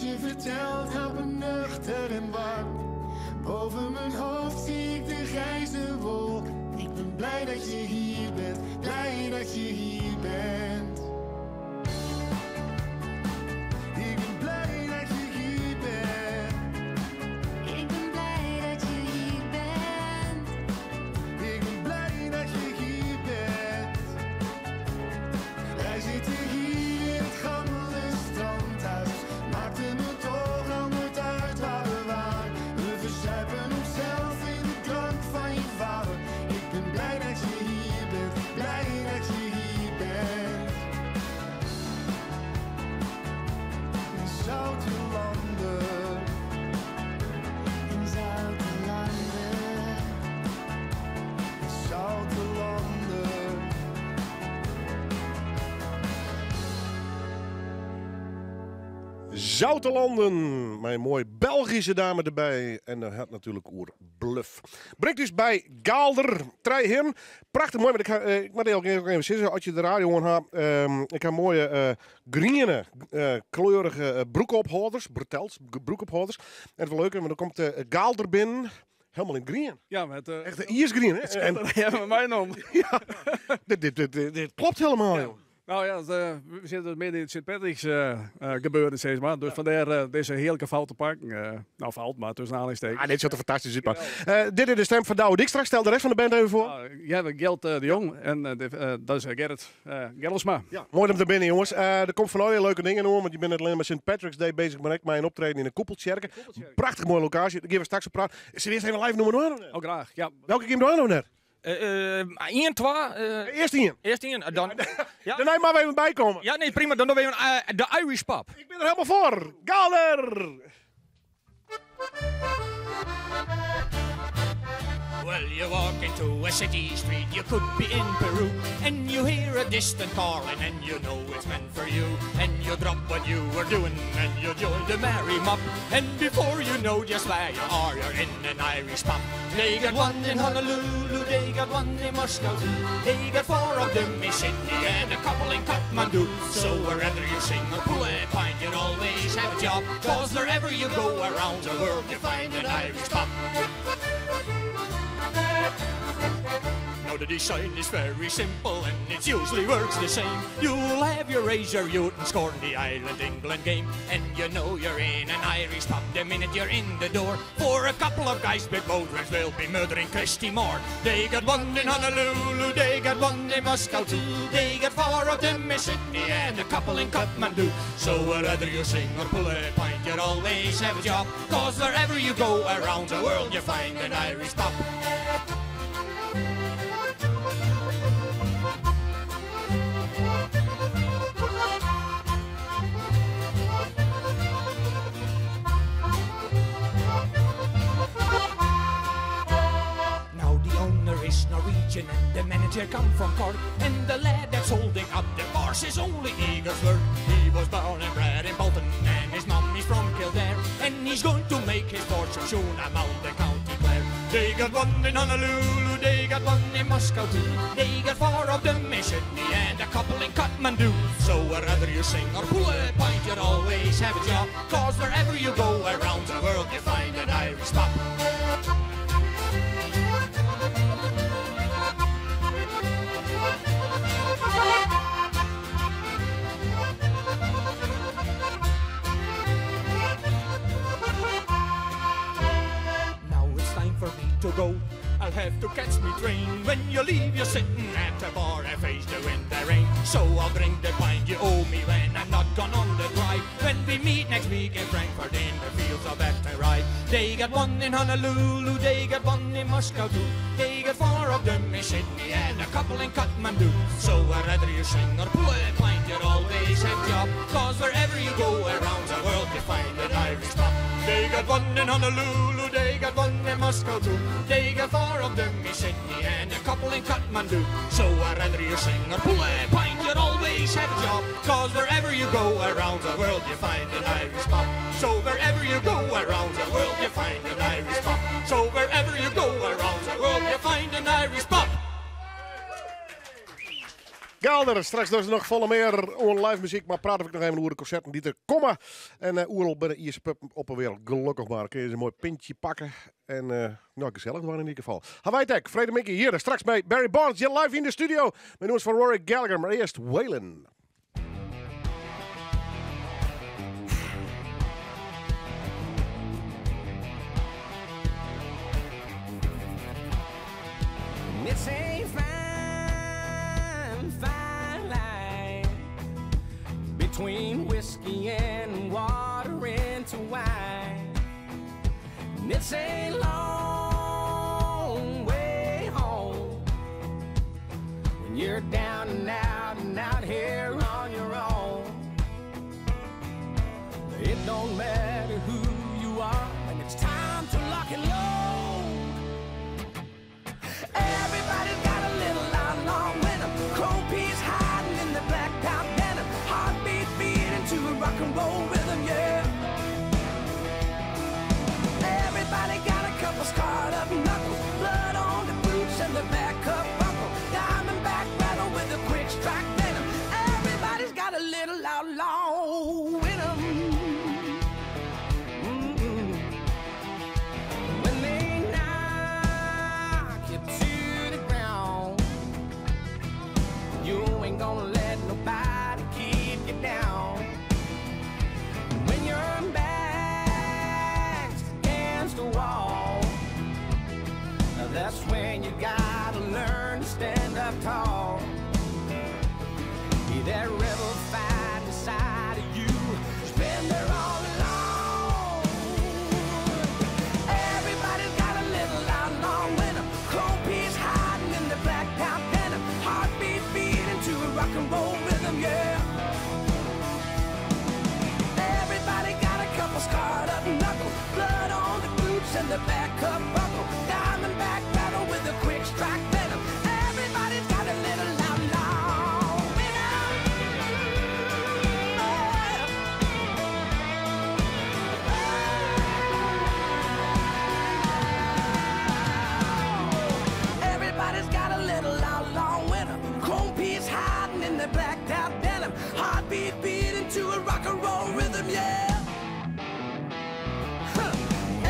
Speaker 16: wat je vertelt houdt me nuchter en warm. Boven mijn hoofd zie ik de grijze wolk. Ik ben blij dat je hier bent, blij dat je hier bent. Ik ben blij dat je hier bent.
Speaker 12: Ik ben blij dat je hier bent.
Speaker 16: Ik ben blij dat je hier bent. Wij zitten hier in het gammele strandhuis. Maakte me toch al nooit uit waar we waren. We verzuipen onszelf in de drank van je vader. Ik ben blij dat je hier bent, blij dat je hier bent. In zoute landen.
Speaker 12: In zoute landen.
Speaker 16: In zoute landen.
Speaker 2: Zoute Landen, mijn mooi Belgische dame erbij. En dan had natuurlijk oer Bluff. Brengt dus bij Gaalder, Trijhim. Prachtig mooi, maar ik, ga, ik moet ook even zeggen, als je de radio aan hebt, ik heb mooie groene, kleurige broekophouders, bretels, broekophouders. En het is wel leuk, want dan komt Gaalder binnen, helemaal in het green.
Speaker 1: Ja, met,
Speaker 2: Echt een Iers green, hè?
Speaker 1: Het en, ja, met mij om.
Speaker 2: Ja, dit klopt helemaal, joh.
Speaker 1: Nou ja, we zitten midden in het Sint Patrick's gebeuren, zeg maar. Dus vandaar deze heerlijke fout te pakken. Nou, fout, maar tussen aanhalingstekens.
Speaker 2: Ah, dit ziet er fantastisch uit, man. Dit is de stem van Douwe Dijkstra. Stel de rest van de band even voor.
Speaker 1: Nou, jij hebt Gelt de Jong en dat is Gerrit Gellesma.
Speaker 2: Ja, mooi om te binnen, jongens. Er komt van allerlei leuke dingen om, want je bent net alleen maar Sint Patrick's Day bezig, maar ik mijn optreden in de Koepeltjerken. Prachtig mooie locatie. Daar gaan we straks op praten. Is er eerst even live nummer 1?
Speaker 1: Oh, graag, ja.
Speaker 2: Welke game doe je nou net?
Speaker 10: 1, 2.
Speaker 2: Eerst 1.
Speaker 10: Eerst 1. Dan, ja.
Speaker 2: Daarna maar even bijkomen.
Speaker 10: Ja, nee, prima. Dan doen we even, de Irish Pub.
Speaker 2: Ik ben er helemaal voor. Gaalder!
Speaker 10: Well, you walk into a city street, you could be in Peru, and you hear a distant calling, and you know it's meant for you. And you drop what you were doing, and you join the merry mob. And before you know just where you are, you're in an Irish pub. They got one in Honolulu, they got one in Moscow too. They got 4 of them in Sydney and a couple in Kathmandu. So wherever you sing or pull a pint, you'll always have a job. Because wherever you go around the world, you find an Irish pub. Now the design is very simple and it usually works the same. You'll have your razor youth and scorn the Ireland England game. And you know you're in an Irish pub the minute you're in the door. For a couple of guys with bowdrens will be murdering Christy Moore. They got one in Honolulu, they got one in Moscow too. They got 4 of them in Sydney and a couple in Kathmandu. So whether you sing or pull a pint, you'll always have a job. Because wherever you go around the world, you find an Irish pub. Now the owner is Norwegian and the manager come from Cork. And the lad that's holding up the bars is only eager flirt. He was born and bred in Bolton and his mum is from Kildare. And he's going to make his fortune soon among the County Clare. They got one in Honolulu, they got one in Moscow too. They got 4 of them in Sydney and a couple in Kathmandu. So wherever you sing or pull a pint, you'll always have a job. Because wherever you go around the world, you find an Irish pub. Now it's time for me to go. I'll have to catch me train. When you leave, you're sitting at the bar and face the wind, the rain. So I'll drink the pint you owe me when I'm not gone on the drive. When we meet next week in Frankfurt in the fields of Athenry. They got one in Honolulu, they got one in Moscow too. They got 4 of them in Sydney and a couple in Kathmandu. So wherever you sing or pull a pint, you'll always have job. Because wherever you go around the world, you find an Irish pub. They got one in Honolulu, they got one in Moscow too. They got 4 of them in Sydney and a couple in Kathmandu. So wherever you sing or pull a pint, you'll always have a job. Because wherever you go around the world, you find an Irish pub. So wherever you go around the world, you find an Irish pub. So wherever you go around the world, you find an Irish pub.
Speaker 2: Gelder, straks dus noch folle mear oan live muzyk, mar prate we noch even oer de konserten dy't der komme. En eh, oeral by de Ierske pub op 'e wereld, gelokkich mar. Kinne se in moai pintje pakke en eh, nou, gesellich dwaan yn ieder gefal. Hawaii Tech, Frede Mickey hjir, straks by Barry Bonds, hjir live yn de studio. Mei nûmers fan Rory Gallagher, mar earst Waylon.
Speaker 7: It's a fine, fine line between whiskey and water into wine. And it's a long way home when you're down and out and out here on your own. It don't matter who you are when it's time to lock and load. Everybody's got a little outlaw in 'em. Chrome piece hiding in the black top denim. Heartbeat beating to a rock and roll rhythm, yeah. Everybody got a couple scarred up knuckles, blood on the boots and the back up buckle. Diamond back rattle with a quick strike venom. Everybody's got a little outlaw in 'em. Mm-mm. When they knock you to the ground, you ain't gonna let nobody keep you down. When your back's against the wall, that's when you gotta learn to stand up tall. Be that rebel fight inside of you, it's been there all along. Everybody's got a little outlaw in 'em. Chrome piece hiding in the black top denim. Heartbeat beating to a rock and roll rhythm, yeah. Everybody got a couple scarred up knuckles, blood on the boots and the back up buckle. Diamond back battle with a quick strike venom. Everybody's got a little outlaw in 'em. Everybody's got a little outlaw in 'em. Chrome piece hiding in the blacked out denim. Heartbeat beating to a rock and roll rhythm, yeah. Huh.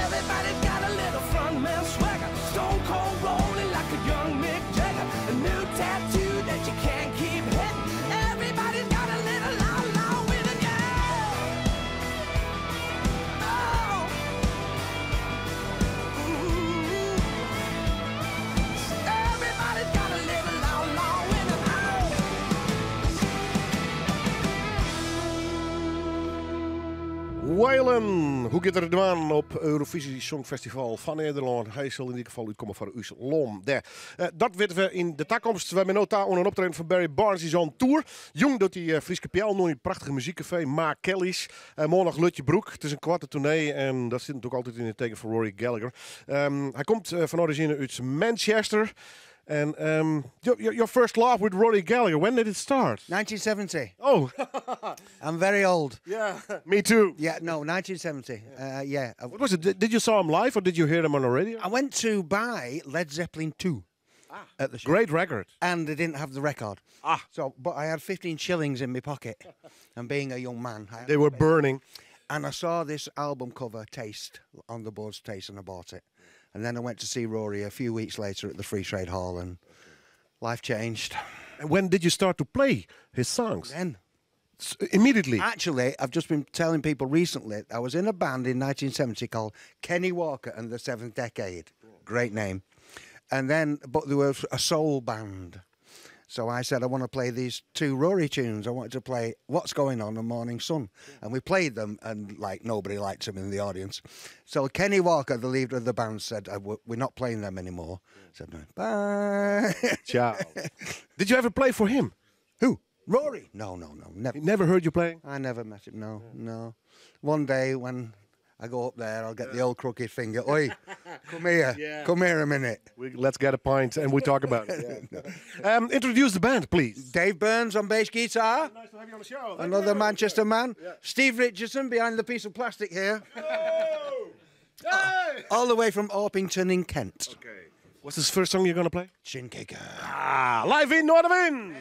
Speaker 7: Everybody's got a little frontman swagger. Stone cold rolling like a young Mick Jagger. A new tattoo that you can't keep hitting. Everybody's got a little outlaw in 'em, yeah. Oh. Ooh. Everybody's got a little outlaw in 'em.
Speaker 2: Waylon, hoe giet er it dwaan op Eurovisie Songfestival fan Nederlân? Hy sil yn ieder gefal útkomme foar ús lân dêr. Eh, dat witte we yn de takomst. Wy binne no ta oan in optreden fan Barry Barnes is on tour. Jûn docht hy eh, Fryske Peallen oan yn it prachtige muzykkafee Ma Kelly's. Eh, moarn noch Lutjebroek. It is in koarte toernee en dat sit natuerlik altyd yn it teken fan Rory Gallagher. Hy komt eh, fan orizjine út Manchester. En your first love with Rory Gallagher, when did it start?
Speaker 11: 1970.
Speaker 2: Oh.
Speaker 11: I'm very old.
Speaker 2: Yeah, me too.
Speaker 11: Yeah, no, 1970. Yeah.
Speaker 2: What was it? Did you saw him live or did you hear him on the radio?
Speaker 11: I went to buy Led Zeppelin 2. At the shop.
Speaker 2: Great record.
Speaker 11: And they didn't have the record. So, but I had 15 shillings in my pocket. And being a young man, I had
Speaker 2: They
Speaker 11: to
Speaker 2: were
Speaker 11: pay.
Speaker 2: burning.
Speaker 11: And I saw this album cover, Taste, on the boards, Taste, and I bought it. And then I went to see Rory a few weeks later at the Free Trade Hall, and life changed.
Speaker 2: And when did you start to play his songs?
Speaker 11: Then.
Speaker 2: Immediately?
Speaker 11: Actually, I've just been telling people recently, I was in a band in 1970 called Kenny Walker and the Seventh Decade. Great name. But there was a soul band. So I said, I want to play these two Rory tunes. I wanted to play What's Going On and Morning Sun. And we played them, and nobody liked them in the audience. So Kenny Walker, the leader of the band, said, we're not playing them anymore. I said, no, bye.
Speaker 2: Ciao. Did you ever play for him?
Speaker 11: Who? Rory? No, no, no, never.
Speaker 2: He never heard you playing?
Speaker 11: I never met him, no, no. One day when I go up there, I'll get the old crooked finger. Oi, come here. Come here a minute.
Speaker 2: Let's get a pint and we talk about it. Yeah. Introduce the band, please.
Speaker 11: Dave Burns on bass guitar.
Speaker 2: Nice to have you on the show. Thank
Speaker 11: Another
Speaker 2: you.
Speaker 11: Manchester man.
Speaker 2: Yeah.
Speaker 11: Steve Richardson behind the piece of plastic here.
Speaker 2: Oh! Hey!
Speaker 11: All the way from Orpington in Kent.
Speaker 2: Okay. What's this first song you're going to play?
Speaker 11: Shin Kicker.
Speaker 2: Live in Noardewyn!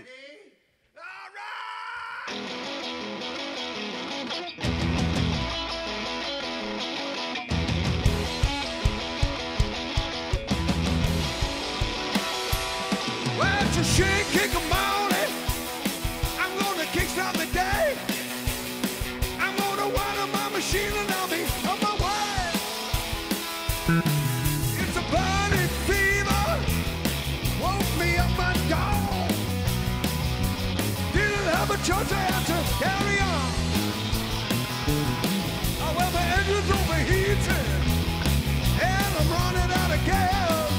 Speaker 16: Well, it's a shit kick 'em morning. I'm gonna kickstart the day. I'm gonna wind up my machine and I'll be on my way. It's a burning fever. Woke me up my dog. Didn't have a choice, I had to carry on. Oh, well, my engine's overheating. And I'm running out of gas.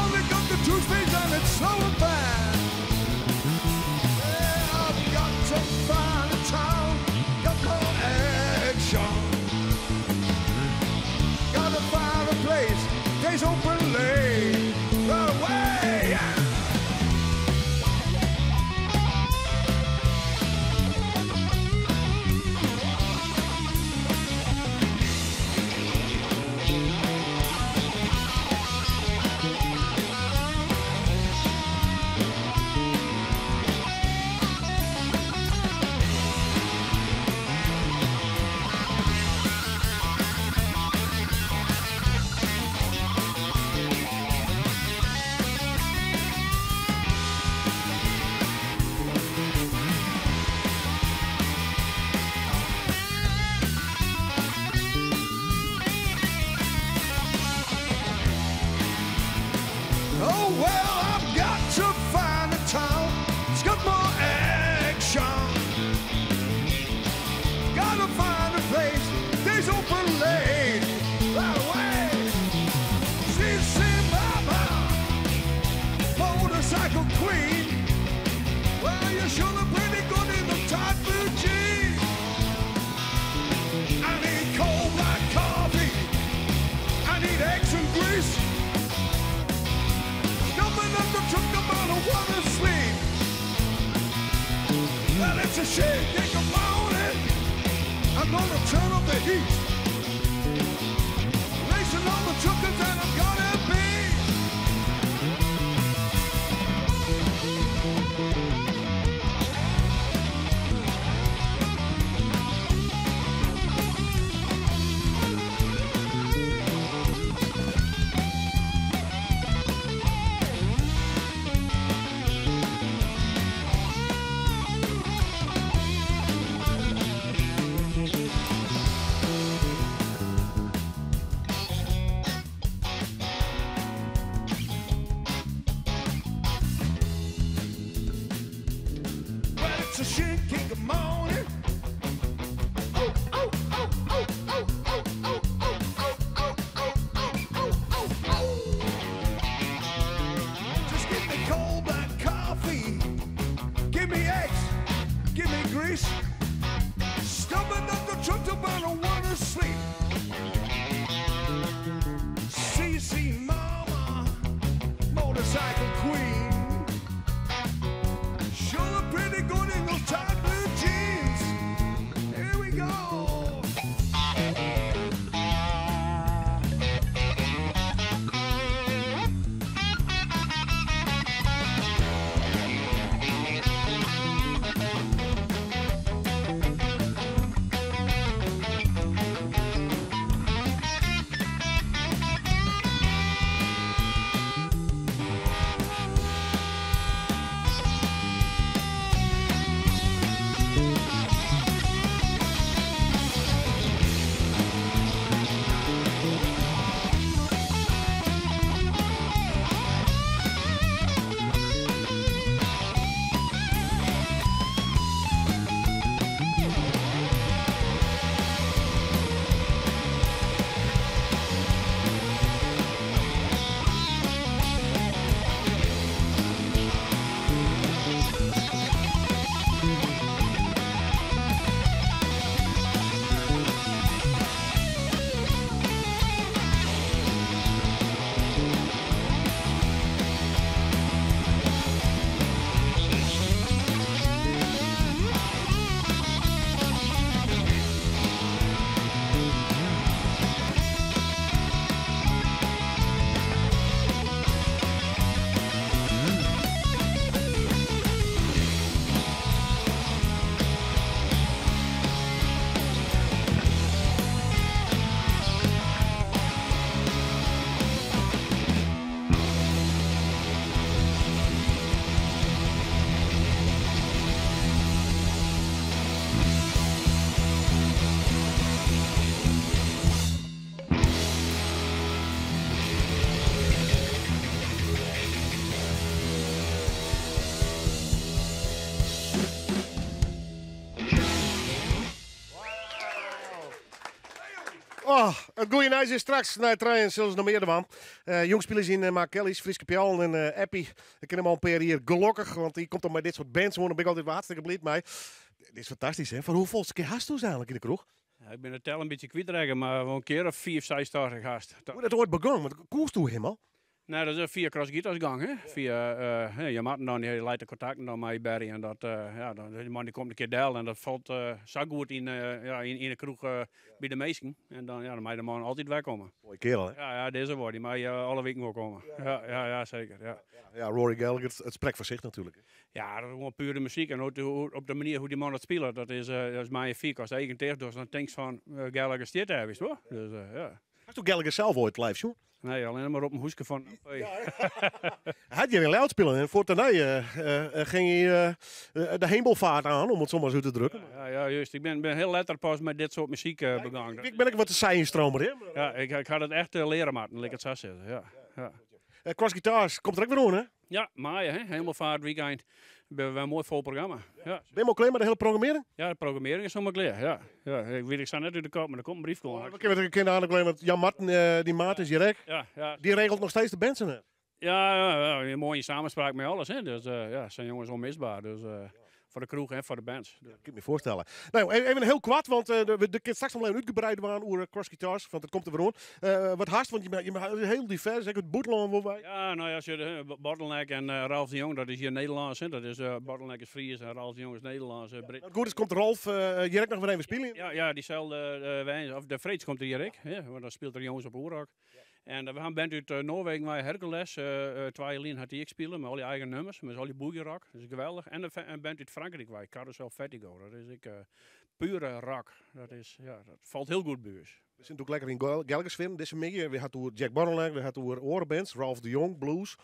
Speaker 16: Only got the two speeds and it's slowing fast. Yeah, I've got to find a town, got more action. Gotta find a place, days open late, right away. Oh well, I've got to find a town. It's got more action. Gotta find a place. Days open late. Right away. CC Mama, motorcycle queen. Well, you sure look pretty good in the tight blue jeans. I need cold black coffee. I need eggs and grease. Jumping up the truck, I'm out of water sleep. Well, it's a shame, think about it. I'm gonna turn up the heat. Racing all the truckers and I'm gonna be. Well, it's a shit kick of morning. Oh, oh, oh, oh, oh, oh, oh, oh, oh, oh, oh, oh, oh, oh, oh. Just give me cold black coffee. Give me eggs. Give me grease. Stumbling up the truck to burn a wanna sleep. CC Mama, motorcycle queen. Sure look pretty good in those tight blue jeans. Here we go.
Speaker 2: Oh, it goede nijs is straks nei trijen sille se noch mear dwaan. Jongspilers yn Mark Kelly's, Fryske Peallen en Eppie. Ik ken him al in pear jier gelokkich, want dy komt dan mei dit soart bands oan. Dêr bin ik altyd wat hartstikke bliid mei. Dit is fantastysk, hè? Foar hoefolste kear hast do se eigenlik yn de kroech?
Speaker 13: Ja, ik bin de tel in bytsje kwytrekke, mar wol in kear of fiif, seis tocht ik hast.
Speaker 2: Hoe dat oait begûn? Want koest do him al?
Speaker 13: Nee, dat is fia Cross Guitars gong, hè? Fia uh, Jan Marten dan, dy leit de kontakten dan mei Barry en dat, uh, ja, dan, die man die komt in kear del en dat falt uh, sa goed yn, ja, yn de kroech by de minsken. En dan, ja, dan mei de man altyd wer komme.
Speaker 2: Moaie kerel, hè?
Speaker 13: Ja, ja, dizze wol, dy mei alle wiken wol komme. Ja, ja, ja, seker, ja.
Speaker 2: Ja, Rory Gallagher, it sprekt foar sich natuerlik.
Speaker 13: Ja, dat is gewoan pure muzyk. En op de manier hoe't dy man dat spilet, dat is magnifiek. Ast de eagen ticht dochst, dan tinkst fan Gallagher stiet dêr, witst wol. Dus ja.
Speaker 2: Hast do Gallagher sels oait live sjoen?
Speaker 13: Nee, allinne mar op in hoeske fan LP.
Speaker 2: Hy hat hjir yn Ljouwert spile en fuort dêrnei gyng hy de hemelvaart aan, om it sa mar út te drukken.
Speaker 13: Ja, ja, juist. Ik bin hiel letter pas mei dit soart muzyk begûn.
Speaker 2: Ik bin ek wat de zijstromer, hè?
Speaker 13: Ja, ik ha dat echt leare moatten, lit ik it sa sizze. Ja, ja.
Speaker 2: Cross Guitars komt der ek wer oan, hè?
Speaker 13: Ja, maaie, hè? Hemelvaart weekend. Wer in moai fol programma. Ja.
Speaker 2: Binne jo al klear mei de hiele programmearring?
Speaker 13: Ja, de programmearring is helemaal klear. Ja. Ja, ik wit ik sa net út de kop, mar der komt in briefke oan.
Speaker 2: We kinne it aardich klear, want Jan Marten, dy maat is hjir ek.
Speaker 13: Ja.
Speaker 2: Dy regelt noch steeds de bands en net?
Speaker 13: Ja, ja, moai yn samenspraak mei alles. Hè. Dus ja, sa'n jonge is onmisbaar. Dus, foar de kroech en foar de bands.
Speaker 2: Ja, kin ik my foarstelle. No, even hiel koart, want we kinne straks noch even útgebreid dwaan oer Cross Guitars, want it komt der wer oan. Wat hast, want je je hiel divers, ek út bûtenlân wol by.
Speaker 13: Ja, no ja, sjoch, Bottleneck en Ralf de Jong, dat is hjir Nederlânsk, hè. Dat is, Bottleneck is Fries en Ralf de Jong is Nederlânsk.
Speaker 2: As it goed is komt Ralf hjir ek noch wer even spyljen.
Speaker 13: Ja, ja, dyselde weins, of de freeds komt er hjir ek, hè, want dan spilet er jûns op Oerrock. En we ha in band út Noarwegen wei, Hercules. Twa jier lyn hat dy ek spile mei al dy eigen nummers, mei al dy boogie rock. Dat is geweldich. En in band út Frankryk wei, Carousel Vertigo. Dat is ek pure rock. Dat is, ja, dat falt hiel goed by ús.
Speaker 2: We sitte natuerlik lekker yn Gallagher-sfear dizze middei. We ha it oer Jack Bottleneck, we ha it oer oare bands, Ralph de Jong, Blues.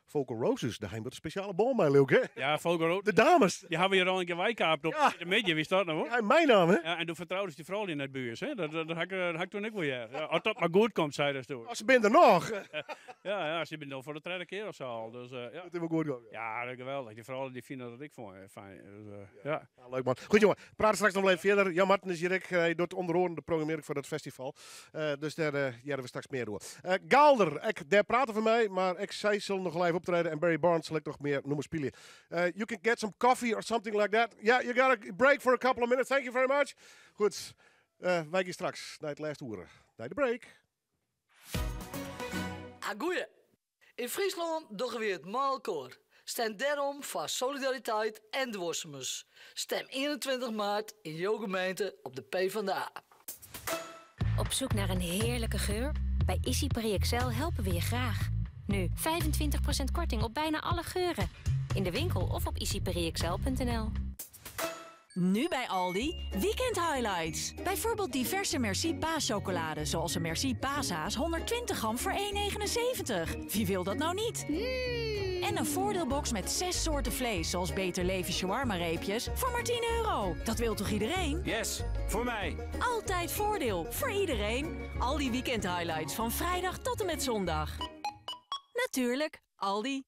Speaker 2: Vocal Roses, dêr ha jim in spesjale bân mei, leau ik, hè?
Speaker 13: Ja, Vocal Roses.
Speaker 2: De dames.
Speaker 13: Dy hawwe we hjir al in kear weikaapt op de middei, witst dat noch wol?
Speaker 2: Ja, meinaam, hè?
Speaker 13: Ja, en doe fertrouden se dy froulju net by ús, hè? Dat ha ik toen ek wol heard. Ja, as dat mar goed komt, sei dat toen.
Speaker 2: As se binne der noch!
Speaker 13: Ja, ja, se binne no foar de tredde kear of sa al. Dus, ja.
Speaker 2: Dat is wol goed gong.
Speaker 13: Ja, dat is geweldich. Dy froulju dy fine dat ek fijn. Dus, ja.
Speaker 2: Ja, leuk man. Goed jongen, we prate straks noch wol even fierder. Jan Marten is hjir ek, hy docht ûnder oaren de programmearring foar dat festival. Dus dêr hearre we straks mear oer. Gaalder, ek dêr prate we mei, mar ek sy sille noch live optrede en Barry Barnes sil ek noch mear nûmers spylje. You can get some coffee or something like that. Yeah, you got a break for a couple of minutes. Thank you very much. Goed, wy gean straks nei it lêste oere. Nei de break.
Speaker 14: Ah, goeie. Yn Fryslân dogge wy it mei elkoar. Stem dêrom foar solidariteit en duorsumens. Stem 21 maart yn jo gemeente op de PvdA.
Speaker 15: Op zoek naar een heerlijke geur? Bij ICI Paris XL helpen we je graag. Nu 25% korting op bijna alle geuren. In de winkel of op icparisxl.nl.
Speaker 18: Nu bij Aldi Weekend Highlights. Bijvoorbeeld diverse Merci paaschocolade, zoals een Merci paashaas 120 gram voor 1,79. Wie wil dat nou niet? En een voordeelbox met 6 soorten vlees, zoals Beter Leven shawarma reepjes, voor maar 10 euro. Dat wil toch iedereen?
Speaker 22: Yes, voor mij.
Speaker 18: Altijd voordeel, voor iedereen. Aldi Weekend Highlights van vrijdag tot en met zondag. Natuurlijk, Aldi.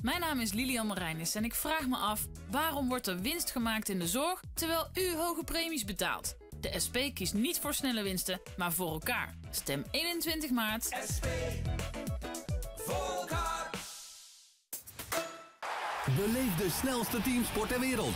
Speaker 19: Mijn naam is Lilian Marijnis en ik vraag me af: waarom wordt er winst gemaakt in de zorg terwijl u hoge premies betaalt? De SP kiest niet voor snelle winsten, maar voor elkaar. Stem 21 maart.
Speaker 7: SP. Voor elkaar.
Speaker 4: Beleef de snelste teamsport ter wereld.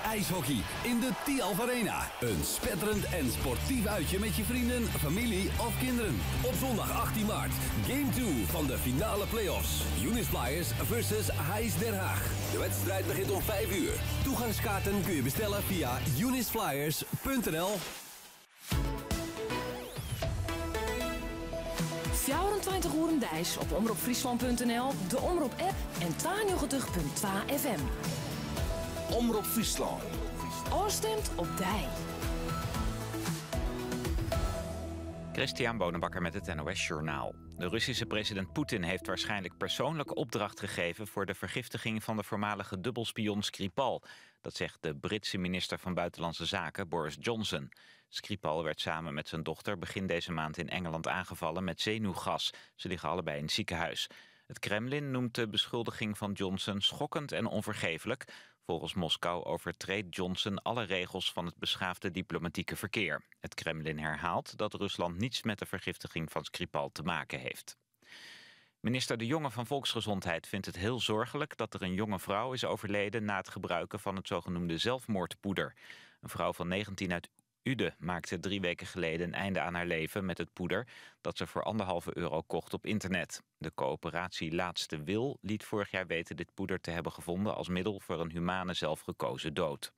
Speaker 4: IJshockey in de Thialf Arena. Een spetterend en sportief uitje met je vrienden, familie of kinderen. Op zondag 18 maart, game 2 van de finale playoffs. Unis Flyers versus HIJs Den Haag. De wedstrijd begint om 5 uur. Toegangskaarten kun je bestellen via unisflyers.nl.
Speaker 21: 24 oeren deis op omropfryslan.nl, de Omrop app en 92.2 FM.
Speaker 23: Omrop Fryslân.
Speaker 21: Ofstimd op dy.
Speaker 24: Christian Bonenbakker met het NOS Journaal. De Russische president Poetin heeft waarschijnlijk persoonlijk opdracht gegeven voor de vergiftiging van de voormalige dubbelspion Skripal. Dat zegt de Britse minister van Buitenlandse Zaken Boris Johnson. Skripal werd samen met zijn dochter begin deze maand in Engeland aangevallen met zenuwgas. Ze liggen allebei in het ziekenhuis. Het Kremlin noemt de beschuldiging van Johnson schokkend en onvergeeflijk. Volgens Moskou overtreedt Johnson alle regels van het beschaafde diplomatieke verkeer. Het Kremlin herhaalt dat Rusland niets met de vergiftiging van Skripal te maken heeft. Minister De Jonge van Volksgezondheid vindt het heel zorgelijk dat er een jonge vrouw is overleden na het gebruiken van het zogenoemde zelfmoordpoeder. Een vrouw van 19 uit Uden maakte 3 weken geleden een einde aan haar leven met het poeder dat ze voor 1,5 euro kocht op internet. De coöperatie Laatste Wil liet vorig jaar weten dit poeder te hebben gevonden als middel voor een humane zelfgekozen dood.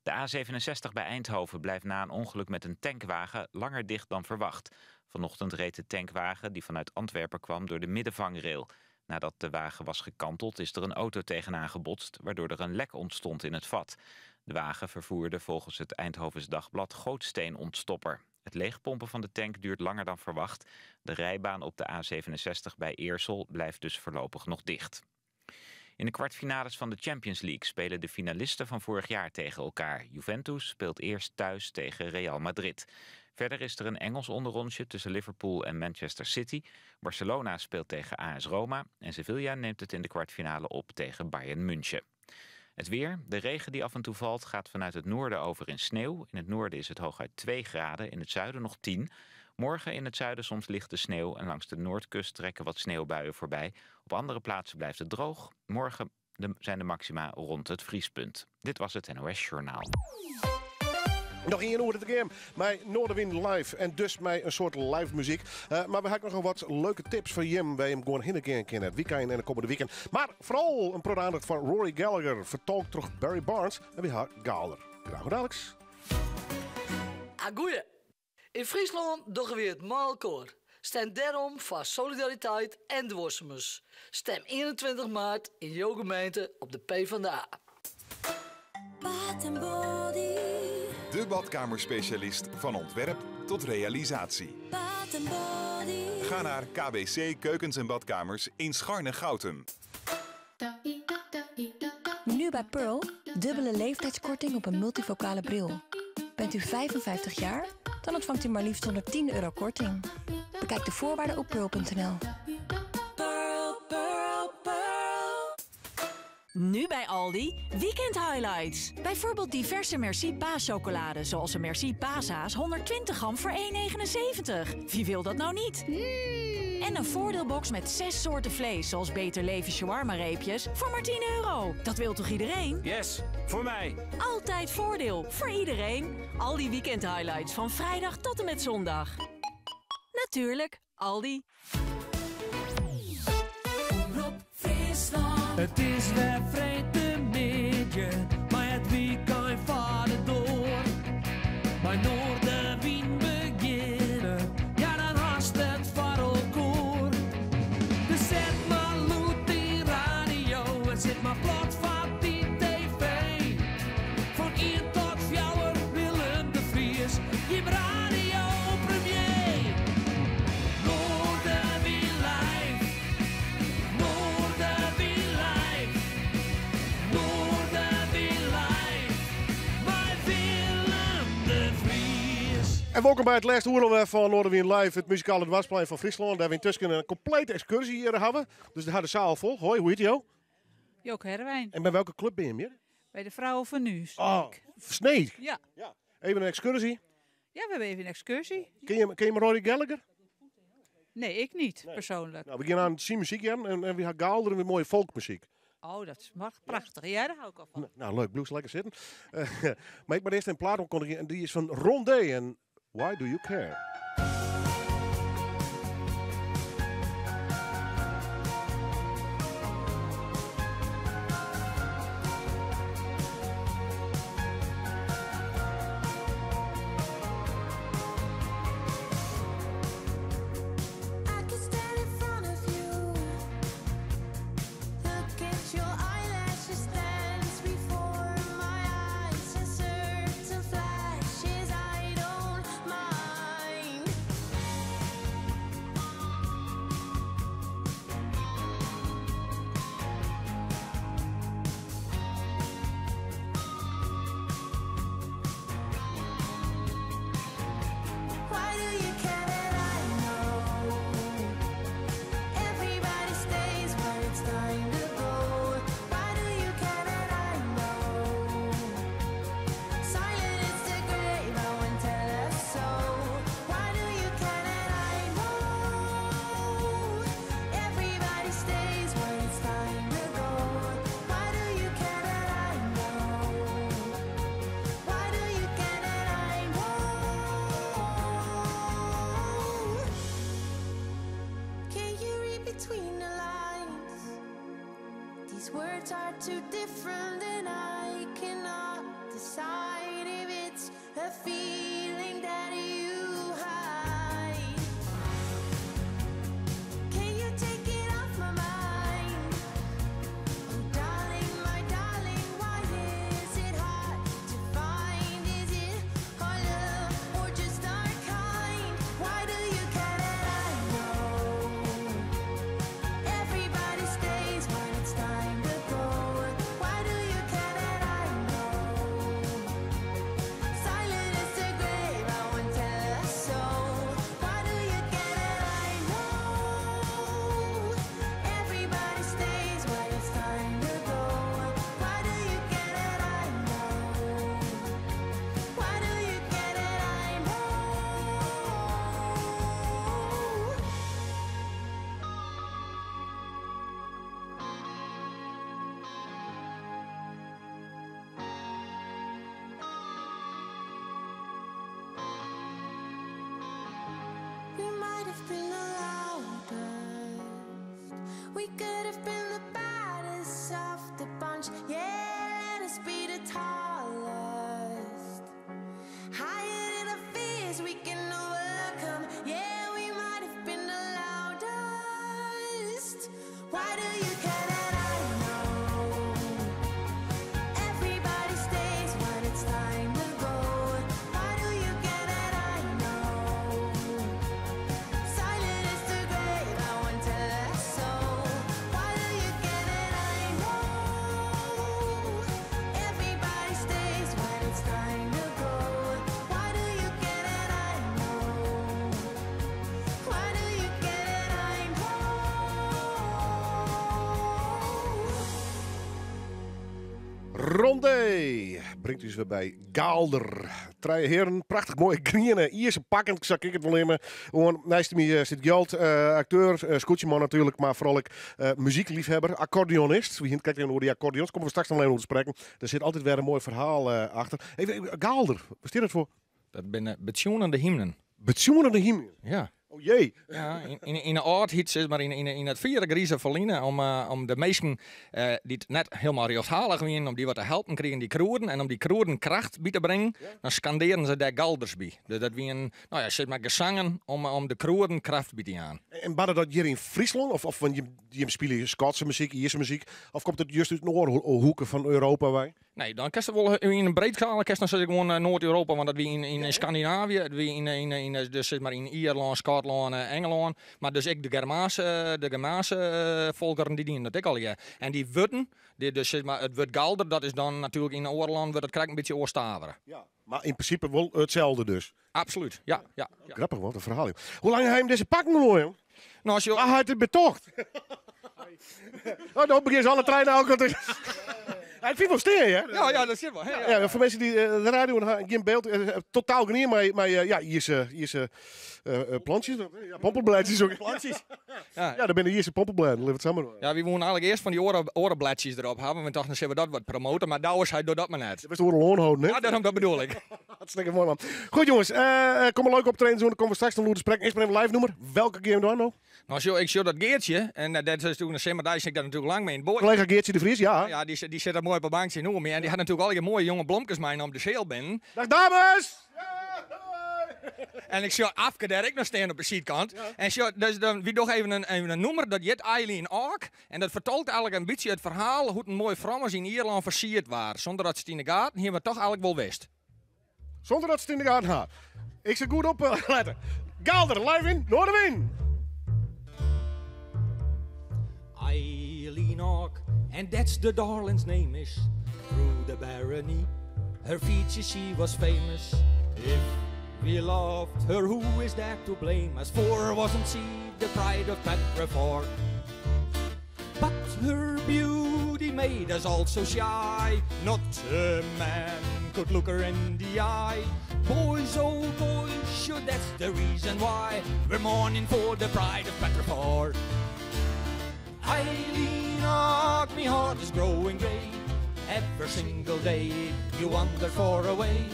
Speaker 24: De A67 bij Eindhoven blijft na een ongeluk met een tankwagen langer dicht dan verwacht. Vanochtend reed de tankwagen die vanuit Antwerpen kwam door de middenvangrail. Nadat de wagen was gekanteld, is er een auto tegenaan gebotst, waardoor er een lek ontstond in het vat. De wagen vervoerde volgens het Eindhovens Dagblad gootsteenontstopper. Het leegpompen van de tank duurt langer dan verwacht. De rijbaan op de A67 bij Eersel blijft dus voorlopig nog dicht. In de kwartfinales van de Champions League spelen de finalisten van vorig jaar tegen elkaar. Juventus speelt eerst thuis tegen Real Madrid. Verder is er een Engels onderrondje tussen Liverpool en Manchester City. Barcelona speelt tegen AS Roma. En Sevilla neemt het in de kwartfinale op tegen Bayern München. Het weer, de regen die af en toe valt, gaat vanuit het noorden over in sneeuw. In het noorden is het hooguit 2 graden, in het zuiden nog 10. Morgen in het zuiden soms lichte sneeuw en langs de noordkust trekken wat sneeuwbuien voorbij. Op andere plaatsen blijft het droog. Morgen zijn de maxima rond het vriespunt. Dit was het NOS Journaal.
Speaker 2: Noch ien oere te gean mei Noardewyn live en dus mei in soad live muzyk. Mar we hawwe noch wat leuke tips foar jim wêr't jim gewoan hinne gean kinne. It wykein en de kommende wiken. Mar foaral in protte oandacht foar Rory Gallagher, fertolkt troch Barry Barnes en wy hawwe Gaalder. Graach oant daliks.
Speaker 14: Agoeie. Yn Fryslân dogge wy it mei elkoar. Stim dêrom foar solidariteit en duorsumens. Stim 21 maart yn jo gemeente op de PvdA.
Speaker 17: Bath and Body.
Speaker 3: De badkamerspecialist van ontwerp tot realisatie.
Speaker 17: Bath and Body.
Speaker 3: Ga naar KBC Keukens en Badkamers in Scharnegoutum.
Speaker 5: Nu bij Pearl, dubbele leeftijdskorting op een multifocale bril. Bent u 55 jaar? Dan ontvangt u maar liefst €110 korting. Bekijk de voorwaarden op pearl.nl.
Speaker 17: Pearl, Pearl, Pearl.
Speaker 18: Nu bij Aldi Weekend Highlights. Bijvoorbeeld diverse Merci paaschocolade, zoals een Merci paashaas 120 gram voor 1,79. Wie wil dat nou niet? En een voordeelbox met 6 soorten vlees, zoals Beter Leven shawarma reepjes, voor maar €10. Dat wil toch iedereen?
Speaker 22: Yes, voor mij.
Speaker 18: Altijd voordeel voor iedereen. Aldi Weekend Highlights van vrijdag tot en met zondag. Natuurlijk, Aldi.
Speaker 6: Omrop Fryslân. It is wer freedtemiddei, mar it wykein foar de doar. Mei Noardewyn begjinne, ja dan hast it foar elkoar. Dus set mar lûd dyn radio en sit mar plat foar dyn TV. Fan 1 tot 4 Willem de Vries, je radio premier. Noardewyn live, Noardewyn live, Noardewyn live, mei Willem de Vries.
Speaker 2: En wolkom by it lêste oere fan Noardewyn Live, it muzikale doarpsplein fan Fryslân. Dêr't wy yntusken in komplete ekskurzje hjir hawwe. Dus dêr de seal fol. Hoi, hoe hjit jo?
Speaker 9: Joke Herwijn,
Speaker 2: En by welke klup binne je hjir?
Speaker 9: By de Vrouwen van Nu.
Speaker 2: Oh, Sneek.
Speaker 9: Ja.
Speaker 2: Even in ekskurzje.
Speaker 9: Ja, we hawwe even in ekskurzje.
Speaker 2: Ken je Rory Gallagher?
Speaker 9: Nee, ik net, persoanlik.
Speaker 2: No, wy gean oan syn muzyk hearren en wy hawwe Gaalder en wer moaie folkmuzyk.
Speaker 9: Oh, dat is prachtich. Ja, dêr hâld ik al fan.
Speaker 2: No, leuk, bliuw lekker sitten. Mar ik moat earst in plaat oankundigje en dy is fan Rondé en Why Do You Care?
Speaker 17: I could stand in front of you. Look at your eyelashes dance before my eyes. In certain flashes, I don't mind. words are too different, and I cannot decide if it's a feeling that you hide. Can you take it off my mind? Oh, darling, my darling, why is it hard to find? Is it our love or just our kind? Why do you care that I know? Everybody stays when it's time to go. Why do you care that I know? Silent as the grave, I won't tell a soul. Why do you care that I know? Everybody stays when it's time to go. Why do you care that I know? Why do you care that I know? We might have been the loudest. We could have been the baddest of the bunch. Yeah, let us be the tallest. Higher than our fears we can overcome. Yeah, we might have been the loudest. Why do you care that I know? Everybody stays when it's time to go. Why do you care that I know? Silent as the grave, I won't tell a soul. Why do you care that I know? Everybody stays when it's time to go. Why do you care that I know? Why do you care that I know?
Speaker 2: Rondé brengt u weer bij Gaalder. Trije heren, prachtig mooi groene Ierse pakken, zag ik het wel in me. Gewoon, naast me zit Gjalt, acteur, scootjeman natuurlijk, maar vooral ik muziekliefhebber, accordeonist. Wie kijkt even over die accordeons, komen we straks nog even over te spreken. Er zit altijd weer een mooi verhaal achter. Even, Gaalder, wat staat dat voor?
Speaker 1: Dat zijn betjoenende hymnen.
Speaker 2: Betjoenende hymnen?
Speaker 1: Ja.
Speaker 2: Oh jee.
Speaker 1: Ja, in de oudheid, zeg maar, in het vierde Grieze verliezen om de meesten die het net helemaal rechthalig waren, om die wat te helpen kregen die kroeren en om die kroeren kracht bij te brengen, dan scanderen ze daar galders bij. Dus dat waren, nou ja, zeg maar, gezangen om de kroeren kracht bij te aan.
Speaker 2: En waren dat hier in Friesland? Of want je speelt Schotse muziek, Ierse muziek, of komt het juist uit Noordhoeken van Europa bij?
Speaker 1: Nee, dan kan je wel in een breed schaal, dan zeg ik gewoon Noord-Europa, want dat wie in Scandinavië, dat wie in, dus zeg maar in Ierland, Schotland, Engeland, maar dus ik de Germaanse volkeren die dienen dat ik al ja. En die wutten, die, dus zeg maar het woord galder, dat is dan natuurlijk in Oorland wordt het krijgt een beetje oorstaveren.
Speaker 2: Ja, maar in principe wel hetzelfde dus.
Speaker 1: Absoluut, ja, ja, ja.
Speaker 2: Grappig, wat een verhaal. Joh. Hoe lang heb je hem deze pakken nog, joh?
Speaker 1: Nou, als je
Speaker 2: Waar hij het betocht? Oh, dan begint ze alle treinen ook al te Ja, ik vind het wel stil, hè?
Speaker 1: Ja, ja, dat zit wel. Hè, ja.
Speaker 2: Ja, voor mensen die de radio en geen beeld, totaal geen, maar ja, hier is plantjes. Ja, pompenblaadjes ook.
Speaker 1: Plantjes.
Speaker 2: Ja, ja, daar ben hier is pompenbladen. Leef het samen.
Speaker 1: Ja, we wonen eigenlijk eerst van die orenbladjes erop hebben. We dachten, zullen we dat wat promoten? Maar daar was hij door dat maar net.
Speaker 2: Dat is de oren houden, hè?
Speaker 1: Ja, daarom, dat bedoel ik.
Speaker 2: Hartstikke mooi, man. Goed, jongens. Kom een leuke optreden doen. Dan komen we straks nog te spreken. Eerst maar even live noemer. Welke keer dan nou?
Speaker 1: Nou, zo, ik zie dat Geertje. En dat is toen een Simmer, ik daar natuurlijk lang mee in het boord.
Speaker 2: Collega Geertje de Vries, ja.
Speaker 1: Ja, die zit daar mooi op een bankje in me. En die had natuurlijk al die mooie jonge blomkes mee om de zeel binnen.
Speaker 2: Dag dames!
Speaker 1: En ik zie Afke daar ik nog staan op de zijkant. Ja. En zo, dus dan wie nog even een noemer, dat jet Eileen Ark. En dat vertelt eigenlijk een beetje het verhaal hoe een mooi Frans in Ierland versierd was. Zonder dat ze het in de gaten hier maar toch eigenlijk wel wist.
Speaker 2: Zonder dat ze het in de gaten had. Ik zit goed op letten. Gaalder, live in, Noardewyn.
Speaker 10: Eileen Ark, and that's the darling's name is. Through the barony, her features she was famous. If we loved her, who is there to blame us? For wasn't she the pride of Petrifor? But her beauty made us all so shy. Not a man could look her in the eye. Boys, oh boys, sure that's the reason why we're mourning for the pride of Petrifor. Eileen Och, me heart is growing grey. Every single day you wander far away.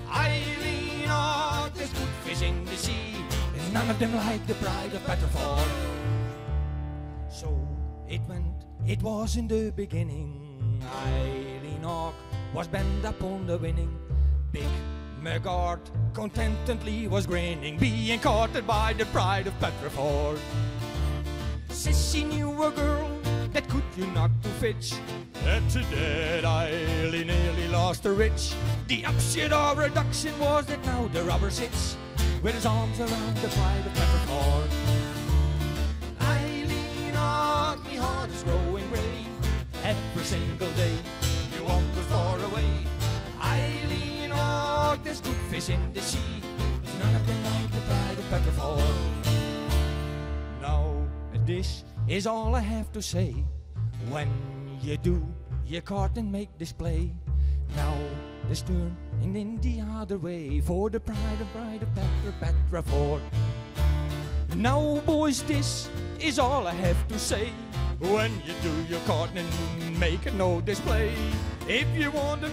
Speaker 10: Eileen Och, there's good fish in the sea, and none of them like the pride of Petrifor. So it went, it was in the beginning. Eileen Hawk was bent upon the winning. Big McGard contentedly was grinning, being courted by the pride of Petriford. Sissy knew a girl that could you not to fetch. And to that Eileen nearly lost her rich. The upshot of reduction was that now the robber sits with his arms around the pride of Petriford. Eileen, oh, me heart is growing grey every single day. You wander far away. Eileen, oh, there's good fish in the sea. There's none of them like the pride of Petriford. Now, this is all I have to say. When you do your cart and make display. Now, this turn and in the other way for the pride of pride of Petra, Petra Ford. Now, boys, this is all I have to say. When you do your courting, make no display. If you want them,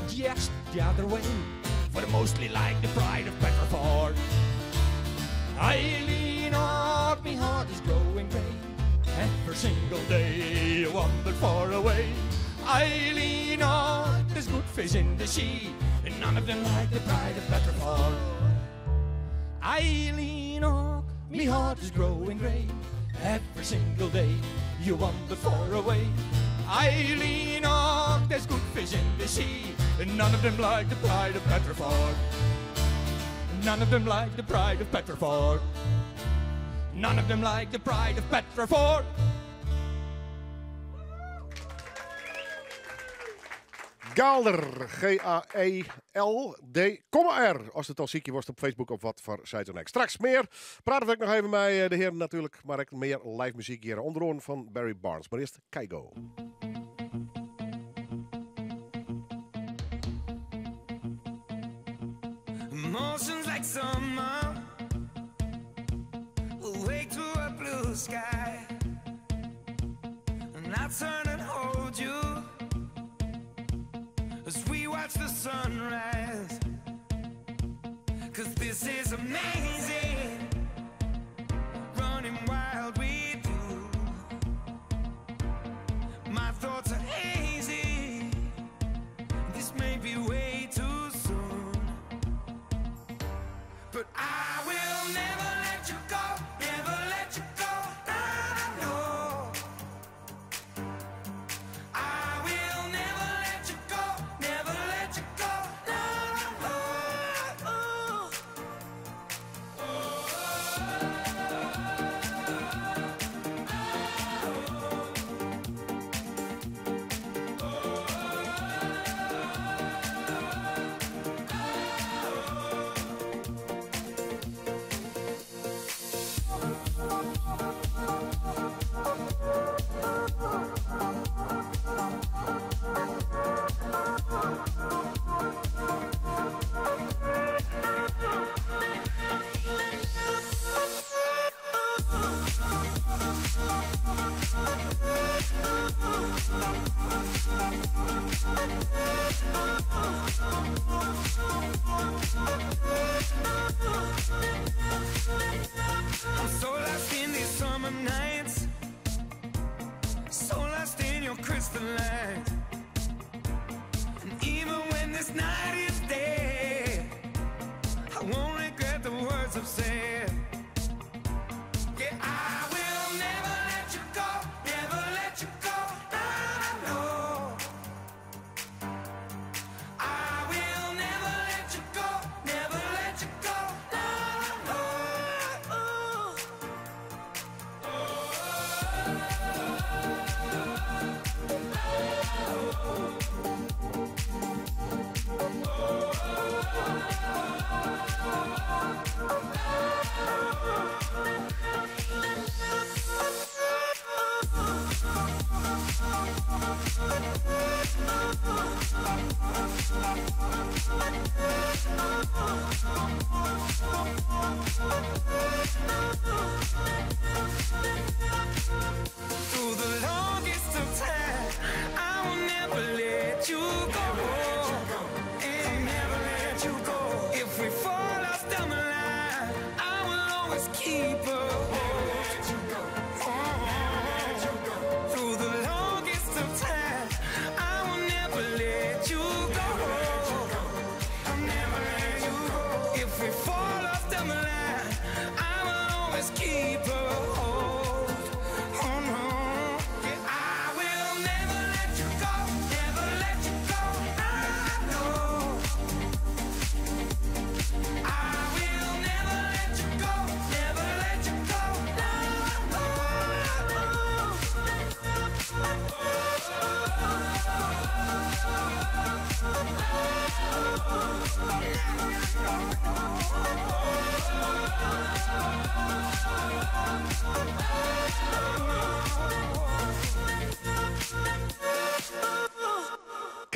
Speaker 10: just the other way. For the mostly like the pride of Petriford. Eileen, oh, me heart is growing grey. Every single day you wander far away. Eileen, oh, there's good fish in the sea, and none of them like the pride of Petriford. Eileen, oh, me heart is growing grey. Every single day you wander far away. Eileen, oh, there's good fish in the sea, and none of them like the pride of Petriford. None of them like the pride of Petriford. None of them like the pride of Petriford.
Speaker 2: Gaalder, G-A-E-L-D, R. Als het al ziekje was op Facebook of wat voor site dan ook. Straks meer. Praten we ook nog even met de heren natuurlijk. Maar ook meer live muziek hier onder van Barry Barnes. Maar eerst Keigo.
Speaker 8: Emotions like summer will wake to a blue sky, and I turn and hold you as we watch the sunrise. 'Cause this is amazing, running wild with you. My thoughts are hazy, this may be way too soon. But I will never let you go, never let you go. I know. I will never let you go, never let you go. No, no.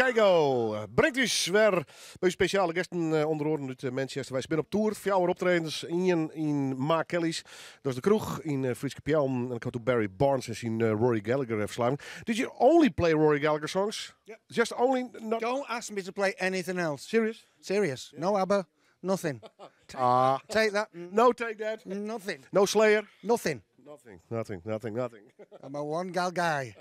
Speaker 2: Kygo bringt ús wer by spesjale gasten ûnder oaren út Manchester. Wy binne op tour, fjouwer optredens, ien yn Ma Kelly's, dat is de kroech yn Fryske Peallen. En dan komt Barry Barnes en syn Rory Gallagher ferslaving. Did you only play Rory Gallagher songs?
Speaker 11: Yeah.
Speaker 2: Just only? Not
Speaker 11: Don't ask me to play anything else.
Speaker 2: Serious?
Speaker 11: Serious. No ABBA, nothing.
Speaker 2: Ah.
Speaker 11: Take that.
Speaker 2: No, take that.
Speaker 11: Nothing.
Speaker 2: No Slayer?
Speaker 11: Nothing.
Speaker 2: Nothing, nothing, nothing, nothing.
Speaker 11: I'm a one gal guy.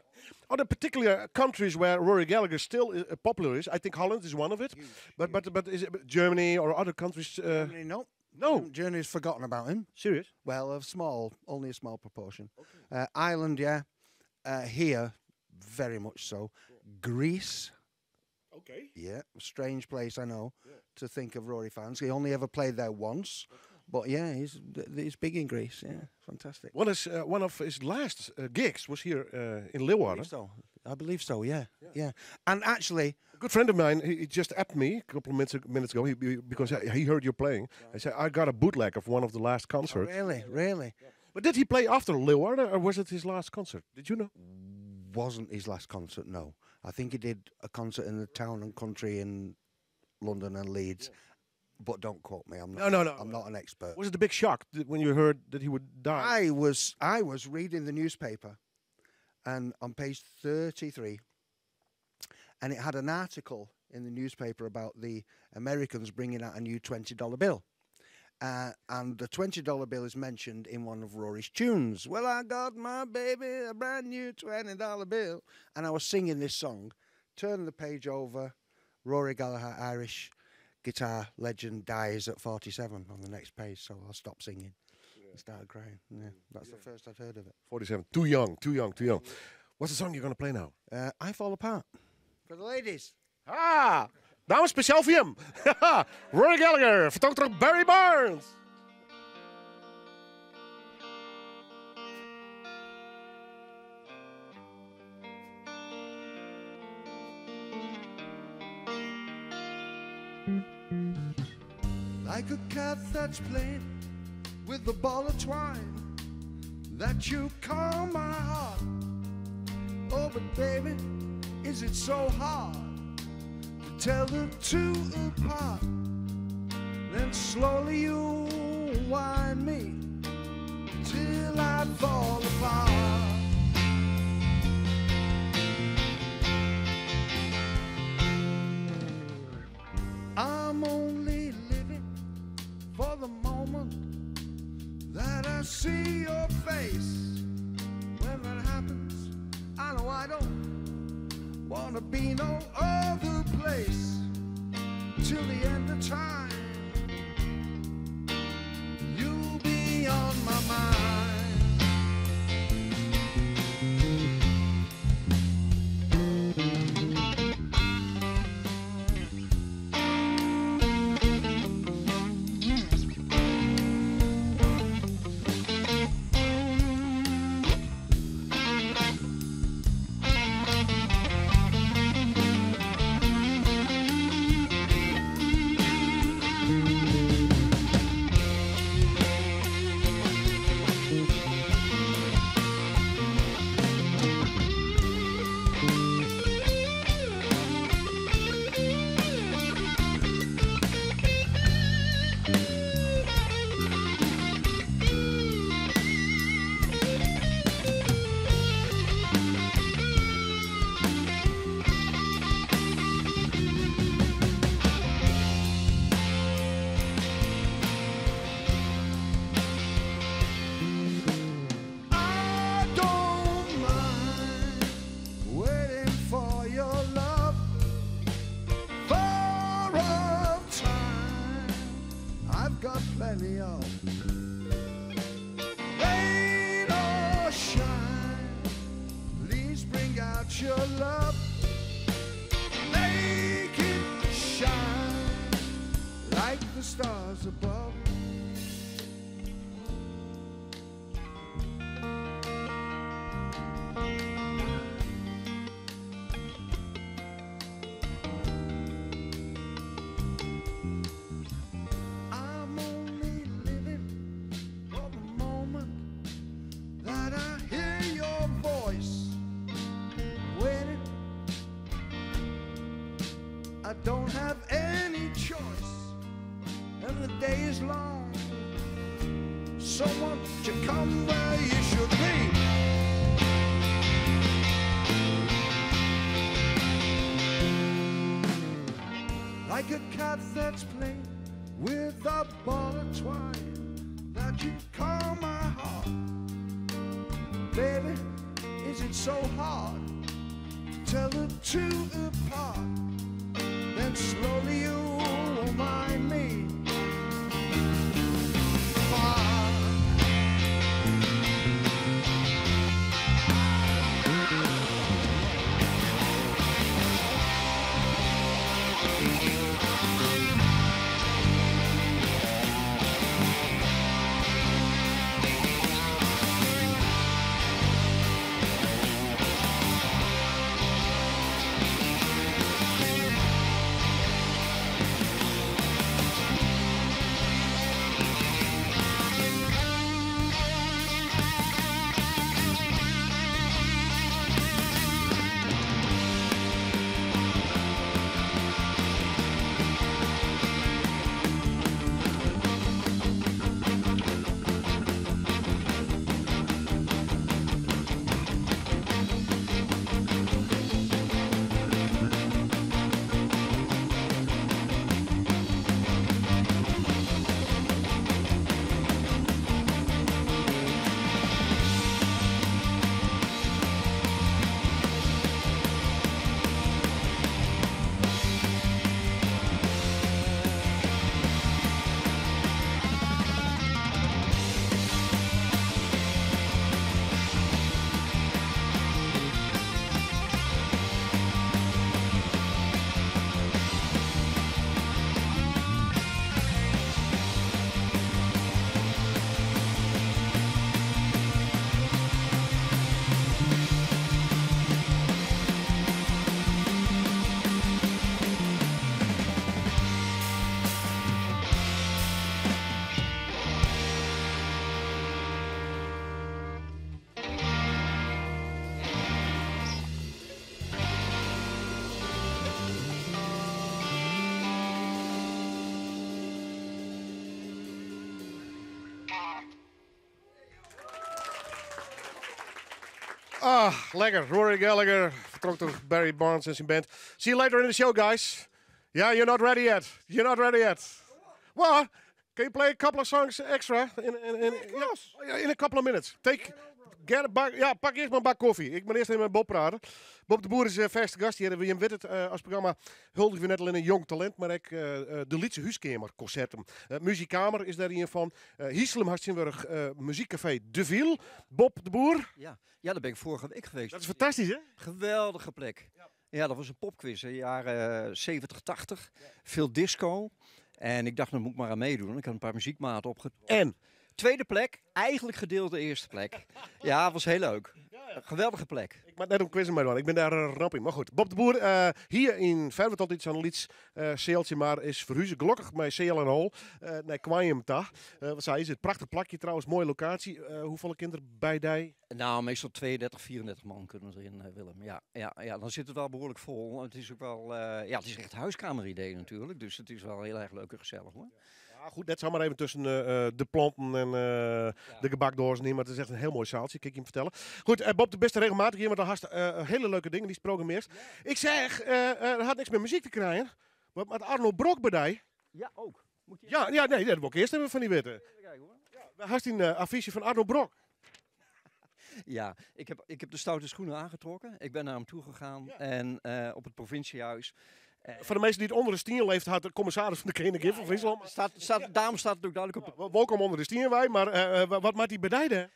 Speaker 2: Are there particular countries where Rory Gallagher still popular is? I think Holland is one of it. But is it Germany or other countries?
Speaker 11: Germany, no.
Speaker 2: No.
Speaker 11: Germany's forgotten about him.
Speaker 2: Serious?
Speaker 11: Well, only a small proportion. Ireland, yeah. Here, very much so. Greece.
Speaker 2: Okay.
Speaker 11: Yeah, strange place, I know, to think of Rory fans. He only ever played there once. But yeah, he's big in Greece. Yeah, fantastic.
Speaker 2: One of his last gigs was here in Leeuwarden.
Speaker 11: I believe so. I believe so. Yeah, yeah. And actually,
Speaker 2: a good friend of mine, he just apped me a couple of minutes ago because he heard you playing. I said I got a bootleg of one of the last concerts.
Speaker 11: Oh, really, really.
Speaker 2: Yeah. But did he play after Leeuwarden, or was it his last concert? Did you know?
Speaker 11: Wasn't his last concert? No, I think he did a concert in the town and country in London and Leeds.
Speaker 2: Yeah.
Speaker 11: But don't quote me. I'm not.
Speaker 2: No, no, no.
Speaker 11: I'm not an expert.
Speaker 2: Was it a big shock when you heard that he would die?
Speaker 11: I was reading the newspaper, and on page 33, and it had an article in the newspaper about the Americans bringing out a new $20 bill, and the $20 bill is mentioned in one of Rory's tunes. Well, I got my baby a brand new $20 bill, and I was singing this song. Turn the page over, Rory Gallagher, Irish guitar legend, dies at 47 on the next page, so I'll stop singing and started crying. Yeah, that's the first I'd heard of it.
Speaker 2: 47, too young, too young, too young. What's the song you're going to play now?
Speaker 11: I Fall Apart. For the ladies.
Speaker 2: Ah, dames, speciaal voor hem. Rory Gallagher, vertolkt door Barry Barnes.
Speaker 11: Like a cat that's playing with a ball of twine that you call my heart. Oh, but baby, is it so hard to tell the two apart? Then slowly you wind me till I fall apart. I'm only living for the moment that I see your face. When that happens, I know I don't want to be no other place till the end of time. You'll be on my mind. I don't mind waiting for your love for a time. I've got plenty of rain or shine. Please bring out your love, make it shine like the stars above. I'm only living for the moment that I hear your voice. Waiting,
Speaker 12: the day is long. So won't you come where you should be? Like a cat that's playing with a ball of twine that you call my heart. Baby, is it so hard to tell the two apart? Then slowly you will mind me. Far.
Speaker 2: Ah, lekker. Rory Gallagher, vertrok door Barry Bonds en zijn band. See you later in the show, guys. Yeah, you're not ready yet. You're not ready yet. Well, can you play a couple of songs extra? In, in a couple of minutes. Take, get a bak, ja, pak eerst maar een bak koffie. Ik moet eerst even met Bob praten. Bob de Boer is vaste gast hier. William weet het als programma huldigen we net al in een jong talent, maar ik de Lietse Huiskamer concerten. Muziekkamer is daar een van. Hieslum Hartzinburg, Muziekcafé De Ville. Bob de Boer.
Speaker 13: Ja, ja, daar ben ik vorige week geweest.
Speaker 2: Dat is fantastisch, hè?
Speaker 13: Geweldige plek. Ja, dat was een popquiz in de jaren 70, 80. Veel disco. En ik dacht, daar moet ik maar aan meedoen. Ik had een paar muziekmaten opgetrokken.
Speaker 2: En?
Speaker 13: Tweede plek, eigenlijk gedeelde eerste plek. Ja, was heel leuk. Geweldige plek.
Speaker 2: Ik maak net een quiz mee, ik ben daar een rap in. Maar goed, Bob de Boer, hier in Ferwert altijd zo'n lieds zeeltje, maar is verhuizen gelukkig met CL en Hol naar Kwajum ta. Wat zei is het? Prachtig plakje trouwens, mooie locatie. Hoeveel kinderen bij die?
Speaker 13: Nou, meestal 32, 34 man kunnen erin, Willem. Ja, ja, ja, dan zit het wel behoorlijk vol. Het is ook wel, ja, het is echt huiskameridee natuurlijk. Dus het is wel heel erg leuk en gezellig, hoor.
Speaker 2: Ja, goed, net zomaar even tussen de planten en de gebakdozen in. Maar het is echt een heel mooi zaaltje, kan ik je hem vertellen. Goed, Bob de Beste regelmatig hier, want daar had hele leuke dingen, die programmeert. Ik zeg, er had niks met muziek te krijgen. Maar met Arno Brok bij die.
Speaker 13: Ja, ook. Moet je
Speaker 2: Ja, ja, nee, dat wil ik eerst even van die weten.
Speaker 13: Even kijken, hoor.
Speaker 2: Ja, daar had hij een affiche van Arno Brok.
Speaker 13: Ja, ik heb de stoute schoenen aangetrokken. Ik ben naar hem toe gegaan en op het provinciehuis.
Speaker 2: Voor de mensen die het onder de stien leeft, had de commissaris van de Koningin van Friesland.
Speaker 13: Daarom staat het ook duidelijk op.
Speaker 2: Ja, welkom onder de stien wij, maar wat maakt die bedijden?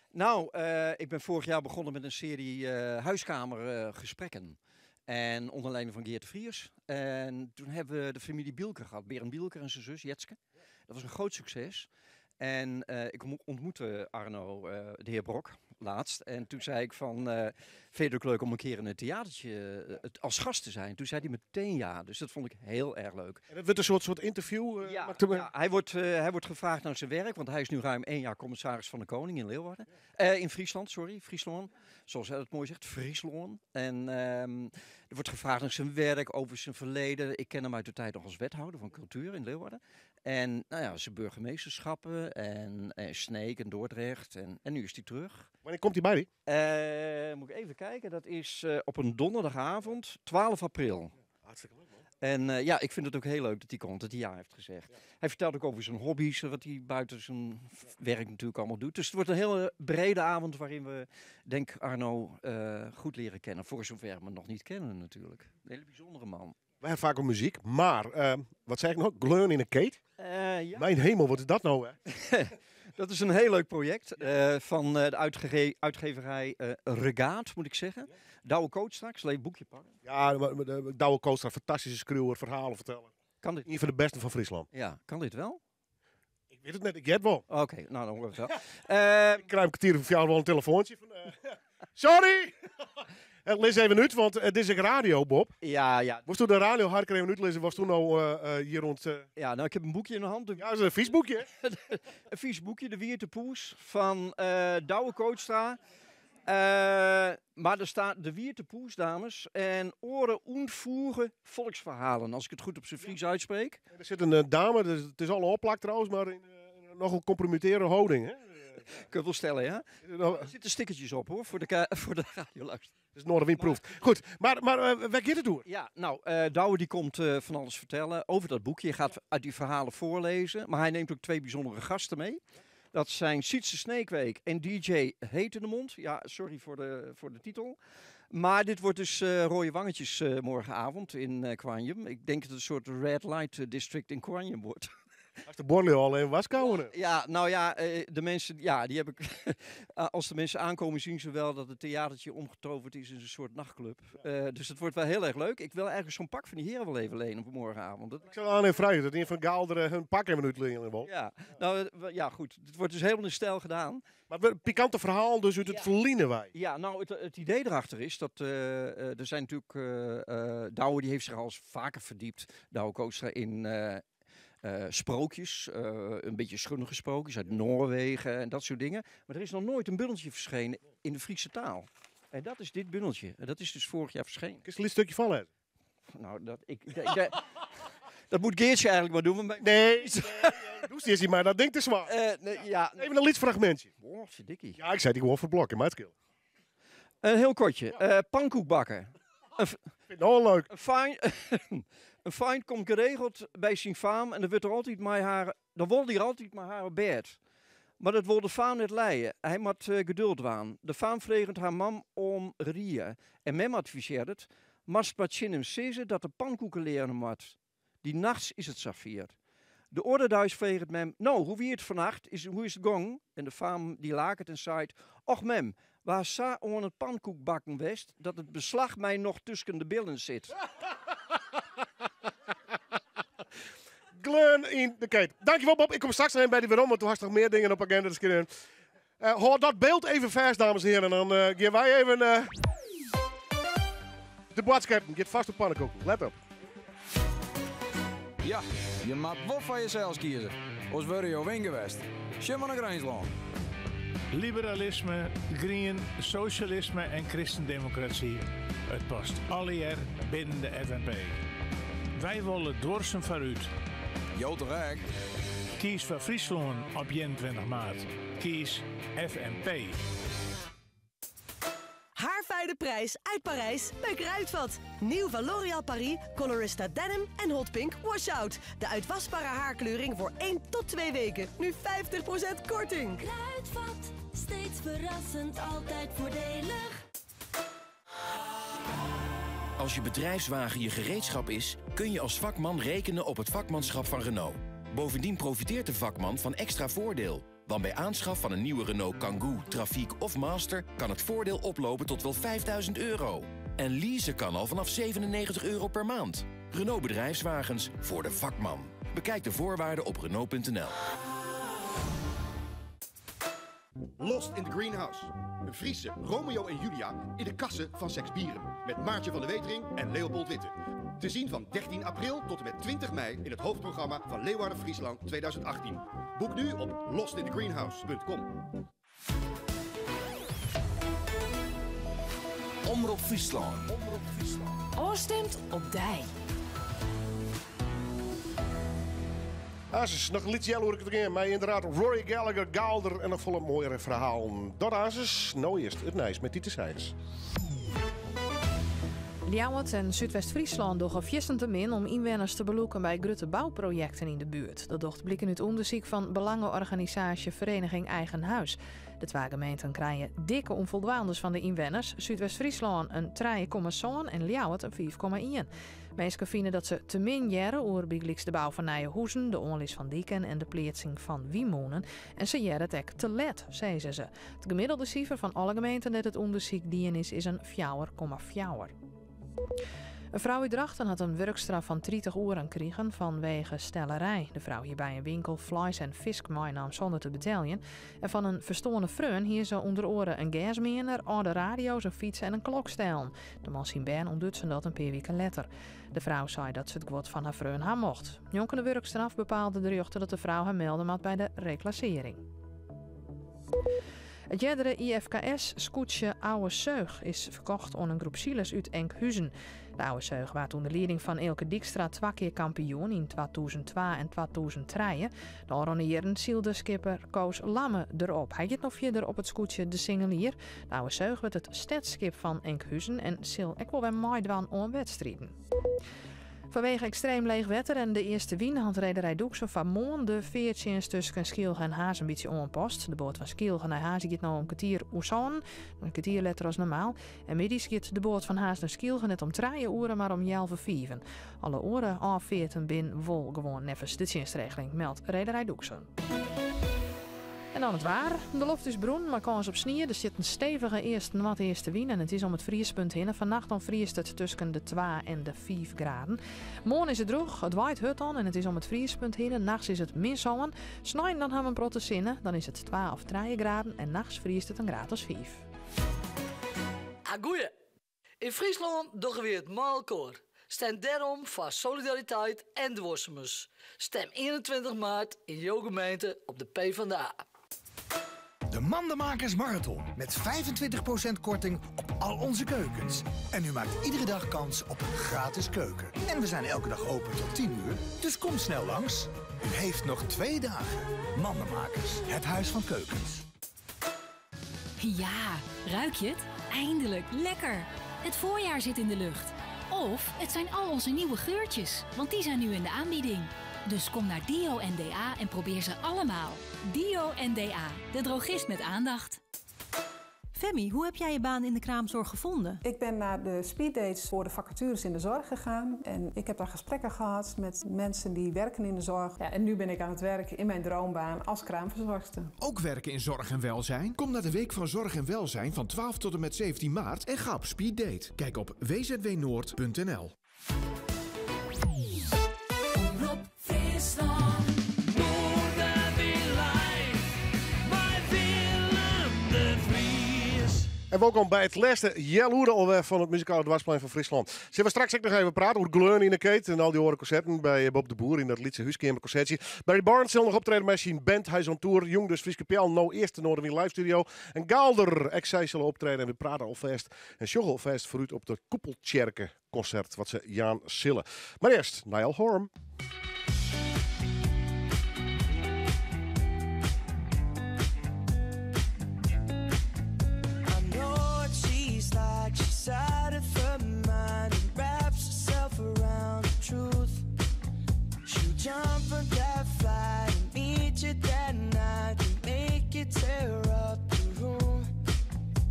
Speaker 13: Ik ben vorig jaar begonnen met een serie huiskamergesprekken. En onder leiding van Geert de Vries. En toen hebben we de familie Bielker gehad, Berend Bielker en zijn zus Jetske. Dat was een groot succes. En ik ontmoette Arno, de heer Brok, laatst. En toen zei ik van, Vind je het ook leuk om een keer in het theatertje als gast te zijn? Toen zei hij meteen ja, dus dat vond ik heel erg leuk.
Speaker 2: En dat wordt een soort interview?
Speaker 13: Ja, ja, hij wordt gevraagd naar zijn werk, want hij is nu ruim 1 jaar commissaris van de Koning in Leeuwarden. In Friesland, sorry, Friesland. Zoals hij dat mooi zegt, Friesland. En er wordt gevraagd naar zijn werk, over zijn verleden. Ik ken hem uit de tijd nog als wethouder van cultuur in Leeuwarden. En zijn burgemeesterschappen en Sneek en Dordrecht. En nu is hij terug.
Speaker 2: Wanneer komt hij bij die?
Speaker 13: Moet ik even kijken. Dat is op een donderdagavond, 12 april.
Speaker 2: Hartstikke leuk, man.
Speaker 13: En ik vind het ook heel leuk dat hij komt, dat hij ja heeft gezegd. Hij vertelt ook over zijn hobby's, wat hij buiten zijn werk natuurlijk allemaal doet. Dus het wordt een hele brede avond waarin we, denk Arno, goed leren kennen. Voor zover we hem nog niet kennen natuurlijk. Een hele bijzondere man.
Speaker 2: Wij hebben vaak om muziek, maar wat zei ik nog? Gleun in een keet?
Speaker 13: Ja.
Speaker 2: Mijn hemel, wat is dat nou, hè?
Speaker 13: Dat is een heel leuk project van de uitgeverij Regaat, moet ik zeggen. Douwe Kootstra, ik zal even het boekje pakken.
Speaker 2: Ja, maar de Douwe Kootstra, fantastische schreeuwer, verhalen vertellen.
Speaker 13: Kan dit?
Speaker 2: Een van de beste van Friesland.
Speaker 13: Ja, kan dit wel?
Speaker 2: Ik weet het net, ik heb wel.
Speaker 13: Oké, dan horen we het wel.
Speaker 2: Ik krijg een kwartier van jou wel een telefoontje. Van sorry! Het lees even uit, want het is een radio, Bob.
Speaker 13: Ja, ja.
Speaker 2: Was toen de radio hard even uitlezen, was toen nou hier rond...
Speaker 13: Ja, ik heb een boekje in de hand.
Speaker 2: Ja, dat is een vies boekje.
Speaker 13: Een vies boekje, De Wierte Poes van Douwe Kootstra. Maar er staat De Wierte Poes, dames, en oren ontvoeren volksverhalen, als ik het goed op zijn Fries uitspreek.
Speaker 2: En er zit een dame, dus het is al een opplak trouwens, maar in een nogal compromitterende houding, hè?
Speaker 13: Kun je wel stellen, ja?
Speaker 2: Is het nou
Speaker 13: Er zitten stickertjes op, hoor, voor de radioluisteraar.
Speaker 2: Het is Noorderwindproef. Goed, maar waar gaat het door?
Speaker 13: Ja, Douwe die komt van alles vertellen over dat boekje. Je gaat uit die verhalen voorlezen, maar hij neemt ook 2 bijzondere gasten mee. Dat zijn Sietse Sneekweek en DJ Heet in de Mond. Ja, sorry voor de titel. Maar dit wordt dus rode wangetjes morgenavond in Koarnjum. Ik denk dat het een soort red light district in Koarnjum wordt.
Speaker 2: Als de borrel al in was komen.
Speaker 13: Ja, nou ja, de mensen, ja, die heb ik. Als de mensen aankomen, zien ze wel dat het theatertje omgetoverd is in een soort nachtclub. Dus het wordt wel heel erg leuk. Ik wil eigenlijk zo'n pak van die heren wel even lenen voor morgenavond. Dat
Speaker 2: Ik zal aan en vrij dat een van Gaalder hun pak even uitlenen wil.
Speaker 13: Ja, nou ja, goed. Het wordt dus helemaal in stijl gedaan.
Speaker 2: Maar het pikante verhaal dus uit het verliezen wij.
Speaker 13: Ja, nou, het idee erachter is dat er zijn natuurlijk Douwe die heeft zich al eens vaker verdiept, Douwe Kootstra, in sprookjes, een beetje schunnige sprookjes uit Noorwegen en dat soort dingen. Maar er is nog nooit een bundeltje verschenen in de Friese taal. En dat is dit bundeltje. En dat is dus vorig jaar verschenen.
Speaker 2: Kun je er een stukje van lezen?
Speaker 13: Nou, dat, ik, dat, ik, dat moet Geertje eigenlijk maar doen. Want mijn
Speaker 2: Nee, nee, doe ze eerst niet, maar dat ding te zwaar.
Speaker 13: Nee, ja.
Speaker 2: Even een liedfragmentje.
Speaker 13: Oh, verdikkie.
Speaker 2: Ja, ik zei die gewoon voor blok in mijn keel.
Speaker 13: Een heel kortje. Pankoek bakken. Een
Speaker 2: Vind ik nou wel leuk.
Speaker 13: Een fijn komt geregeld bij zijn faam en dan wordt er altijd maar haar, dan wil hij altijd maar haar op bed. Maar dat wil de faam net leien. Hij moet geduld waan. De faam vreegt haar mam om rieën. En mem adviseert het, mast wat zin hem sissen dat de pankoeken leren moet. Die nachts is het saffier. De orderduis vreegt het mem, nou, hoe wie het vannacht, is, hoe is het gong? En de faam die lakert en zei, och mem, waar sa on het pankoekbakken west, dat het beslag mij nog tussen de billen zit.
Speaker 2: Gleun in de keet. Dankjewel Bob, ik kom straks nog even bij die weerom, want toen had nog meer dingen op agenda te schrijven. Houd dat beeld even vast, dames en heren, en dan gaan wij even de boodschap. Gaat vast op pannenkoeken, let op.
Speaker 15: Ja, je mag wel van jezelf kiezen. Ons worden jouw win geweest. Jim van de Grijnsland.
Speaker 16: Liberalisme, green, socialisme en christendemocratie. Het past allier binnen de FNP. Wij willen dwarsen vooruit.
Speaker 15: Jo toch echt?
Speaker 16: Kies voor Friesland op 21 maart. Kies FNP.
Speaker 19: Haarfijne prijs uit Parijs bij Kruidvat. Nieuw van L'Oréal Paris, Colorista Denim en Hot Pink Washout. De uitwasbare haarkleuring voor 1 tot 2 weken. Nu 50% korting.
Speaker 17: Kruidvat, steeds verrassend, altijd voordelig.
Speaker 20: Als je bedrijfswagen je gereedschap is, kun je als vakman rekenen op het vakmanschap van Renault. Bovendien profiteert de vakman van extra voordeel. Want bij aanschaf van een nieuwe Renault Kangoo, Trafiek of Master kan het voordeel oplopen tot wel 5000 euro. En leasen kan al vanaf 97 euro per maand. Renault Bedrijfswagens voor de vakman. Bekijk de voorwaarden op Renault punt N L.
Speaker 4: Lost in the Greenhouse. Een Friese Romeo en Julia in de kassen van Sexbieren. Met Maartje van de Wetering en Leopold Witte. Te zien van 13 april tot en met 20 mei in het hoofdprogramma van Leeuwarden Friesland 2018. Boek nu op lostinthegreenhouse.com.
Speaker 7: Omrop Fryslân.
Speaker 18: Ofstimd op dy.
Speaker 2: Asis, noch in lyts healoerke te gean mei ynderdaad Rory Gallagher, Gaalder en noch folle moaiere ferhalen. Dat Asis, no earst it nijs mei Titus Heijers.
Speaker 21: Ljouwert en Súdwest-Fryslân dogge fierstente min om ynwenners te belûken by grutte bouprojekten yn de buert. Dat docht bliken út ûndersyk fan belange-organisaasje Vereniging Eigen Huis. De twa gemeenten krije dikke ûnfoldwaandes fan de ynwenners, Súdwest-Fryslân in 3,7 en Ljouwert in 5,1. Minsken fine dat se te min hearre oer bygelyks de bou fan nije huzen, de oanlis fan diken en de pleatsing fan wynmûnen. En se hearre it ek te let, sizze se. It gemiddelde sifer fan alle gemeenten dêr't it ûndersyk dien is, is in 4,4. In frou út Drachten hat in wurkstraf fan 30 oeren krigen fanwege stellerij. De frou hie by in winkel fleis en fisk meinaam sûnder te beteljen. En fan in ferstoarne freon hie se ûnder oare in gersmeaner, âlde radio's, in fyts en in klok stellen. De man syn bern ûntdutsen dat in pear wiken letter. De frou sei dat se it guod fan har freon ha mocht. Njonken de wurkstraf bepaalde de rjochter dat de frou har melde moat by de reklassearring. It eardere IFKS-skûtsje Ouwe Seug is ferkocht oan in groep silers út Enkhuzen. De Ouwe Seug waard ûnder lieding fan Eelke Dykstra twa kear kampioen yn 2002 en 2003. De ôfrûne jierren sylde skipper Koos Lamme derop. Hy giet no fierder op it skûtsje De Singelier. De Ouwe Seug wurdt it stedsskip fan Enkhuzen en sil ek wol wer meidwaan oan wedstriden. Fanwege ekstreem leech wetter en de earste wyn hat Rederij Doeksen foar moarn de feartsjinst tusken Skylge en Harns in bytsje oanpast. De boat fan Skylge nei Harns giet no om kertier oer sânen, in kertier letter as normaal. En middeis giet de boat fan Harns nei Skylge net om trije oere, mar om healwei fiven. Alle oare ôffearten bin wol gewoan neffens de tsjinstregeling, meldt Rederij Doeksen. En dan it waar. De loft is brún, mei kâns op snie. Der sit in stevige east-noardeastewyn en it is om it friespunt hinne. Fannacht dan friest it tusken de 2 en de 5 graden. Moarn is it drûch, it waait hurd oan en it is om it friespunt hinne. Nachts is it min sân. Snein dan ha we in protte sinne. Dan is it 2 of 3 graden en nachts friest it in graad as 5.
Speaker 14: A goeie! Yn Fryslân dogge wy it mei elkoar. Stim dêrom foar solidariteit en duorsumens. Stim 21 maart yn jo gemeente op de PvdA.
Speaker 23: De Mandemakers Marathon met 25% korting op al onze keukens. En u maakt iedere dag kans op een gratis keuken. En we zijn elke dag open tot 10 uur, dus kom snel langs. U heeft nog twee dagen. Mandenmakers, het huis van keukens.
Speaker 18: Ja, ruik je het? Eindelijk, lekker! Het voorjaar zit in de lucht. Of het zijn al onze nieuwe geurtjes, want die zijn nu in de aanbieding. Dus kom naar Dio NDA en probeer ze allemaal. Dio NDA, de drogist met aandacht.
Speaker 25: Femi, hoe heb jij je baan in de kraamzorg gevonden?
Speaker 26: Ik ben naar de speeddates voor de vacatures in de zorg gegaan. En ik heb daar gesprekken gehad met mensen die werken in de zorg. Ja, en nu ben ik aan het werk in mijn droombaan als kraamverzorgster.
Speaker 27: Ook werken in zorg en welzijn? Kom naar de Week van Zorg en Welzijn van 12 tot en met 17 maart en ga op speeddate. Kijk op wzwnoord.nl.
Speaker 6: Omrop Fryslân. Noardewyn live mei Willem de Vries.
Speaker 2: En welkom by it lêste healoere alwer fan it muzikale doarpsplein fan Fryslân. Sille we straks ek noch even prate oer Gleon yn de Keet en al dy oare konserten by Bob de Boer yn dat lytse húskeamerkonsertsje. Barry Barnes sil noch optrede mei syn band, hy is on tour. Jûn dus Fryske Peallen, no earst de Noardewyn Live Studio. En Gaalder, ek sy sille optrede en we prate alfêst en sjogge alfêst foarút op dat Koepeltsjerke konsert wat se jaan sille. Mar earst Niall Horan.
Speaker 8: I know what she's like. She's out of her mind and wraps herself around the truth. She'll jump from that flight and meet you that night and make you tear up the room.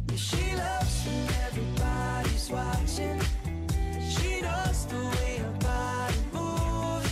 Speaker 8: Yeah, she loves when everybody's watching. She knows the way her body moves.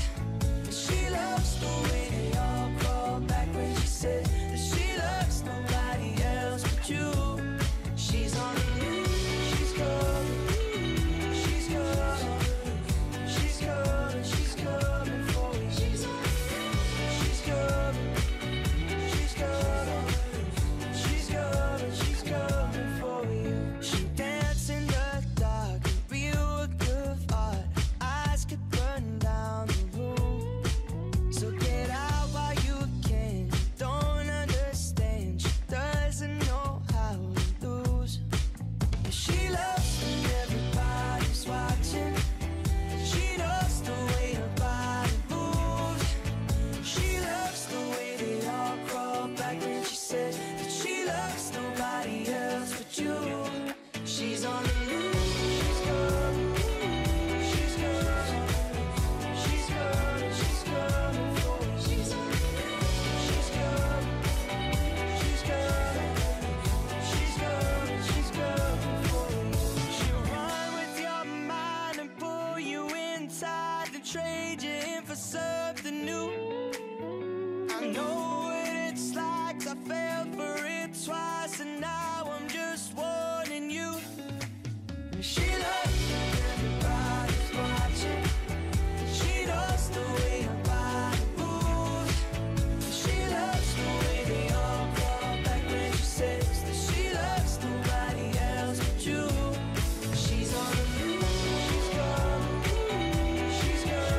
Speaker 8: new. I know what it's like. I fell for it twice, and now I'm just warning you. She loves everybody's watching. She knows the way her body moves. She loves the way they all crawl back when she says that she loves nobody else but you. She's on the loose. She's gone. She's gone.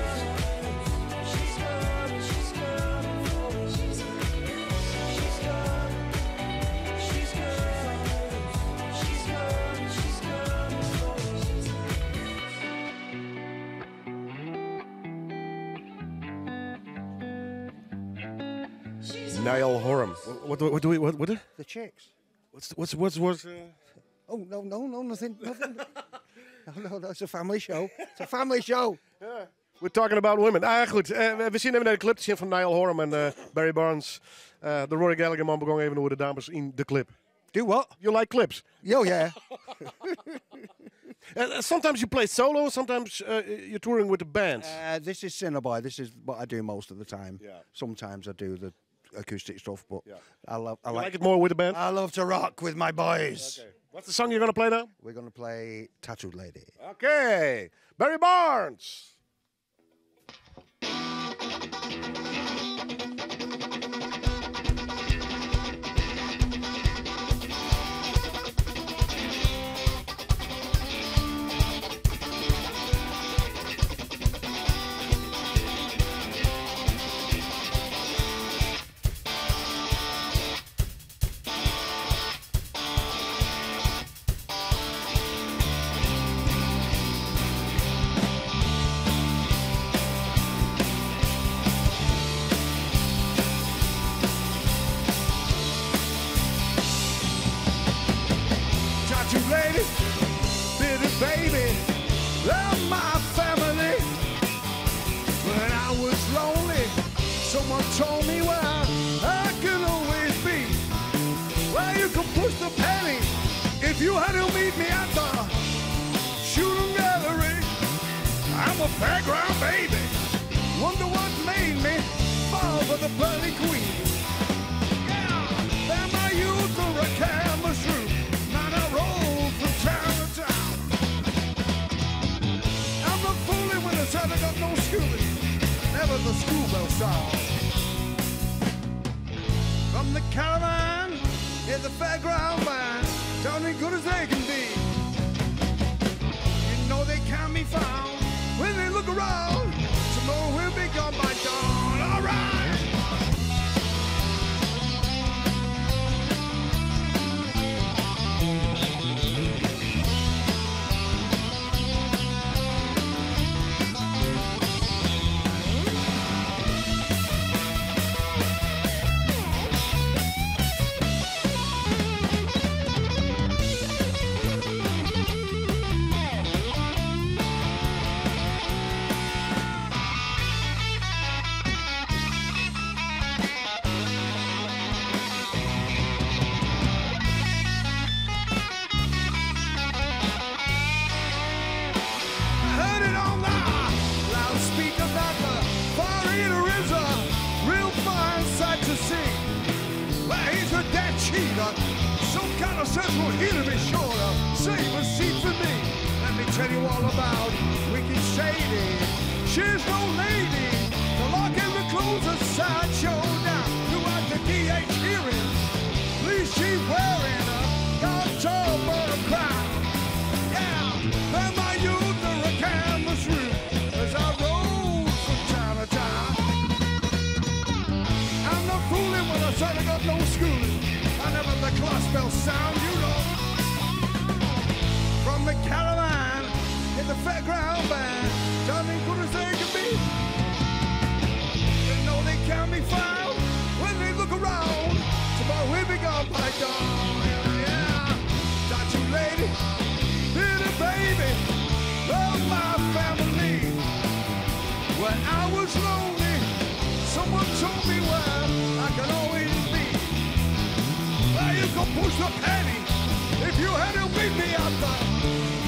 Speaker 8: She's gone. She's gone for me. She's gone. She's gone. She's gone. She's gone for me.
Speaker 2: Niall Horan. What do we what what?
Speaker 11: The Chicks.
Speaker 2: What's
Speaker 11: Oh no no no nothing nothing. No no, it's a family show. It's a family show.
Speaker 2: We're talking about women. Ah, goed. We zien even naar de clip te zien van Niall Horan en Barry Barnes. De Rory Gallagher man begon even over de dames in de clip.
Speaker 11: Do what?
Speaker 2: You like clips?
Speaker 11: Oh yeah.
Speaker 2: Sometimes you play solo, sometimes you're touring with the band.
Speaker 11: This is Sinnerboy. This is what I do most of the time.
Speaker 2: Yeah.
Speaker 11: Sometimes I do the acoustic stuff, but I love. I
Speaker 2: You like it more with the band?
Speaker 11: I love to rock with my boys.
Speaker 2: Okay. What's the song you're going to play now?
Speaker 11: We're going to play Tattooed Lady.
Speaker 2: Okay. Barry Barnes.
Speaker 12: Tattoo lady, bitter baby, love my family. When I was lonely, someone told me where I could always be. Well, you could push the penny if you had to meet me at the shooting gallery. I'm a fairground baby. Wonder what made me fall for the pearly queen. Yeah, then my youth were a canvas room. Man, I rolled from town to town. I'm not fooling when I said I got no schooling. Never the school bell sound. From the caravan, in the fairground band, sounding good as they can be. You know they can be found when they look around. Tomorrow we'll be gone by dawn. All right. I heard it on the loudspeaker that the Far Eater is a real fine sight to see. Well, he's a dead cheater, some kind of sensible heater be sure to save a seat for me. Let me tell you all about Wicked Sadie. She's no lady. The lock and the clothes a sideshow now. Throughout the DH hearing, please she's wearing a guitar for a crown. Yeah, then my youth are a canvas roof as I roll from town to town. I'm not fooling when I said I got no schooling. I never the class bell sound, you know. From the caravan in the fairground band, sounding good as they can be. They know they can be found when they look around. Tomorrow we'll be gone by dawn. Yeah, yeah. Tattoo lady, little baby, love my family. When I was lonely, someone told me where I can always be. Well, you could push the penny if you had to meet me at the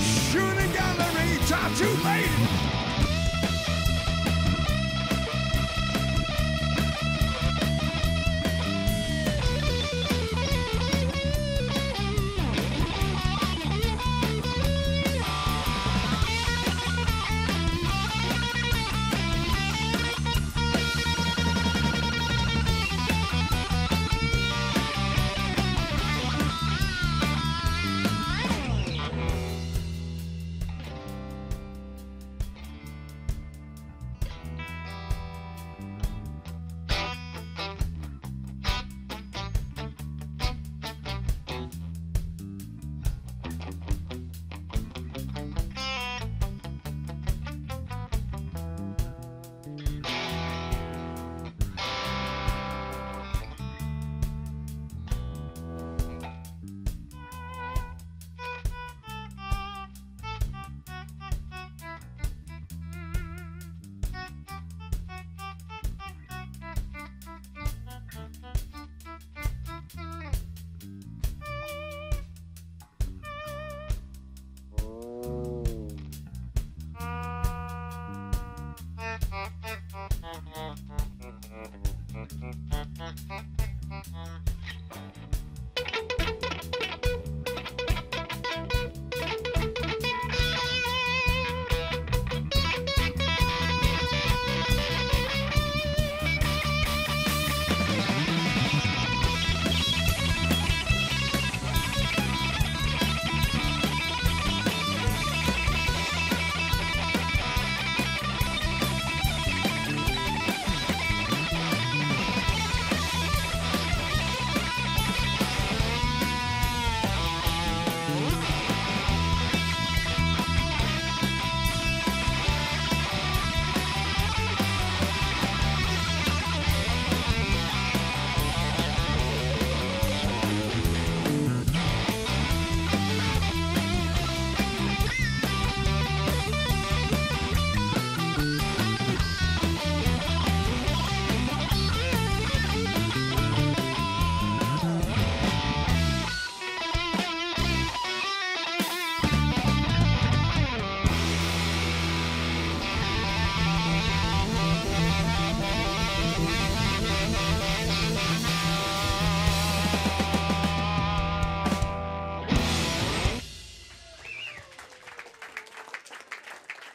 Speaker 12: shooting gallery. Tattoo lady.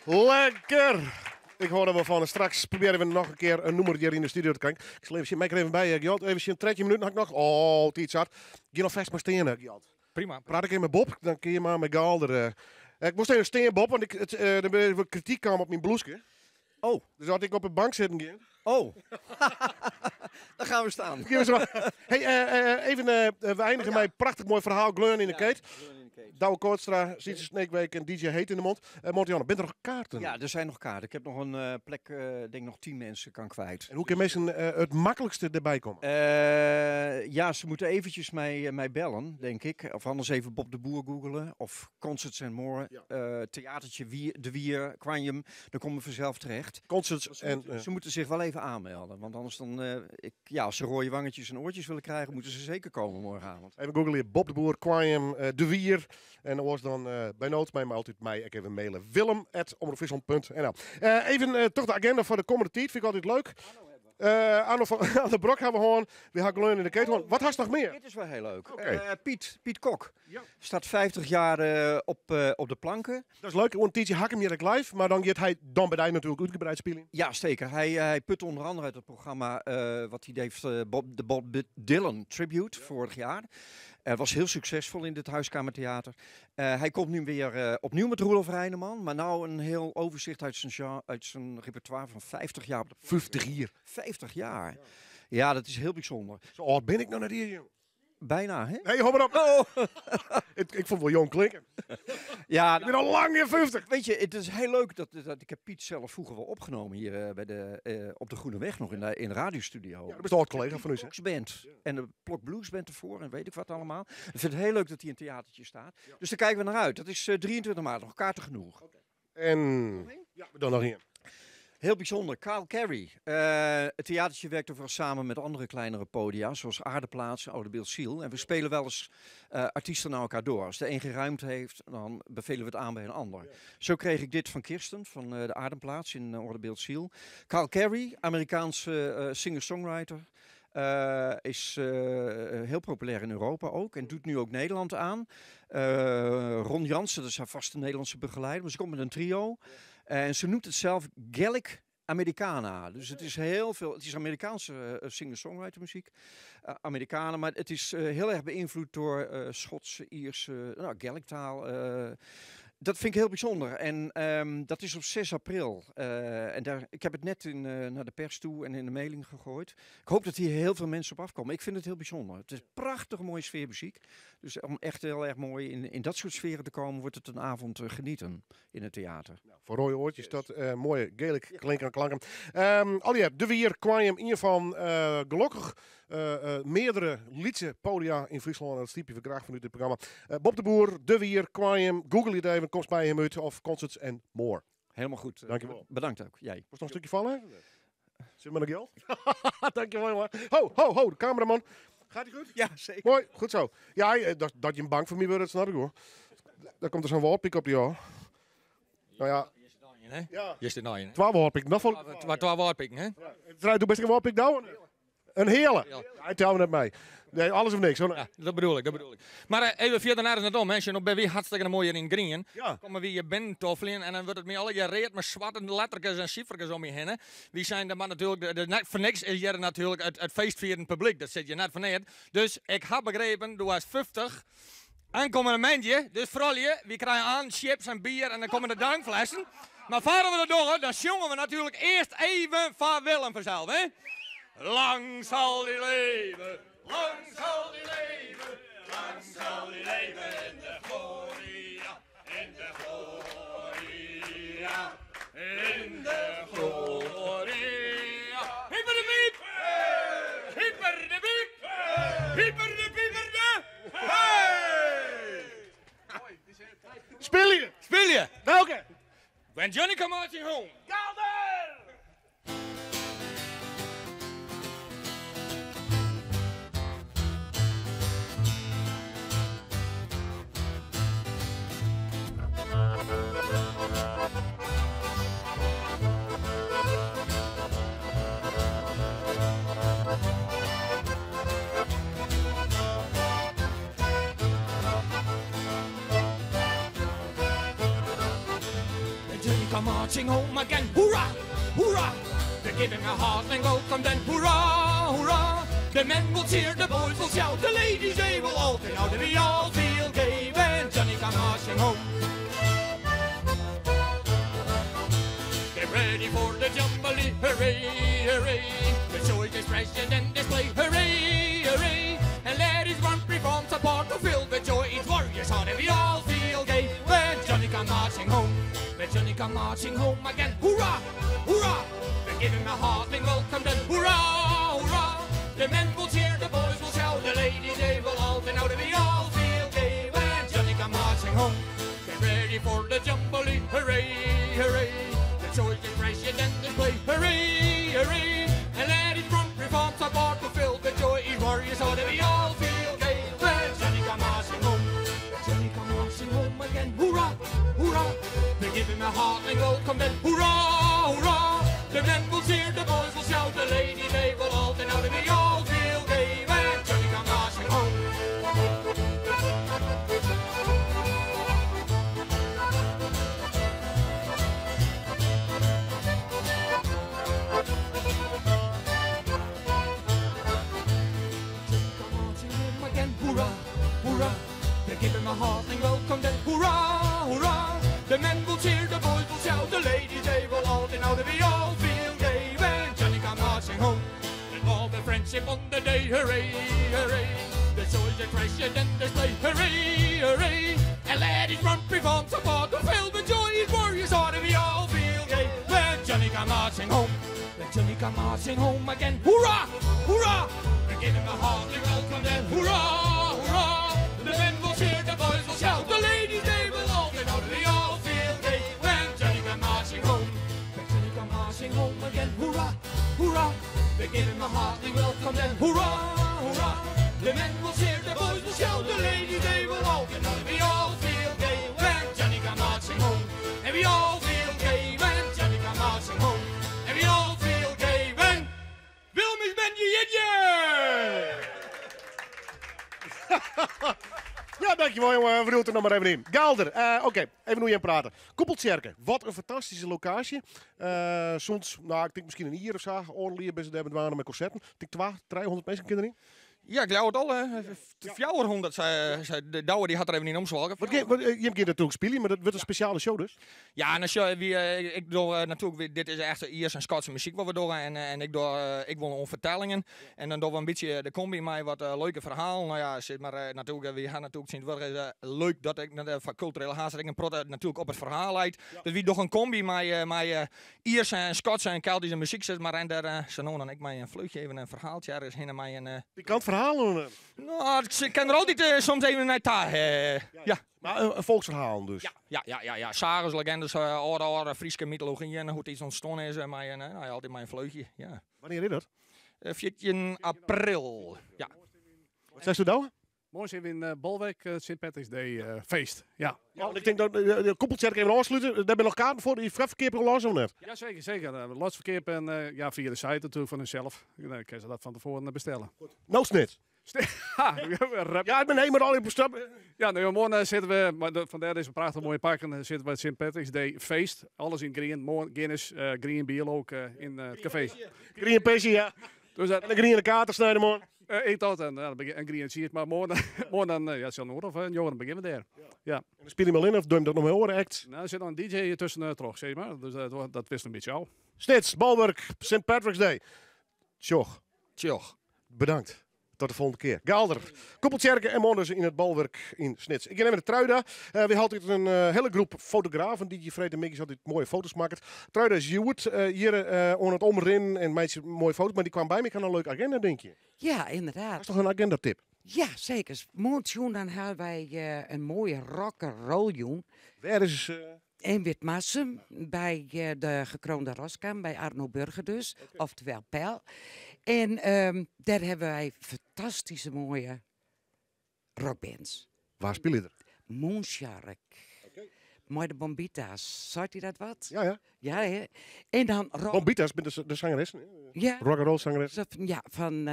Speaker 2: Lekker! Ik hoor er wel van. En straks proberen we nog een keer een nummer hier in de studio te krijgen. Ik zal even zien, mij er even bij, Gjalt. Even zien, 13 minuten had ik nog. Oh, het iets hard. Ga nog vast maar staan, hè, Gjalt.
Speaker 1: Prima.
Speaker 2: Praat ik even met Bob, dan kun je maar met Gaalder. Ik moest even staan, Bob, want er ben even kritiek kwam op mijn bloesje.
Speaker 13: Oh.
Speaker 2: Dus had ik op de bank zitten gaan.
Speaker 13: Oh. Daar gaan we staan.
Speaker 2: Gaan we zo. Hey, even, we eindigen met een prachtig mooi verhaal. Gleun in de keet. Douwe Kootstra, Sietse Sneekweek en DJ Heet in de mond. Montianne, ben er nog kaarten?
Speaker 13: Ja, er zijn nog kaarten. Ik heb nog een plek, denk nog 10 mensen kan kwijt.
Speaker 2: En hoe kunnen mensen het makkelijkste erbij komen?
Speaker 13: Ja, ze moeten eventjes mij bellen, denk ik. Of anders even Bob de Boer googelen. Of Concerts and More. Theatertje Wier, De Wier, Quantum. Dan komen we vanzelf terecht.
Speaker 2: Concerts en,
Speaker 13: Ze moeten zich wel even aanmelden. Want anders dan, ik, ja, als ze rode wangetjes en oortjes willen krijgen, moeten ze zeker komen morgenavond.
Speaker 2: Even googelen hier. Bob de Boer, Quantum, De Wier. En dan was dan bij nood mij, maar altijd mij. Ik even mailen. Willem at omroep friesland punt N L. Even toch de agenda voor de komende tijd. Vind ik altijd leuk. Arno van aan de Brok hebben we gewoon. We gaan Gleun in de keten. Wat had je nog meer?
Speaker 13: Dit is wel heel leuk.
Speaker 2: Oké.
Speaker 13: Piet Kok staat 50 jaar op de planken.
Speaker 2: Dat is leuk. Want TJ Hak hem hier live. Maar dan gaat hij dan bij die natuurlijk uitgebreid spelen.
Speaker 13: Ja, zeker. Hij put onder andere uit het programma wat hij heeft, de Bob Dylan Tribute vorig jaar. Hij was heel succesvol in dit huiskamertheater. Hij komt nu weer opnieuw met Roelof Reineman. Maar nou een heel overzicht uit zijn repertoire van 50 jaar op de planken.
Speaker 2: 50 jaar?
Speaker 13: 50 jaar. Ja, dat is heel bijzonder.
Speaker 2: Zo oud ben ik nou net hier, joh.
Speaker 13: Bijna, hè?
Speaker 2: Nee, hou maar op.
Speaker 13: Oh.
Speaker 2: Ik vond het wel jong klinken.
Speaker 13: Ja,
Speaker 2: ik ben al lang in 50.
Speaker 13: Weet je, het is heel leuk dat ik heb Piet zelf vroeger wel opgenomen hier op de Groene Weg nog in de radiostudio.
Speaker 2: Ja, dat is een oud collega van u, hè?
Speaker 13: Blues Band. En de Plok Blues Band ervoor en weet ik wat allemaal. Ik vind het heel leuk dat hij in het theatertje staat. Dus daar kijken we naar uit. Dat is 23 maart, nog kaarten genoeg.
Speaker 2: Oké. En
Speaker 13: Nog één?
Speaker 2: ja, dan nog één.
Speaker 13: Heel bijzonder, Kyle Carey. Het theatertje werkt overigens samen met andere kleinere podia, zoals Aardeplaats, Oude Beeld Ziel. En we spelen wel eens artiesten naar elkaar door. Als de een geen ruimte heeft, dan bevelen we het aan bij een ander. Zo kreeg ik dit van Kirsten, van de Aardeplaats in Oude Beeld Ziel. Kyle Carey, Amerikaanse singer-songwriter. Is heel populair in Europa ook en doet nu ook Nederland aan. Ron Jansen, dat is haar vaste Nederlandse begeleider, maar ze komt met een trio. En ze noemt het zelf Gaelic Americana. Dus het is heel veel, het is Amerikaanse singer-songwriter muziek. Amerikanen, maar het is heel erg beïnvloed door Schotse, Ierse, Gaelic taal. Dat vind ik heel bijzonder. En dat is op 6 april. En daar, ik heb het net naar de pers toe en in de mailing gegooid. Ik hoop dat hier heel veel mensen op afkomen. Ik vind het heel bijzonder. Het is prachtig mooie sfeermuziek. Dus om echt heel erg mooi in dat soort sferen te komen, wordt het een avond genieten in het theater.
Speaker 2: Nou, voor rode oortjes, dat mooie Gaelic klinken en klanken. Allier, De Wier kwam in ieder geval gelukkig meerdere liedse podia in Friesland. En dat stiep je graag vanuit dit programma. Bob de Boer, De Wier, Quantum, Google het even, komt bij hem uit of Concerts and More.
Speaker 13: Helemaal goed.
Speaker 2: Dankjewel.
Speaker 13: Bedankt ook. Jij.
Speaker 2: Was nog een stukje vallen? Zit maar nog geld? Dankjewel, jongen. Ho, ho, ho, de cameraman. Gaat die goed?
Speaker 13: Ja, zeker.
Speaker 2: Mooi, goed zo. Ja, dat je een bank voor mij wordt, dat snap ik hoor. Daar komt er zo'n walpik op die hoor. Nou ja.
Speaker 10: Ja. Is dit nou een?
Speaker 2: Twa wâldpiken, nog vol.
Speaker 10: Twa wâldpiken, hè?
Speaker 2: Draai, doe best een wâldpik nou? Een heale. Hij telt net mei. Nee, alles of niks.
Speaker 10: Ja, dat bedoel ik, dat bedoel ik. Maar even verder naar het om, hè. Sjoch, by wy hartstikke moai hjir yn grien.
Speaker 2: Ja.
Speaker 10: Komme wy hjir binnen toffeljen en dan wurdt it my allegear read mei swarte letterkes en siferkes om my hinne. Wy zijn der, mar natuerlik, net foar niks is hjir natuerlik it feestfierend publyk. Dat sit hjir net foar neat. Dus ik ha begrepen, do hast 50 Ankommende moandei, dus froulju, wy krije aan chips en bier en dan komme de drankflessen. Mar foardat we dat dogge, dan sjonge we natuerlik earst even foar Willem fansels, hè? Lang zal die leven, lang zal die leven, lang zal die leven in de gloria, in de gloria, in de gloria. Hyper de piep! Hyper de piep! Hyper de pieper de! Hey!
Speaker 2: Spylje!
Speaker 10: Spylje!
Speaker 2: Welke?
Speaker 10: When Johnny Come Marching Home.
Speaker 2: Galder!
Speaker 10: When Johnny come marching home again, hoorah, hoorah! They give him a hearty welcome then, hoorah, hoorah! The men will cheer, the boys will shout, the ladies they will all turn out, and we all feel gay when Johnny come marching home. Get ready for the jubilee, hooray, hooray! The soldiers present and display, hooray, hooray! And let his one perform support to fill the joy each warrior's heart, and we all feel gay when Johnny come marching home. When Johnny come marching home again, hoorah, hoorah! They give him a hearty welcome then, hoorah, hoorah! The men will cheer, the boys will shout, the ladies they will all turn out, and we all feel gay when Johnny come marching home. Get ready for the jubilee, hooray, hooray! The soldiers president display, hooray, hooray! And let it run, reform support to fill the joy each warrior's heart, and we all feel gay when Johnny come marching home. Johnny come marching home again, hoorah, hoorah! They give him a hearty welcome then, hoorah, hoorah! The men will cheer, the boys will shout, the ladies they will all turn out, and we all feel gay when Johnny come marching home. Marching home again, hoorah, hoorah. They give him a hearty welcome then, hoorah, hoorah. The men will cheer, the boys will shout, the ladies they will all turn out, and we all feel gay when Johnny come marching home. And all the friendship on the day, hooray, hooray. The soldier president display, hooray, hooray. And let his run perform support to fill the joy his warriors heart, and we all feel gay when Johnny come marching home. When Johnny come marching home again, hoorah, hoorah. We give him a hearty welcome then, hoorah, hoorah. The men will cheer, the boys will shout, the ladies they will all turn out, we all feel gay when Johnny come marching home. When Johnny come marching home again, hoorah, hoorah. They give him a hearty welcome then, hoorah, hoorah. The men will cheer, the boys will shout, the ladies they will all turn out, we all feel gay when Johnny come marching home. And we all feel gay when Johnny come marching home. And we all feel gay when Willem is ben je jitje!
Speaker 2: Ja, dankjewel jongen. We doen het er nog maar even in. Galder, oké, even hoe je aan praten. Koepeltsjerke, wat een fantastische locatie. Soms, nou, ik denk misschien een jaar of zo, oorlog bij ze daar met concerten. Ik denk 200, 300 mensen kinderen in.
Speaker 10: Ja, ik geloof het al, hè. 400, zei de Douwe, die had er even niet omzwalken.
Speaker 2: Je hebt natuurlijk spelen, maar dat wordt een speciale show dus.
Speaker 10: Ja, en als je, wie, ik doe natuurlijk, wie, dit is echt Iers en Skotse muziek wat we doen. En ik doe ik wil om vertellingen. En dan doen we een beetje de combi met wat leuke verhalen. Nou ja, zit maar natuurlijk, we gaan natuurlijk zien, het wordt leuk dat ik van culturele haast, dat ik een prot natuurlijk op het verhaal leid. Dus wie doet een combi met Ierse en Skotse en Keltische muziek, zit maar. En daar zo dan ik mij een vleugje even een verhaaltje ergens heen en mij een
Speaker 2: Die kan het verhaal doen.
Speaker 10: Nou, ik ken er altijd soms even naar daar. Ja.
Speaker 2: Maar een volksverhaal dus.
Speaker 10: Ja, ja, ja, ja, ja. Sages, legendes, oude, oude Frieske mythologieën en hoe het iets ontstaan is. En mij, nou ja, altijd mijn vleugje. Ja.
Speaker 2: Wanneer is dat?
Speaker 10: 14 april. Ja.
Speaker 2: Wat zei je nou?
Speaker 1: Moarn sitte we yn Bolwerk, it Sint Patrick's Day feest. Ja.
Speaker 2: Ja, want ik tink dat de Koepeltsjerke even ôfslute. Dêr binne noch kaarten foar. Dy foarferkeap al los of net?
Speaker 1: Ja, seker, seker. Lotsferkeap en ja, fia de site natuerlik fan hunsels. Dan kinne se dat fan tefoaren bestelle.
Speaker 2: No Snits.
Speaker 1: Ja,
Speaker 2: ik ben helemaal al op stap.
Speaker 1: Ja, nee, moarn sitte we, mar fandêr dizze prachtich moaie pakken, sitte we it Sint Patrick's Day feest. Alles yn grien, moarn Guinness, grien bier ook yn it kafee.
Speaker 2: Grien pisje, ja.
Speaker 1: Dus
Speaker 2: en in griene kater snijdemoarn.
Speaker 1: Ik dat en in griene tsiis, mar moarn dan ja, sil in oer of njoggen begjinne we dêr. Ja.
Speaker 2: En dan spylje je allinne of doe je dat noch mei oare acts?
Speaker 1: Nou, der sit noch in DJ tusken troch, sis mar. Dus dat wisselt in bytsje ôf.
Speaker 2: Snits, Bolwerk, Sint Patrick's Day. Tsjoch.
Speaker 15: Tsjoch.
Speaker 2: Bedankt. Tot de volgende kear. Galder, Koepeltsjerke en moarn dus yn it Bolwerk yn Snits. Ik gean even nei Truida. We ha altyd in hiele groep fotografen dy't hjir freedtemiddeis altyd moaie foto's makket. Truida is hjoed hjir oan it omrinnen en meitsje moaie foto's, mar dy kwam by my. Ik ha in leuke agenda, tink je?
Speaker 3: Ja, ynderdaad.
Speaker 2: Hast toch in agendatip?
Speaker 3: Ja, seker. Moarntejûn dan hawwe wy in moaie rock-'n-roll jûn.
Speaker 2: Wêr is?
Speaker 3: In Witmarsum, by de Gekroonde Roskam, by Arno Burger dus, oftewel Pel. En dêr hawwe wy fantastyske moaie rockbands.
Speaker 2: Wa spylje der?
Speaker 3: Moonshark. Mei de Bombita's. Seit dy dat wat?
Speaker 2: Ja, ja.
Speaker 3: Ja, hè? En dan
Speaker 2: Bombita's binne de sangeressen?
Speaker 3: Ja.
Speaker 2: Rock and roll sangeressen?
Speaker 3: Ja,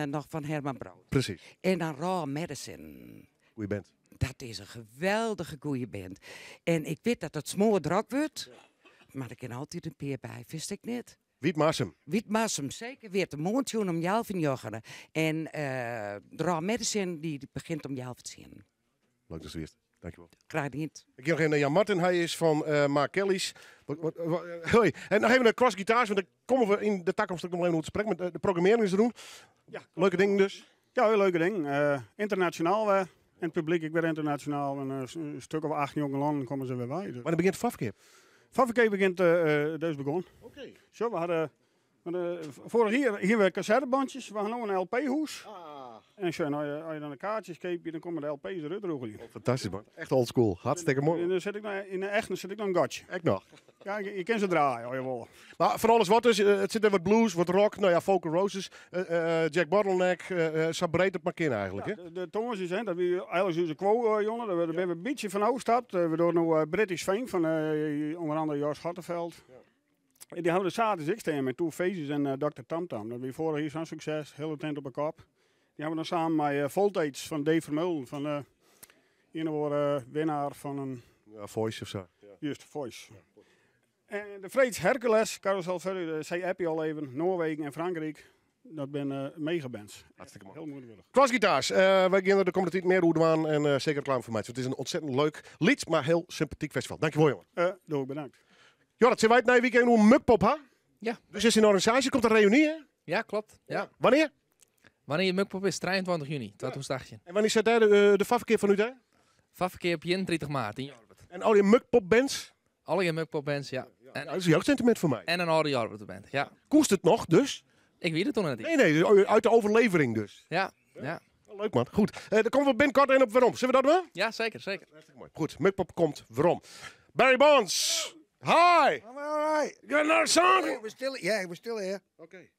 Speaker 3: noch fan Herman Brood.
Speaker 2: Presys.
Speaker 3: En dan Raw Medicine.
Speaker 2: Goeie band.
Speaker 3: Dat is in geweldige goeie band. En ik wit dat it smoardrok wurdt, mar der kin altyd in pear by, fynst ek net?
Speaker 2: Wytmarsum.
Speaker 3: Wytmarsum, seker witte. Moarntejûn om healwei njoggenen. En Raw Medicine dy begjint om healwei tsienen.
Speaker 2: Leuk datst der wiest. Dankjewol.
Speaker 3: Graach dien.
Speaker 2: Ik gean noch even nei Jan Martin. Hy is fan Ma Kelly's. Hoi. En noch even de cross guitars, want dêr komme we yn de takomst ek noch even oer te sprekken. Mar de programmearring is rûn.
Speaker 5: Ja.
Speaker 2: Leuke dingen dus.
Speaker 5: Ja, hiel leuke dingen. Ynternasjonaal wer. En it publyk ek wer ynternasjonaal. In stik of acht, njoggen lannen komme se wer by.
Speaker 2: Wannear begjint de foarferkeap?
Speaker 5: Foarferkeap begjint dus begûn.
Speaker 2: Oké.
Speaker 5: Zo, we hadden, want, vorig jaar hier we cassettebandjes, we hadden nu een LP-hoes. En zo, nou, als je dan de kaartjes koopt, dan komen de LP's eruit roggelen.
Speaker 2: Oh, fantastisch man, echt old school. Hartstikke moai.
Speaker 5: En dan zit ik nou, in de echte zit ik nog een gatje.
Speaker 2: Ek noch.
Speaker 5: Ja, je kan ze draaien, als je wil.
Speaker 2: Maar van alles wat dus, het zit er wat blues, wat rock, nou ja, Folk Roses, Jack Bottleneck, sa breed it mar kin eigenlijk.
Speaker 5: Ja,
Speaker 2: hè?
Speaker 5: de tongersdeis, hè, dat wie eigenlijk onze quo, jongen. Daar ben we een beetje van afgestapt. We doen nu British Fame van onder andere Jos Hartenveld. En die hebben de zaterdag ik staan met Two Faces en Dr. Tamtam. Dat wie vorig jaar zo'n succes, hele tent op de kop. Die hebben we dan samen met Voltage van Dave Vermeulen, van een of andere winnaar van een...
Speaker 2: Ja, Voice of zo.
Speaker 5: Ja. Juist, Voice. Ja. En de Freeds Hercules, Carousel Ferry, zei Appie al even, Noorwegen en Frankrijk. Dat zijn megabands.
Speaker 2: Hartstikke mooi.
Speaker 5: Heel moeilijk.
Speaker 2: Cross Guitars, wij gaan er de komende tijd meer over doen en zeker reclame voor mij. Het is een ontzettend leuk lied, maar heel sympathiek festival. Dankjewel, jongen.
Speaker 5: Doe ik, bedankt.
Speaker 2: Jorrit, zijn wij het na weekend een Mukpop, hè?
Speaker 7: Ja.
Speaker 2: Dus is in de organisatie, komt een reunie, hè?
Speaker 7: Ja, klopt. Ja.
Speaker 2: Wanneer?
Speaker 7: Wanneer Mukpop is, 23 juni 2018.
Speaker 2: En wanneer zit daar de favverkeer van u daar?
Speaker 7: Favverkeer op 31 maart in Jorwert.
Speaker 2: En al die Mukpop bands?
Speaker 7: Alle die Mukpop bands, ja.
Speaker 2: Ja, dat is een jeugdsentiment voor mij.
Speaker 7: En een oude Jorwert band, ja.
Speaker 2: Koest het nog, dus?
Speaker 7: Ik weet het nog net niet.
Speaker 2: Nee, nee, uit de overlevering dus.
Speaker 7: Ja, ja.
Speaker 2: Leuk man, goed. Daar komen we binnenkort in op waarom. Zullen we dat doen?
Speaker 7: Ja, zeker, zeker.
Speaker 2: Hartstikke mooi. Goed, Mukpop komt waarom. Barry Bonds, hi!
Speaker 12: I'm all right.
Speaker 2: You got another song?
Speaker 12: We're still, yeah, we're still here.
Speaker 2: Okay.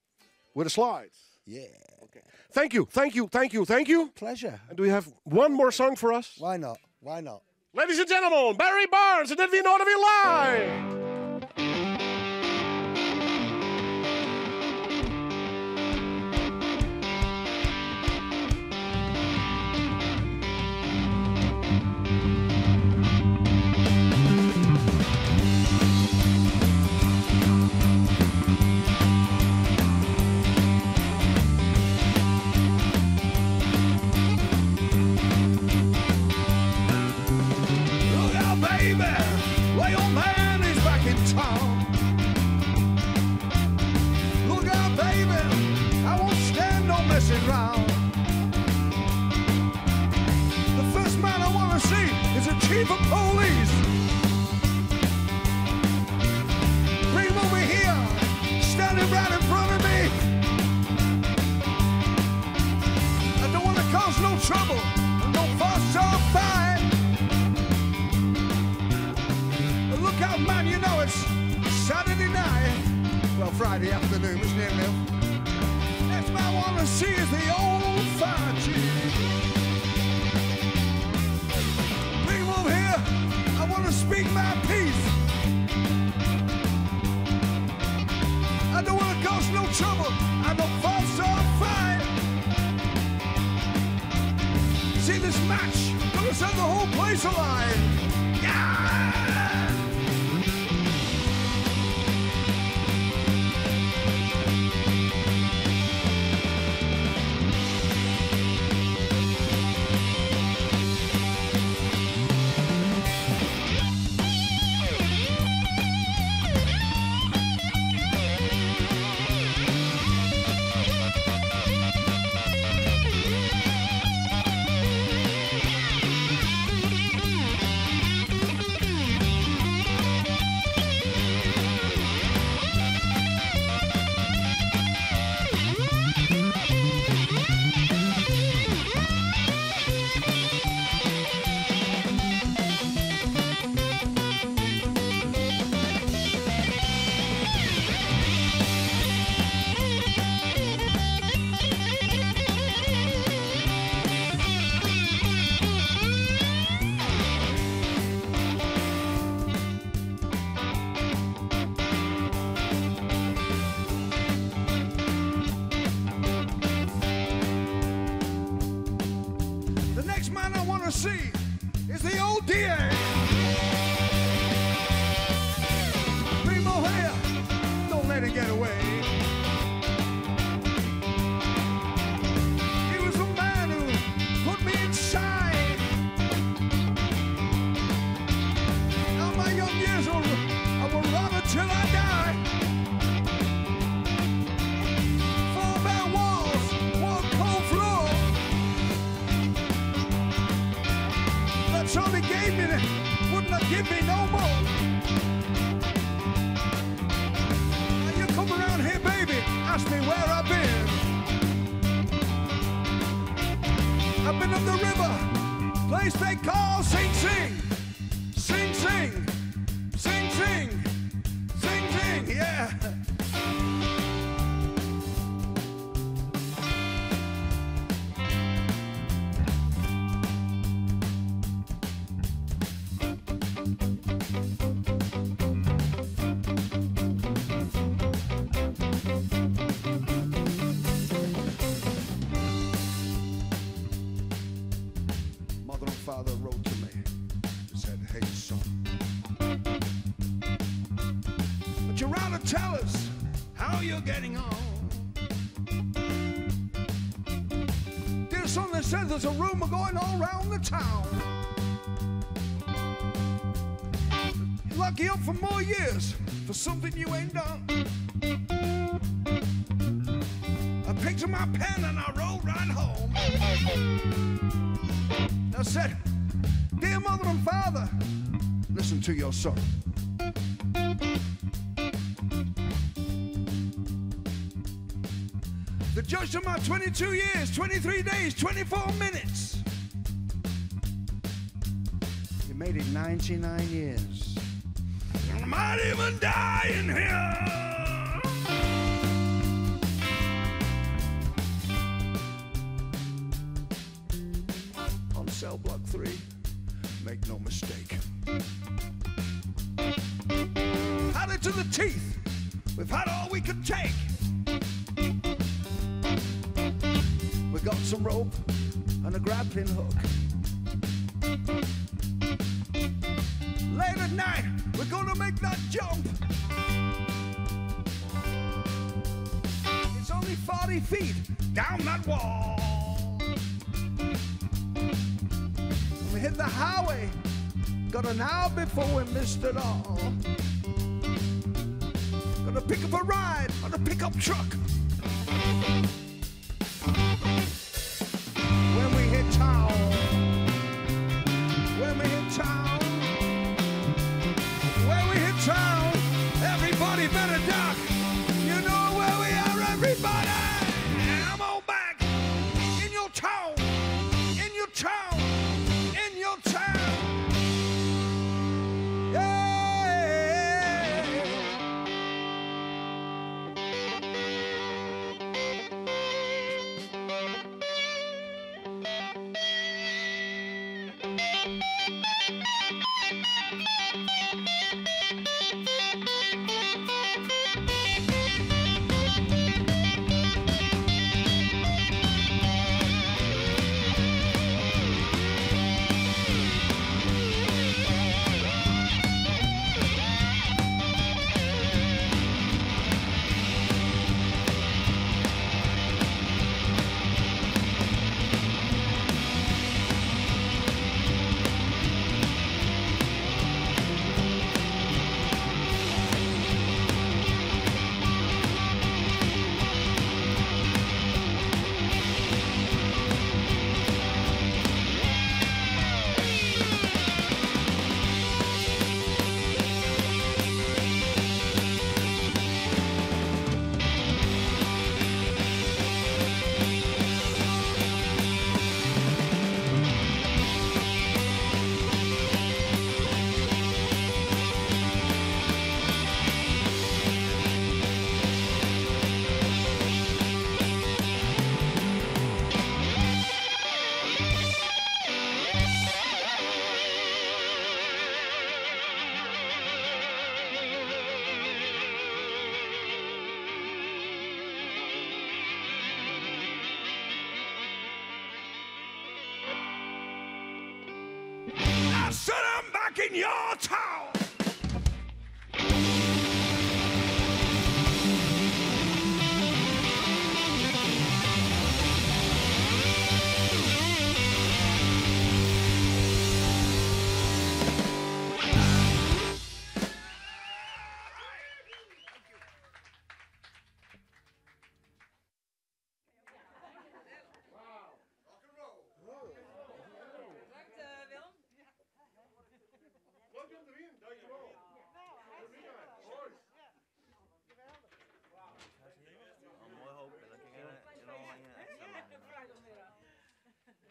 Speaker 2: With the slides.
Speaker 12: Yeah.
Speaker 2: Okay. Thank you, thank you, thank you, thank you.
Speaker 12: Pleasure.
Speaker 2: And do you have one more song for us?
Speaker 12: Why not? Why not?
Speaker 2: Ladies and gentlemen, Barry Barnes, en dit wie Noardewyn Live!
Speaker 12: Look out, baby! Well, your man is back in town. Look out, baby! I won't stand no messing round. The first man I want to see is the chief of police. Bring him over here, standing right in front of me. I don't want to cause no trouble, no fuss or fight. Look out, man, you know it's Saturday night. Well, Friday afternoon, it's near enough. Next man I want to see is the old fire chief. match, gonna set the whole place alight. Yeah! The next man I want to see is the old DA. Primo here, don't let it get away. He was the man who put me inside. Now my young years, I will run until I die. Four bare walls, one cold floor. That's all they gave me, they would not give me no more. Now you come around here, baby, ask me where I've been. I've been up the river, place they call Sing Sing. Sing Sing, Sing Sing, Sing Sing, yeah. Mother and father wrote to me and said, hey, son, but you rather tell us how you're getting on. Dear son, they said there's a rumor going all round the town. Lock you up for more years for something you ain't done. I picked up my pen and I rode right home. I said, dear mother and father, listen to your son. The judge took my 22 years, 23 days, 24 minutes. You made it 99 years. I might even die in here. On cell block 3, make no mistake. Had it to the teeth. We've had all we could take. We got some rope and a grappling hook. Late at night, we're gonna make that jump. It's only 40 feet down that wall. We hit the highway, got an hour before we missed it all. Gonna pick up a ride on a pickup truck. When we hit town, when we hit town, when we hit town, everybody better duck. You know where we are, everybody. I'm on back in your town, in your town, in your town. Yeah. said I'm back in your town.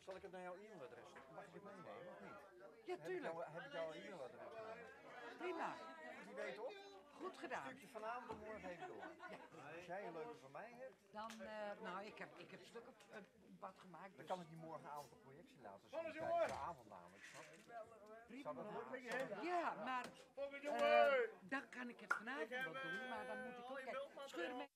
Speaker 13: Zal ik het naar jouw e-mailadres? Mag ik het meenemen of niet?
Speaker 3: Ja, tuurlijk.
Speaker 13: Heb ik jouw e-mailadres?
Speaker 3: Prima.
Speaker 13: Goed idee toch?
Speaker 3: Goed gedaan.
Speaker 13: Stuk je vanavond of morgen even door. Als jij een leuke van mij hebt,
Speaker 3: Dan, nou, ik heb stukken wat gemaakt.
Speaker 13: dan
Speaker 3: Dus.
Speaker 13: kan ik die morgenavond op projectie laten zien.
Speaker 3: Alles,
Speaker 13: Tijdens
Speaker 3: jongen!
Speaker 13: De avond namelijk, snap je?
Speaker 3: Prima.
Speaker 13: Zou dat lukken?
Speaker 3: Ja, maar
Speaker 13: jongen!
Speaker 3: dan kan ik het vanavond wel doen, maar dan moet ik ook kijken. Scheur hem